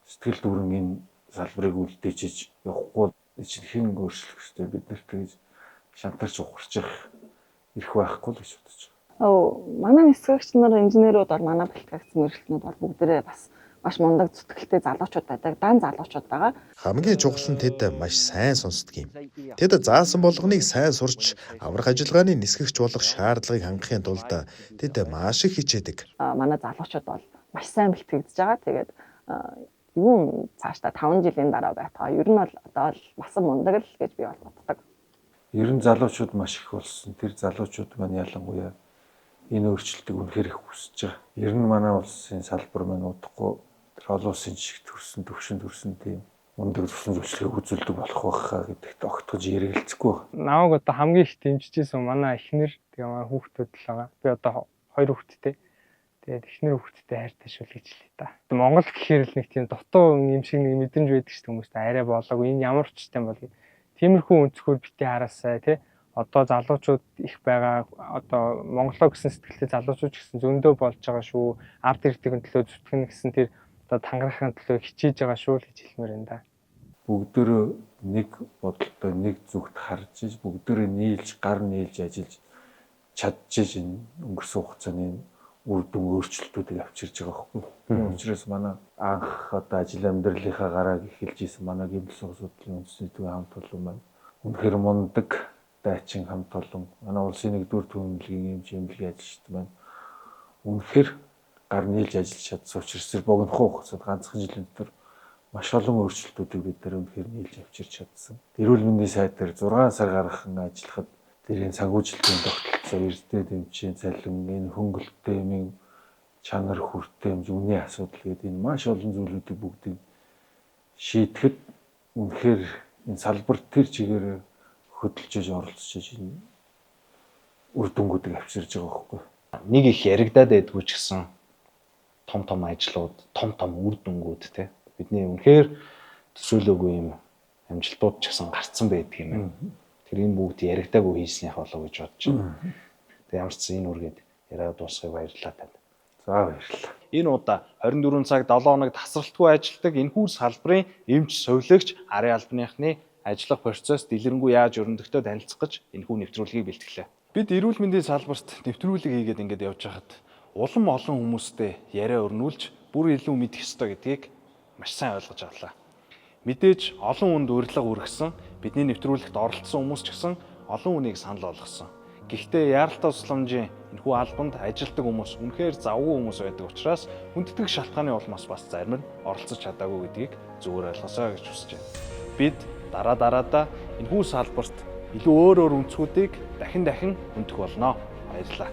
сэтгэл дүүрэн энэ салбарыг үлдээчиж явахгүй чинь хэн өөрчлөх ёстой, бид нарт тэгж шантарч ухарчих эрх байхгүй л гэж бодож байгаа. Манай нисгэгч нар, инженерүүд бол манай бэлтгэгдсэн мэргэжилтнүүд бол бүгдээрээ бас маш мундаг зүтгэлтэй залуучууд байдаг, дан залуучууд байгаа. Хамгийн чухал нь тэд маш сайн сонсдог юм. Тэд заасан болгоныг сайн сурч аврах ажиллагааны нисгэгч болох шаардлагыг хангахын тулд тэд маш их хичээдэг. Манай залуучууд бол маш сайн бэлтгэгдэж байгаа. Тэгээд юу цаашдаа 5 жилийн дараа байтгаа ер нь бол одоо л бас мундаг л гэж би бол боддог. Ер нь залуучууд маш их болсон. Тэр залуучууд маань ялангуяа энэ өөрчлөлтийг үнэхээр их хүсэж байгаа. Ер нь манай улсын салбар маань удахгүй тэр олон улсын жишг төрсөн, төвшин төрсөн тийм мундаг тусламж үйлчилгээг үзүүлдэг болох байхаа гэдэгт огтхож эргэлзэхгүй байна. Намайг одоо хамгийн их дэмжижсэн манай эхнэр, тэгээ манай хүүхдүүд л байгаа. Би одоо 2 хүүхэдтэй. Тэгээд эхнэр хүүхэдтэй хайртай шүү л гэж хэлээ та. Монгол гэхээр л нэг тийм дутуу юм шиг нэг мэдрэмж байдаг шүү дээ хүмүүст. Арай болоогүй энэ ямар учиртай юм бол гэх. Тиймэрхүү өнцгөр битгий хараасай тий. Одоо залуучууд их байгаа, одоо Монголоо гэсэн сэтгэлтэй залуучууд ч гэсэн зөндөө болж байгаа шүү. Ард иргэдийн төлөө зүтгэнэ гэсэн тэр одоо тангарахын төлөө хичээж байгаа шүү л гэж хэлмээр байна да. Бүгдөө нэг бодолтой нэг зүгт харж иж бүгдөө нийлж гар нийлж ажиллаж чадчихэж энэ өнгөрсөн хугацааны үр дүн өөрчлөлтүүдийг авчирж байгаа байхгүй. Тийм учраас манай анх одоо ажил амьдралынхаа гарааг эхэлж исэн манай гэмтэл судлалын үндэсний төвийн хамт олон маань үнэхээр мундаг дайчин хамт олон манай улсын нэгдүгээр төвийн эмч эмнэлгийн ажилчид маань үнэхээр гар нийлж ажиллаж чадсан учраас тэр богинохон хугацаанд ганцхан жилийн дотор маш олон өөрчлөлтүүдийг бид нар үнэхээр нийлж авчирч чадсан. Эрүүл мэндийн сайдаар 6 сар гарган ажиллахад тэр энэ санхүүжилтийн тогтолцоо, эрдэнэ дэмжийн цалин, энэ хөнгөлөлттэй юмын чанар хүртээмж, үнийн асуудал гэдэг энэ маш олон зүйлүүдийг бүгдийг шийдэхэд үнэхээр энэ салбар тэр чигээр хөдөлж оролцож энэ үр дүнгуудыг авчирж байгаа байхгүй. Нэг их яригадаад байдгүй ч гэсэн том том ажлууд, том том үр дүнгууд те бидний үнэхээр төсөөлөөгүй юм амжилтууд ч гэсэн гарцсан байдаг юм байна. Тэр энэ бүгд яригдаагүй хийснийх болов гэж бодож байна. Тэгээ ямар ч энэ үргээд яриа дуусгая, баярлалаа танд. За, баярлалаа. Энэ удаа 24 цаг 7 хоног тасралтгүй ажилладаг энэхүү салбарын эмч, сувилагч, арын албаныхны ажиллах процесс дэлгэрэнгүй яаж өрнөдөгтэй танилцах гэж энэхүү нэвтрүүлгийг бэлтгэлээ. Бид эрүүл мэндийн салбарт нэвтрүүлэг хийгээд ингээд явж байхад улам олон хүмүүстэй яриа өрнүүлж бүр илүү мэдэх ёстой гэдгийг маш сайн ойлгож авлаа. Мэдээж олон хүнд урилга хүргэсэн, бидний нэвтрүүлэгт оролцсон хүмүүс ч гэсэн олон хүнийг санал болгосон. Гэхдээ яаралтай тусламжийн энэхүү албанд ажилладаг хүмүүс үнэхээр завгүй хүмүүс байдаг учраас хүндэтгэх шалтгааны улмаас бас зарим нь оролцож чадаагүй гэдгийг зүгээр ойлгосоо гэж хүсэж байна. Бид дараа дараадаа энэхүү салбарт илүү өөр өөр өнцгүүдийг дахин дахин хөндөх болно. Баярлалаа.